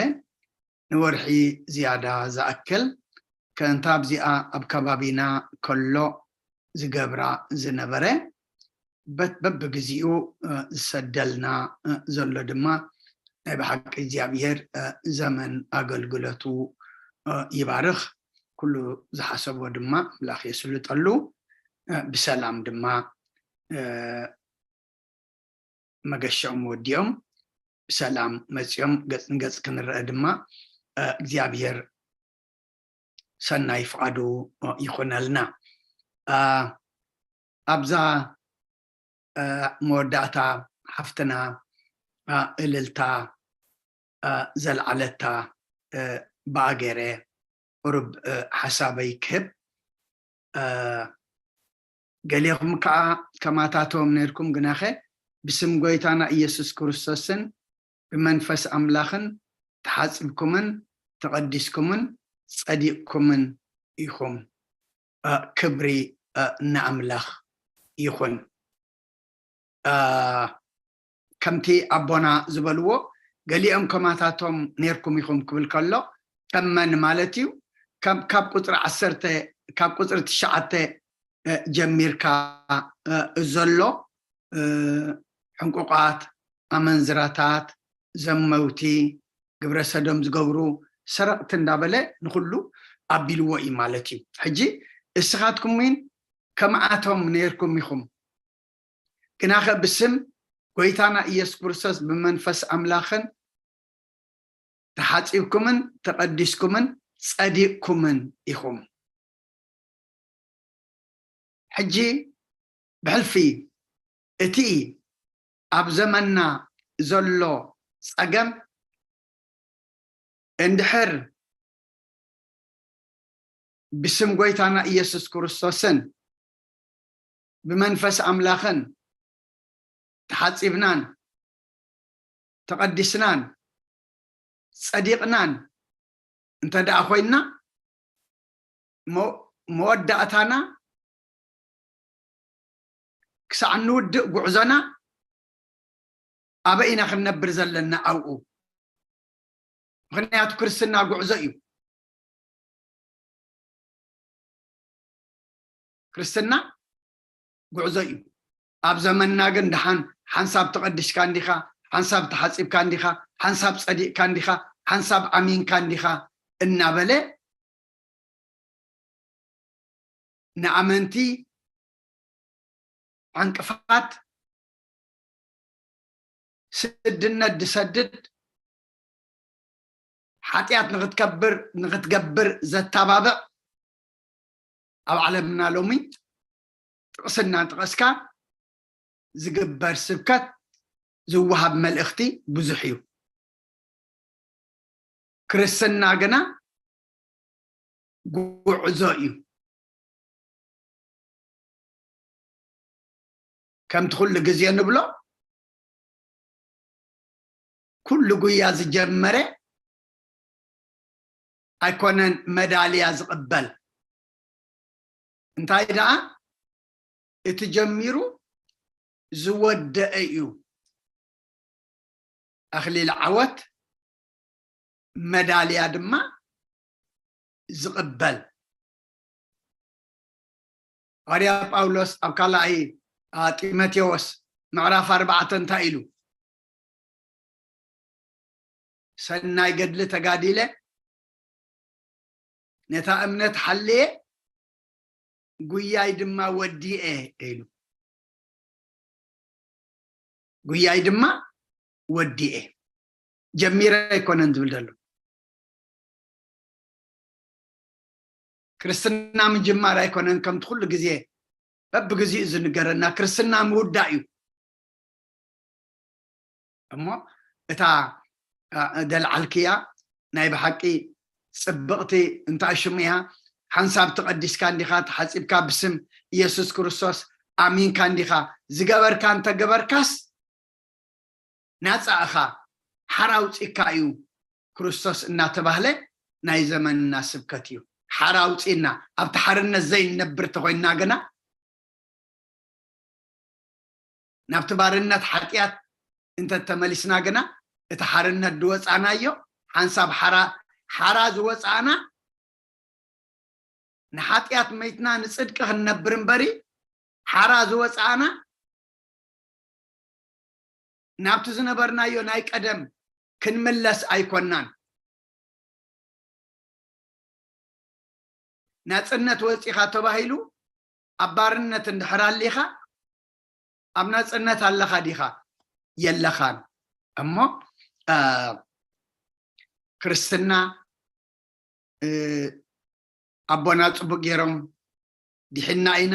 ንወርሒ ዝያዳ ዝኣክል ከእንታ ኣብዚኣ ኣብ ከባቢና ከሎ ዝገብራ ዝነበረ በብግዜኡ ዝሰደልና ዘሎ ድማ ናይ ብሓቂ እግዚኣብሔር ዘመን ኣገልግለቱ ይባርኽ። ኩሉ ዝሓሰቦ ድማ ኣምላኽ የስልጠሉ። ብሰላም ድማ መገሻኦም ወዲኦም ብሰላም መፂኦም ገፅ ንገፅ ክንረአ ድማ እግዚኣብሔር ሰናይ ፍቓዱ ይኹነልና። ኣብዛ መወዳእታ ሓፍትና እልልታ ዘልዓለታ ብኣገረ ቁሩብ ሓሳበይ ክህብ። ገሌኹም ከዓ ከማታቶም ነርኩም፣ ግናኸ ብስም ጎይታና ኢየሱስ ክርስቶስን ብመንፈስ ኣምላኽን ተሓጽብኩምን ተቐዲስኩምን ጸዲቕኩምን ኢኹም። ክብሪ ንኣምላኽ ይኹን። ከምቲ ኣቦና ዝበልዎ ገሊኦም ከማታቶም ኔርኩም ኢኹም ክብል ከሎ ከም መን ማለት እዩ? ካብ ቁፅሪ ዓሰርተ ካብ ቁፅሪ ትሽዓተ ጀሚርካ ዘሎ ሕንቁቋት፣ ኣመንዝራታት፣ ዘመውቲ፣ ግብረ ሰዶም ዝገብሩ ሰረቕቲ እንዳበለ ንኩሉ ኣቢልዎ እዩ ማለት እዩ። ሕጂ እስኻትኩም እውን ከምኣቶም ነይርኩም ኢኹም። ግናኸ ብስም ጎይታና ኢየሱስ ክርስቶስ ብመንፈስ ኣምላኽን ተሓጺብኩምን ተቐዲስኩምን ጸዲቕኩምን ኢኹም። ሕጂ ብሕልፊ እቲ ኣብ ዘመንና ዘሎ ጸገም እንድሕር ብስም ጎይታና ኢየሱስ ክርስቶስን ብመንፈስ ኣምላኽን ተሓጺብናን ተቐዲስናን ጸዲቕናን እንተ ደኣ ኮይንና መወዳእታና ክሳዕ እንውድእ ጉዕዞና ኣበይ ኢና ክንነብር ዘለና ኣብኡ? ምኽንያቱ ክርስትና ጉዕዞ እዩ። ክርስትና ጉዕዞ እዩ። ኣብ ዘመንና ግን ደሓን ሓንሳብ ተቐዲስካ እንዲኻ፣ ሓንሳብ ተሓጺብካ እንዲኻ፣ ሓንሳብ ጸዲቕካ እንዲኻ፣ ሓንሳብ ኣሚንካ እንዲኻ እናበለ ንኣመንቲ ዕንቅፋት ስድነት ዝሰድድ ሓጢኣት ንክትከብር ንክትገብር ዘተባብዕ ኣብ ዓለምና ሎሚ ጥቕስና ጥቐስካ ዝግበር ስብከት ዝወሃብ መልእኽቲ ብዙሕ እዩ። ክርስትና ግና ጉዕዞ እዩ። ከምቲ ኩሉ ግዜ ንብሎ ኩሉ ጉያ ዝጀመረ ኣይኮነን መዳልያ ዝቕበል። እንታይ ደኣ እቲ ጀሚሩ ዝወደአ እዩ ኣኽሊል ዓወት መዳልያ ድማ ዝቕበል። ሃዋርያ ጳውሎስ ኣብ ካልኣይ ጢሞቴዎስ ምዕራፍ ኣርባዕተ እንታይ ኢሉ? ሰናይ ገድሊ ተጋዲለ፣ ነታ እምነት ሓልየ፣ ጉያይ ድማ ወዲኤ ኢሉ። ጉያይ ድማ ወዲኤ፣ ጀሚረ ኣይኮነን ዝብል ዘሎ። ክርስትና ምጅማር ኣይኮነን ከምቲ ኩሉ ግዜ በብግዚኡ ዝንገረና፣ ክርስትና ምውዳእ እዩ። እሞ እታ ደልዓልክያ ናይ ብሓቂ ጽብቕቲ እንታይ ሽሙ እያ? ሓንሳብ ተቐዲስካ እንዲኻ ተሓጺብካ ብስም ኢየሱስ ክርስቶስ ኣሚንካ እንዲኻ ዝገበርካ እንተገበርካስ ናጻ እኻ፣ ሓራ ኣውጺእካ እዩ ክርስቶስ እናተባህለ ናይ ዘመንና ስብከት እዩ። ሓራ ኣውጺእና ኣብቲ ሓርነት ዘይንነብር ተኾይንና ግና ናብቲ ባርነት ሓጢኣት እንተተመሊስና ግና እቲ ሓርነት ዝወፃእናዮ ሓንሳብ ሓራ ሓራ ዝወፃእና ንሓጢኣት መይትና ንፅድቂ ክንነብር እምበሪ ሓራ ዝወፃእና ናብቲ ዝነበርናዮ ናይ ቀደም ክንምለስ ኣይኮናን። ናፅነት ወፂኻ ተባሂሉ ኣብ ባርነት እንድሕር ኣሊኻ ኣብ ናፅነት ኣለኻ ዲኻ? የለኻን። እሞ ክርስትና ኣቦና ፅቡቅ ገይሮም ድሕና ኢና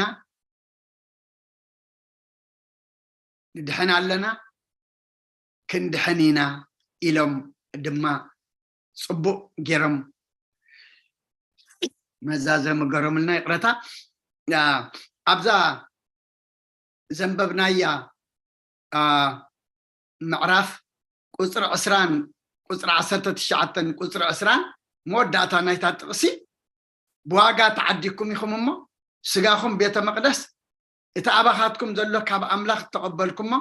ንድሕን ኣለና ክንድሕን ኢና ኢሎም ድማ ፅቡቅ ገይሮም መዛዘሚ ገሮምልና። ይቅረታ። ኣብዛ ዘንበብናያ ምዕራፍ ቁፅሪ ዕስራን ቁፅሪ ዓሰርተ ትሽዓተን ቁፅሪ ዕስራን መወዳእታ ናይታ ጥቕሲ ብዋጋ ተዓዲግኩም ኢኹም እሞ ስጋኹም ቤተ መቕደስ እቲ ኣባኻትኩም ዘሎ ካብ ኣምላኽ እተቐበልኩሞ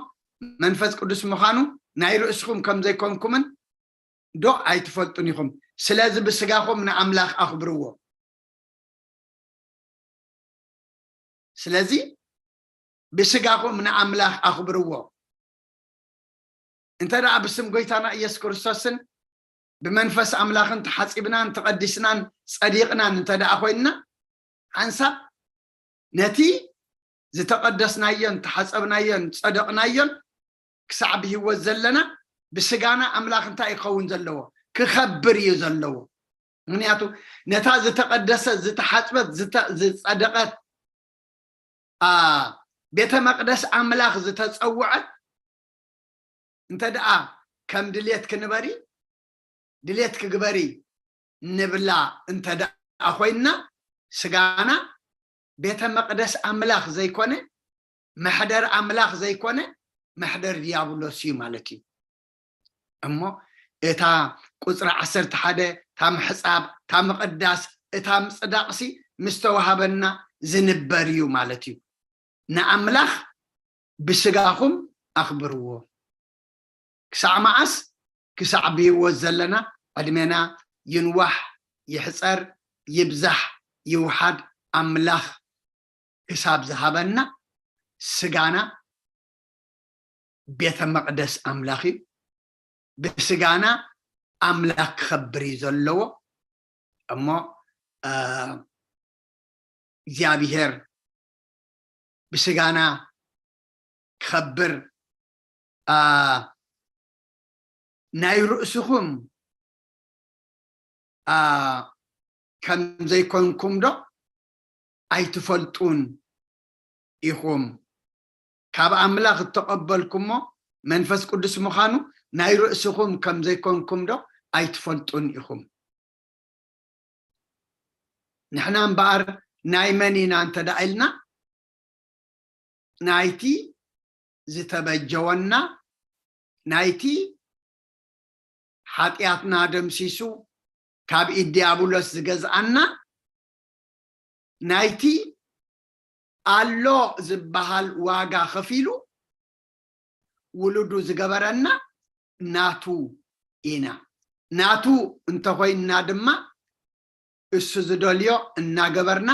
መንፈስ ቅዱስ ምዃኑ ናይ ርእስኹም ከም ዘይኮንኩምን ዶ ኣይትፈልጡን ኢኹም? ስለዚ ብስጋኹም ንኣምላኽ ኣኽብርዎ። ስለዚ ብስጋኹም ንኣምላኽ ኣኽብርዎ። እንተ ደኣ ብስም ጎይታና ኢየሱስ ክርስቶስን ብመንፈስ ኣምላኽን ተሓጺብናን ተቐዲስናን ጸዲቕናን እንተ ደኣ ኮይንና ሓንሳብ ነቲ ዝተቐደስናዮን ተሓጸብናዮን ጸደቕናዮን ክሳዕ ብህይወት ዘለና ብስጋና ኣምላኽ እንታይ ይኸውን ዘለዎ? ክኸብር እዩ ዘለዎ። ምክንያቱ ነታ ዝተቐደሰት ዝተሓጽበት ዝጸደቐት ቤተ መቅደስ ኣምላኽ ዝተጸውዐት እንተ ደኣ ከም ድሌት ክንበሪ ድሌት ክግበሪ ንብላ እንተ ደኣ ኮይንና ስጋና ቤተ መቅደስ ኣምላኽ ዘይኮነ መሕደር ኣምላኽ ዘይኮነ መሕደር ዲያብሎስ እዩ ማለት እዩ። እሞ እታ ቁፅሪ ዓሰርተ ሓደ እታ ምሕፃብ እታ ምቕዳስ እታ ምፅዳቕሲ ምስ ተዋሃበና ዝንበር እዩ ማለት እዩ። ንኣምላኽ ብስጋኹም ኣኽብርዎ። ክሳዕ መዓስ? ክሳዕ ብህይወት ዘለና ዕድሜና ይንዋሕ፣ ይሕፀር፣ ይብዛሕ፣ ይውሓድ ኣምላኽ ክሳብ ዝሃበና ስጋና ቤተ መቕደስ ኣምላኽ እዩ። ብስጋና ኣምላኽ ክኸብር እዩ ዘለዎ። እሞ እግዚኣብሔር ብስጋና ክኸብር ናይ ርእስኹም ከም ዘይኮንኩም ዶ ኣይትፈልጡን ኢኹም? ካብ ኣምላኽ እተቐበልኩሞ መንፈስ ቅዱስ ምዃኑ ናይ ርእስኹም ከም ዘይኮንኩም ዶ ኣይትፈልጡን ኢኹም? ንሕና እምበኣር ናይ መን ኢና እንተ ደኣ ኢልና፣ ናይቲ ዝተበጀወና፣ ናይቲ ሓጢኣትና ደምሲሱ ካብ ኢድ ዲያብሎስ ዝገዝኣና፣ ናይቲ ኣሎ ዝበሃል ዋጋ ከፊሉ ውሉዱ ዝገበረና ናቱ ኢና። ናቱ እንተኾይንና ድማ እሱ ዝደልዮ እናገበርና፣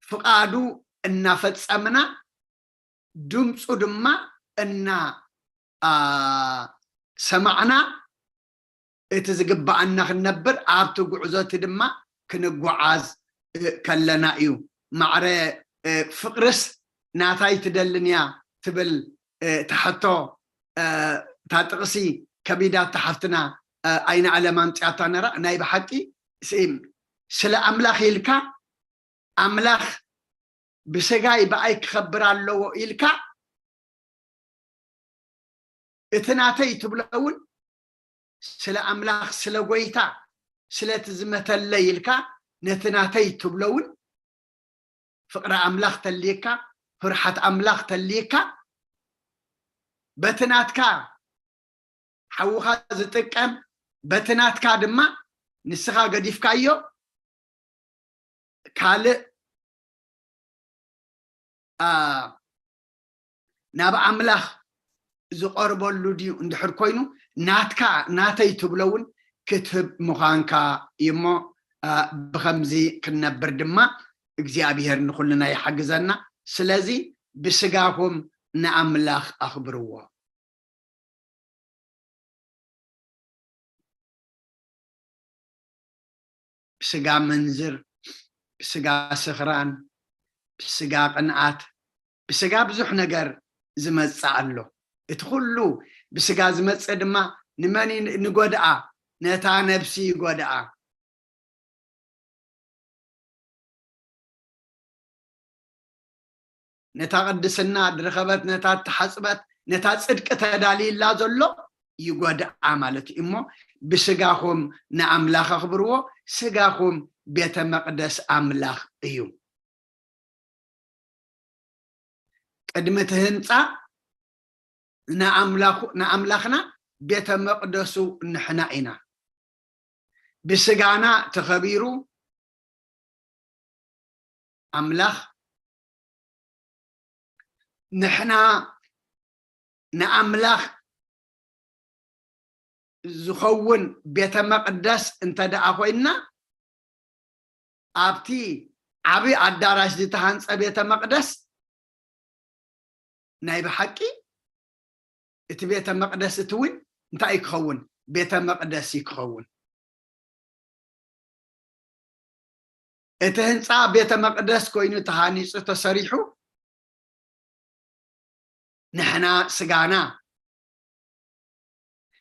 ፍቓዱ እናፈጸምና፣ ድምፁ ድማ እናሰማዕና፣ እቲ ዝግበኣና ክንነብር፣ ኣብቲ ጉዕዞ እቲ ድማ ክንጓዓዝ ከለና እዩ። ማዕረ ፍቕርስ ናታይ ትደልን እያ ትብል እታ ሕቶ፣ እታ ጥቕሲ ከቢዳ እታ ሓፍትና ኣይነ ኣለም ኣምፅኣታ ነራ። ናይ ብሓቂ ስለ ኣምላኽ ኢልካ፣ ኣምላኽ ብስጋይ ብኣይ ክኸብር ኣለዎ ኢልካ፣ እቲ ናተይ ትብሎ እውን ስለ ኣምላኽ፣ ስለ ጎይታ፣ ስለቲ ዝመተለይ ኢልካ ነቲ ናተይ ትብሎ እውን ፍቕሪ ኣምላኽ ተልየካ፣ ፍርሓት ኣምላኽ ተልየካ፣ በቲ ናትካ ሓውኻ ዝጥቀም፣ በቲ ናትካ ድማ ንስኻ ገዲፍካዮ ካልእ ናብ ኣምላኽ ዝቐርበሉ ድዩ? እንድሕር ኮይኑ ናትካ፣ ናተይ ትብሎ እውን ክትህብ ምዃንካ እዩ እሞ፣ ብኸምዚ ክንነብር ድማ እግዚኣብሔር ንኹልና ይሓግዘና። ስለዚ ብስጋኹም ንኣምላኽ ኣኽብርዎ። ብስጋ ምንዝር፣ ብስጋ ስኽራን፣ ብስጋ ቅንኣት፣ ብስጋ ብዙሕ ነገር ዝመጽእ ኣሎ። እቲ ኩሉ ብስጋ ዝመጽእ ድማ ንመን ይን-፣ ንጎድኣ? ነታ ነብሲ ይጎድኣ። ነታ ቅድስና ዝረኸበት፣ ነታ እተሓጽበት፣ ነታ ጽድቂ ተዳልይላ ዘሎ ይጎድኣ ማለት እዩ። እሞ ብስጋኹም ንኣምላኽ ኣኽብርዎ፣ ስጋኹም ቤተ መቕደስ ኣምላኽ እዩ። ቅድሚ እቲ ህንጻ ንኣምላኹ-፣ ንኣምላኽና ቤተ መቕደሱ ንሕና ኢና። ብስጋና ተኸቢሩ ኣምላኽ፣ ንሕና ንኣምላኽ ዝኸውን ቤተ መቕደስ እንተ ደኣ ኮይንና፣ ኣብቲ ዓቢ ኣዳራሽ ዝተሃንጸ ቤተ መቕደስ ናይ ብሓቂ እቲ ቤተ መቕደስ እቲ እውን እንታይ እዩ ክኸውን? ቤተ መቕደስ እዩ ክኸውን። እቲ ህንጻ ቤተ መቕደስ ኮይኑ ተሃኒጹ ተሰሪሑ፣ ንሕና ስጋና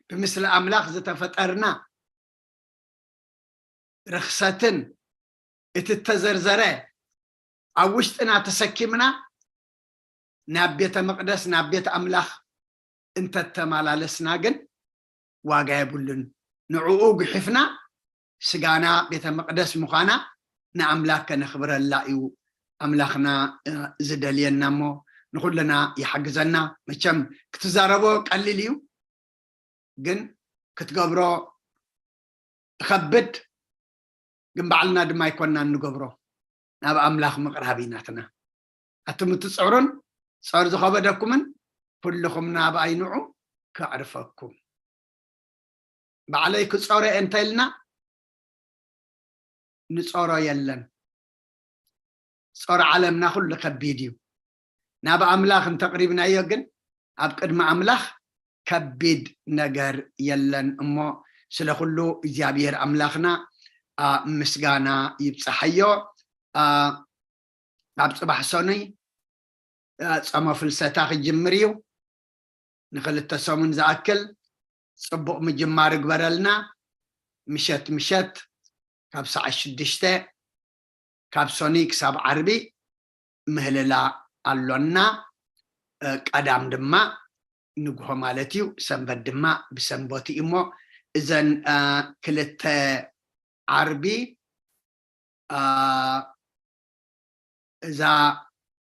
ብምስሊ ኣምላኽ ዝተፈጠርና፣ ርኽሰትን እቲ እተዘርዘረ ኣብ ውሽጥና ተሰኪምና ናብ ቤተ መቕደስ፣ ናብ ቤት ኣምላኽ እንተተመላለስና ግን ዋጋ የብሉን። ንዕኡ ጉሒፍና ስጋና ቤተ መቕደስ ምዃና ንኣምላኽ ከነኽብረላ እዩ ኣምላኽና፣ እ፣ ዝደልየና እሞ ንኹልና ይሓግዘና። መቸም ክትዛረቦ ቀሊል እዩ፣ ግን ክትገብሮ ትኸብድ፣ ግን ባዕልና ድማ ኣይኮንናን ንገብሮ። ናብ ኣምላኽ ምቕራብ እዩ ናትና። ኣቱም እትጽዕሩን ጾር ዝኸበደኩምን ኩልኹም ናብኣይ ንዑ ከዕርፈኩም። ባዕለይ ክጾሮ እየ እንተኢልና ንጾሮ የለን። ጾር ዓለምና ኩሉ ከቢድ እዩ። ናብ ኣምላኽ እንተቕሪብናዮ ግን ኣብ ቅድሚ ኣምላኽ ከቢድ ነገር የለን። እሞ ስለ ኩሉ እግዚኣብሔር ኣምላኽና ምስጋና ይብጻሓዮ። ኣብ ጽባሕ ሰኑይ ጾመ ፍልሰታ ክጅምር እዩ። ንክልተ ሰሙን ዝኣክል ጽቡቕ ምጅማር እግበረልና። ምሸት ምሸት ካብ ሰዓት ሽዱሽተ ካብ ሶኒ ክሳብ ዓርቢ ምህልላ ኣሎና። ቀዳም ድማ ንግሆ ማለት እዩ። ሰንበት ድማ ብሰንበት እዩ። እሞ እዘን ክልተ ዓርቢ እዛ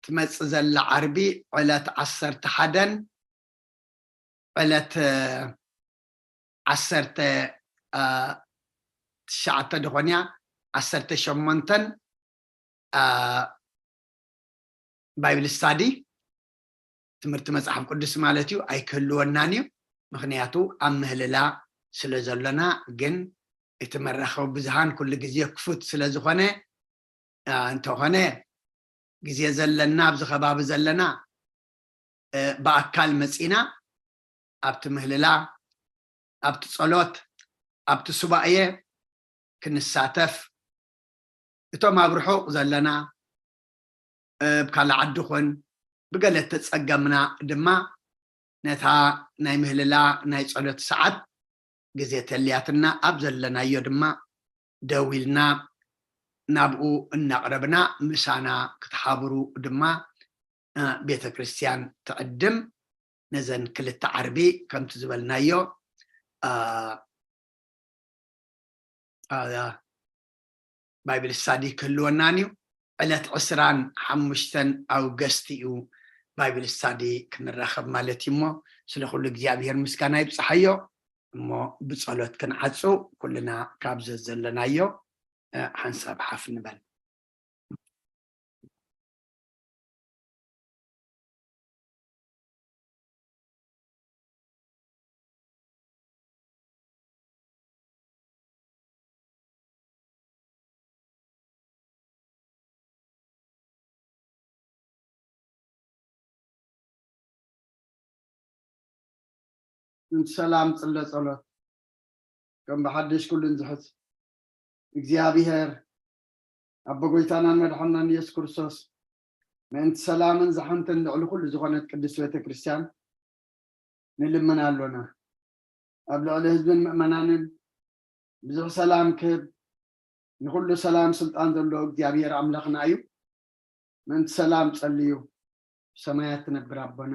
ትመጽእ ዘላ ዓርቢ ዕለት ዓሰርተ ሓደን ዕለት ዓሰርተ ትሽዓተ ድኾን እያ፣ ዓሰርተ ሸሞንተን ባይብል ስታዲ ትምህርቲ መፅሓፍ ቅዱስ ማለት እዩ ኣይክህልወናን እዩ። ምክንያቱ ኣብ ምህልላ ስለ ዘሎና። ግን እቲ መራኸቢ ብዙሃን ኩሉ ግዜ ክፉት ስለ ዝኾነ እንተኾነ ግዜ ዘለና ኣብዚ ከባቢ ዘለና ብኣካል መፂና ኣብቲ ምህልላ ኣብቲ ፀሎት ኣብቲ ሱባኤ ክንሳተፍ እቶም ኣብ ርሑቕ ዘለና ብካልእ ዓዲ ኹን ብገለ እተፀገምና ድማ ነታ ናይ ምህልላ ናይ ፀሎት ሰዓት ግዜ ተልያትና ኣብ ዘለናዮ ድማ ደው ኢልና ናብኡ እናቕረብና ምሳና ክትሓብሩ ድማ ቤተ ክርስቲያን ትዕድም። ነዘን ክልተ ዓርቢ ከምቲ ዝበልናዮ ባይብል ስታዲ ክህልወናን እዩ። ዕለት ዕስራን ሓሙሽተን ኣውገስት እዩ ባይብል ስታዲ ክንራኸብ ማለት እዩ። እሞ ስለ ኩሉ እግዚኣብሔር ምስጋና ይብፅሓዮ። እሞ ብፀሎት ክንዓፁ ኩልና ካብ ዘዘለናዮ ሓንሳብ ሓፍ ንበል። ሰላም ጽለ ጸሎት ከም ብሓድሽ ኩሉ እንዝሕዝ እግዚኣብሔር ኣቦ ጎይታናን መድሓናን ኢየሱስ ክርስቶስ ምእንቲ ሰላምን ዝሓንትን ልዕሊ ኩሉ ዝኾነት ቅድስት ቤተ ክርስቲያን ንልምን ኣሎና። ኣብ ልዕሊ ህዝብን ምእመናንን ብዙሕ ሰላም ክህብ ንኩሉ ሰላም ስልጣን ዘለዎ እግዚኣብሔር ኣምላኽና እዩ። ምእንቲ ሰላም ጸልዩ። ብሰማያት ትነብር ኣቦና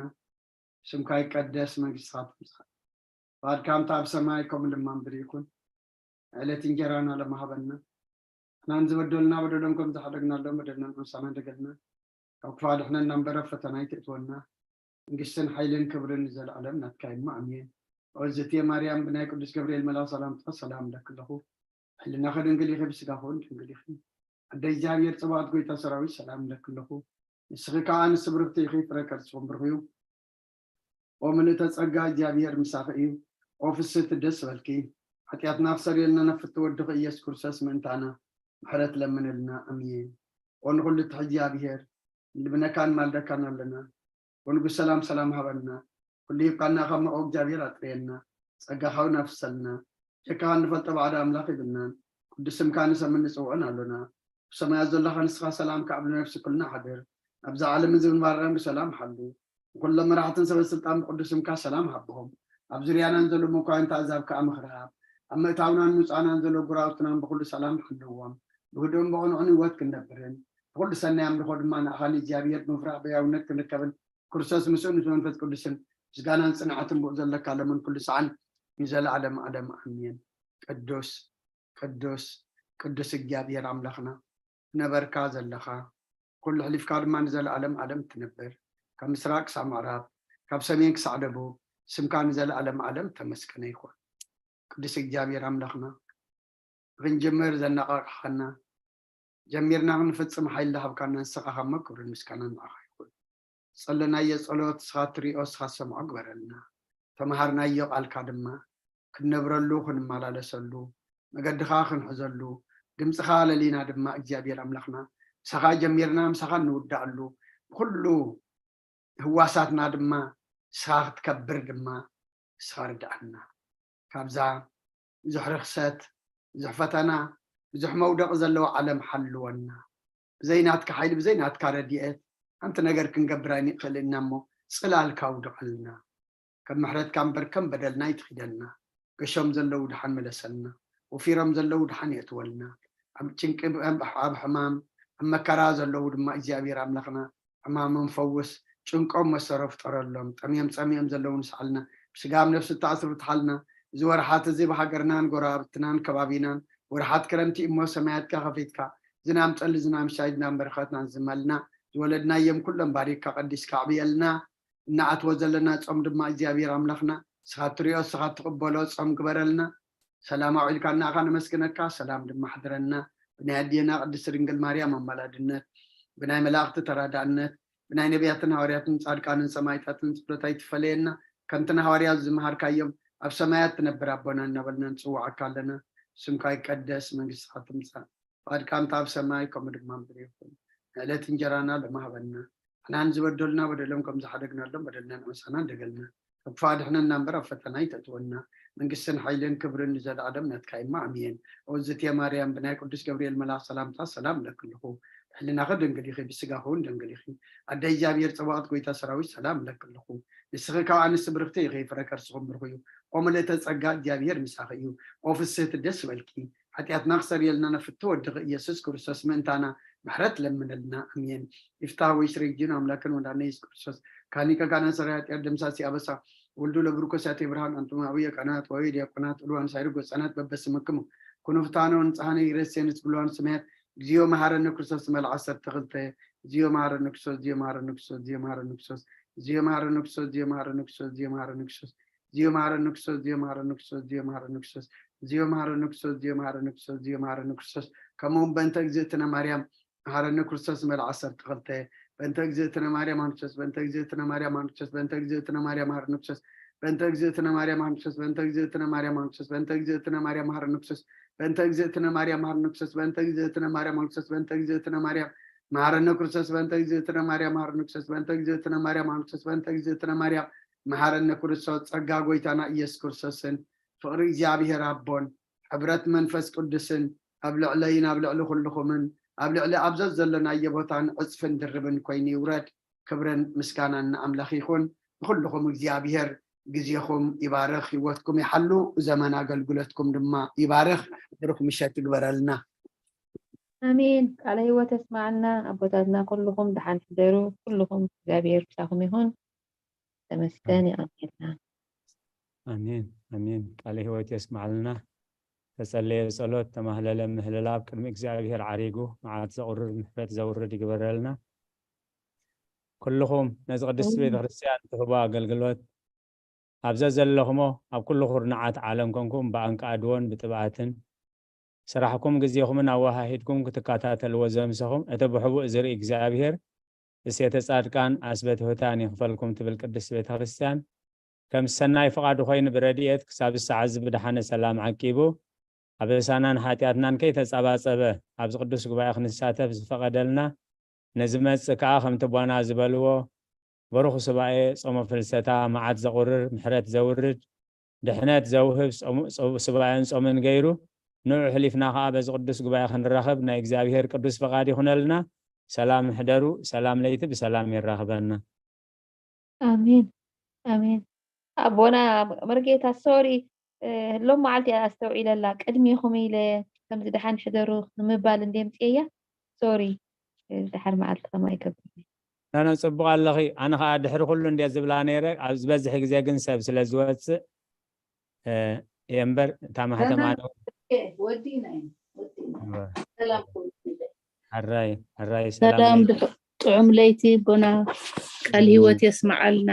ስምካ ይቀደስ መንግስትኻ ትምጻእ። ፍቓድካ ከምታ ኣብ ሰማይ ከምኡ ድማ ምድሪ ይኩን። ዕለት እንጀራና ሎሚ ሃበና። ንሕናን ዝበደሉና በደሎም ከም ዝሓደግናሎም በደልና ንሕንሳና ደገልና ካብ ክፋ ድሕነና እምበር ኣብ ፈተና ኣይትእትወና። መንግስትን ሓይልን ክብርን ንዘለዓለም ናትካ እዩ እሞ ኣሜን። ኦዝቴ ማርያም ብናይ ቅዱስ ገብርኤል መልኣኽ ሰላምታ ሰላም እለኪ ኣለኹ። ሕልናኺ ድንግል ኢኺ ብስጋኺ እውን ድንግል ኢኺ። ኣደ እግዚኣብሔር ጽባኦት ጎይታ ሰራዊት ሰላም እለኪ ኣለኹ። ንስኺ ከኣ ኣንስቲ ብርኽቲ ኢኺ ፍረ ከርስኹም ብሩኽ እዩ። ኦ ምልእተ ጸጋ እግዚኣብሔር ምሳኺ እዩ። ኦ ፍስህቲ ደስ በልኪ። ሓጢኣትና ክሰርየልና ናብ ፍትወድኺ ኢየሱስ ክርስቶስ ምእንታና ምሕረት ለምንልና ኣሜን። ኦ ንኹሉ ትሕዚ እግዚኣብሔር ንልምነካን ማልደካን ኣለና። ወንጉስ ሰላም ሰላም ሃበና። ኩሉ ሂብካና ካብ መቐው እግዚኣብሔር ኣጥርየና። ጸጋኻ እውን ኣፍሰልና። ጀካኻ እንፈልጦ ባዕዳ ኣምላኽ ይብልናን ቅዱስ ስምካ ንሰምን ንጽውዖን ኣሎና። ብሰማያት ዘለኻ ንስኻ ሰላም ካብ ንነፍሲ ኩልና ሓድር። ኣብዛ ዓለም እዚ ምንባርና ብሰላም ሓሉ። ንኩሎም መራሕትን ሰበ ስልጣን ብቅዱስ ስምካ ሰላም ሃብዎም። ኣብ ዙርያናን ዘሎ መኳንንታ ኣዛብ ከዓ ምኽሪ ሃብ። ኣብ ምእታውናን ምውፃእናን ዘሎ ጉራውትናን ብኩሉ ሰላም ሓልዎም። ብህዱእን ብቕኑዕን ህይወት ክንነብርን ብኩሉ ሰናይ ኣምልኾ ድማ ንኣኻ ንእግዚኣብሔር ብምፍራሕ ብሕያውነት ክንርከብን ክርስቶስ ምስኡ ምስ መንፈስ ቅዱስን ምስጋናን ጽንዓትን ብኡ ዘለካ ለምን ኩሉ ሰዓን ንዘለዓለም ዓለም ኣሜን። ቅዱስ ቅዱስ ቅዱስ እግዚኣብሔር ኣምላኽና ትነበርካ ዘለኻ ኩሉ ሕሊፍካ ድማ ንዘለዓለም ዓለም ትነብር ካብ ምስራቅ ክሳብ ምዕራብ ካብ ሰሜን ክሳዕ ደቡብ ስምካ ንዘለዓለም ዓለም ተመስገነ ይኹን። ቅዱስ እግዚኣብሔር ኣምላኽና ክንጅምር ዘነቓቕሓና ጀሚርና ክንፍጽም ሓይሊ ዝሃብካና ንስኻ ካብ ክብርን ምስጋናን ንዓኻ ይኹን። ዝጸለናዮ ጸሎት ንስኻ ትሪኦ፣ ንስኻ ትሰምዖ ግበረልና። ተምሃርናዮ ቃልካ ድማ ክንነብረሉ፣ ክንመላለሰሉ፣ መገድኻ ክንሕዘሉ፣ ድምፅኻ ለሊና ድማ እግዚኣብሔር ኣምላኽና ምሳኻ ጀሚርና ምሳኻ እንውዳእሉ፣ ብኩሉ ህዋሳትና ድማ ንስኻ ክትከብር ድማ ንስኻ ርድኣና። ካብዛ ብዙሕ ርኽሰት፣ ብዙሕ ፈተና፣ ብዙሕ መውደቂ ዘለዎ ዓለም ሓልወና። ብዘይ ናትካ ሓይሊ፣ ብዘይ ናትካ ረድኤት ሓንቲ ነገር ክንገብር ኣይንኽእልን ኢና እሞ፣ ጽላልካ ውደቐልና። ከም ምሕረትካ እምበር ከም በደልና ኣይትኺደልና። ገሾም ዘለዉ ድሓን ምለሰልና። ወፊሮም ዘለዉ ድሓን የእትወልና። ኣብ ጭንቂ፣ ኣብ ሕማም፣ ኣብ መከራ ዘለዉ ድማ እግዚኣብሔር ኣምላኽና ሕማሞም ፈውስ። ጭንቆም መሰሮ ፍጠረሎም። ጠምዮም ጸሚኦም ዘለዉ ንስዓልና። ብስጋ ኣብ ነፍሲ እተኣስሩ ፍትሓልና። እዚ ወርሓት እዚ ብሃገርናን ጎረባብትናን ከባቢናን ወርሓት ክረምቲ እሞ ሰማያትካ ከፊትካ ዝናም ጠሊ ዝናም ሻይ ዝናም በረኸትናን ዝመልና ዝወለድናዮም ኩሎም ባሪክካ ቀዲስካ ኣዕብየልና። እናኣትዎ ዘለና ጾም ድማ እግዚኣብሔር ኣምላኽና ንስኻ እትሪኦ ንስኻ እትቕበሎ ጾም ግበረልና። ሰላም ኣውዒልካ እናኻ ነመስግነካ፣ ሰላም ድማ ኣሕድረና። ብናይ ኣዴና ቅድስቲ ድንግል ማርያም ኣማላድነት፣ ብናይ መላእኽቲ ተራዳእነት፣ ብናይ ነቢያትን ሃዋርያትን ጻድቃንን ሰማዕታትን ጸሎት ኣይትፈለየና። ከምቲ ንሃዋርያት ዝመሃርካዮም ኣብ ሰማያት ትነብር ኣቦና እናበልና ንጽውዓካ ኣለና። ስምካ ይቀደስ፣ መንግስትኻ ትምጻእ፣ ፍቓድካ እንተ ኣብ ሰማይ ከምኡ ድማ ምድሪ ይኹን። ንዕለት እንጀራና ሎሚ ሃበና። ንሕና ንዝበደሉና በደሎም ከም ዝሓደግናሎም በደልና ንመሳና እንደገልና። ካብ ክፉእ ኣድሕነና እምበር ኣብ ፈተና ኣይተእትወና። መንግስትን ሓይልን ክብርን ንዘለኣለም ናትካ እማ ኣሜን። እግዝእትየ ማርያም ብናይ ቅዱስ ገብርኤል መልኣኽ ሰላምታ ሰላም እለኪ ኣለኹ። ብሕልናኺ ድንግል ኢኺ፣ ብስጋኺ እውን ድንግል ኢኺ። ኣደ እግዚኣብሔር ጸባኦት ጎይታ ሰራዊት ሰላም እለኪ ኣለኹ። ንስኺ ካብ ኣንስቲ ብርኽቲ ኢኺ፣ ፍረ ከርስኹም ብሩኽ እዩ። ኦ ምልእተ ጸጋ እግዚኣብሔር ምሳኺ እዩ። ኦ ፍስህቲ ደስ በልኪ። ሓጢኣትና ክሰርየልና ነፍቲ ወድኺ ኢየሱስ ክርስቶስ ምእንታና ምሕረት ለምነልና። ኣሜን። ይፍታህ ወይ ስረይ ዲን ኣምላክን ወዳነ ኢየሱስ ክርስቶስ ካኒ ከጋና ሰራይ ሓጢኣት ደምሳሲ ኣበሳ ወልዱ ለብሩኮ ሳቴ ብርሃን ኣንቱም ኣብየ ካህናት ወይ ዲያቆናት እልዋን ሳይሪ ጎፃናት በበስምክሙ ኩኑ ፍታነ ወንፃሃነ ይረሴ ንስብልዋን ስሜት እግዚኦ መሐረነ ክርስቶስ መልዓ ዓሰርተ ክልተ። እግዚኦ መሐረነ ክርስቶስ፣ እግዚኦ መሐረነ ክርስቶስ፣ እግዚኦ መሐረነ ክርስቶስ፣ እግዚኦ መሐረነ ክርስቶስ፣ እግዚኦ መሐረነ ክርስቶስ፣ እግዚኦ መሐረነ ክርስቶስ፣ እግዚኦ መሐረነ ክርስቶስ፣ እግዚኦ መሐረነ ክርስቶስ፣ እግዚኦ መሐረነ ክርስቶስ፣ እግዚኦ መሐረነ ክርስቶስ፣ እግዚኦ መሐረነ ክርስቶስ። ከምኡ እውን በእንተ እግዝእትነ ማርያም መሐረነ ክርስቶስ መልዓ ዓሰርተ ክልተ። በእንተ እግዝእትነ ማርያም መሐረነ ክርስቶስ፣ በእንተ እግዝእትነ ማርያም መሐረነ ክርስቶስ፣ በእንተ እግዝእትነ ማርያም መሐረነ ክርስቶስ፣ በእንተ እግዝእትነ ማርያም መሐረነ ክርስቶስ፣ በእንተ እግዝእትነ ማርያም መሐረነ ክርስቶስ፣ በእንተ እግዝእትነ ማርያም መሐረነ ክርስቶስ፣ በእንተ እግዝእትነ ማርያም መሐረነ ክርስቶስ፣ በእንተ እግዝእትነ ማርያም መሐረነ ክርስቶስ፣ በእንተ እግዝእትነ ማርያም መሐረነ ክርስቶስ፣ በእንተ እግዝእትነ ማርያም መሐረነ ክርስቶስ፣ በእንተ እግዝእትነ ማርያም መሐረነ ክርስቶስ፣ በእንተ እግዝእትነ ማርያም መሐረነ ክርስቶስ። ጸጋ ጎይታና ኢየሱስ ክርስቶስን ፍቕሪ እግዚኣብሔር ኣቦን ሕብረት መንፈስ ቅዱስን ኣብ ልዕለይን ኣብ ልዕሊ ኩልኹምን ኣብ ልዕሊ ኣብ ዘዘለናዮ ቦታን ዕጽፍን ድርብን ኮይኑ ይውረድ። ክብርን ምስጋናን ንኣምላኽ ይኹን። ንኹልኹም እግዚኣብሔር ግዜኹም ይባርኽ፣ ህይወትኩም ይሓሉ፣ ዘመን ኣገልግሎትኩም ድማ ይባርኽ። ብሩኽ ምሸት ይግበረልና። ኣሜን። ቃለ ህይወት የስማዓልና። ኣቦታትና ኩልኹም ደሓን ሕደሩ። ኩልኹም እግዚኣብሔር ምሳኹም ይኹን። ተመስገን። የቐንየልና። ኣሜን፣ ኣሜን። ቃለ ህይወት የስማዓልና። ተጸለየ ጸሎት፣ ተማህለለ ምህልላ፣ ኣብ ቅድሚ እግዚኣብሔር ዓሪጉ መዓት ዘቑርር ምሕረት ዘውርድ ይግበረልና። ኩልኹም ነዚ ቅድስቲ ቤተ ክርስቲያን ትህቦ ኣገልግሎት ኣብ ዘዘለኹሞ ኣብ ኩሉ ኩርናዓት ዓለም ኮንኩም ብኣንቃድዎን ብጥብኣትን ስራሕኩም ግዜኹምን ኣወሃሂድኩም ክትከታተልዎ ዘምሰኹም እቲ ብሕቡእ ዝርኢ እግዚኣብሔር እሴተ ጻድቃን ኣስበ ትሑታን ይኽፈልኩም ትብል ቅድስቲ ቤተ ክርስቲያን። ከም ሰናይ ፍቓዱ ኮይኑ ብረድኤት ክሳብ ሰዓት እዚ ብደሓነ ሰላም ዓቂቡ ኣበሳናን ሓጢኣትናን ከይተጸባጸበ ኣብዚ ቅዱስ ጉባኤ ክንሳተፍ ዝፈቐደልና ነዚ መጽእ ከኣ ከምቲ ኣቦና ዝበልዎ በሩኽ ሱባኤ ጾመ ፍልሰታ መዓት ዘቑርር ምሕረት ዘውርድ ድሕነት ዘውህብ ጾሙ- ጾ- ሱባኤን ጾምን ገይሩ ንዑ ሕሊፍና ከኣ በዚ ቅዱስ ጉባኤ ክንራኸብ ናይ እግዚኣብሔር ቅዱስ ፍቓድ ይኹነልና። ሰላም ሕደሩ። ሰላም ለይቲ ብሰላም የራኽበና። ኣሜን ኣሜን። ኣቦና መርጌታ ሶሪ ሎም መዓልቲ እያ ኣስተውዒለላ ቅድሚኹም ኢለ ከምዚ ደሓን ሕደሩ ንምባል እንደ ምፅየያ ሶሪ ድሓር መዓልቲ ከማ ይገብር ናና ጽቡቕ ኣለኺ ኣነ ኸዓ ድሕሪ ኩሉ እንደ ዝብላ ነይረ ኣብ ዝበዝሕ ግዜ ግን ሰብ ስለ ዝወፅእ እየ እምበር እታ ማሕተም ኣነ ወዲና ኢና ወዲና ሰላም ሕራይ ሕራይ ሰላም ጥዑም ለይቲ ኣቦና ቃል ህይወት የስምዓልና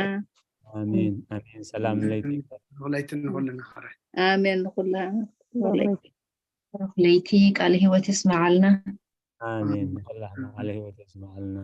ኣሜን ኣሜን ሰላም ለይቲ ለይቲ ንኹልና ሕራይ ኣሜን ንኹላ ለይቲ ቃል ህይወት የስምዓልና ኣሜን ንኹላህና ቃል ህይወት የስምዓልና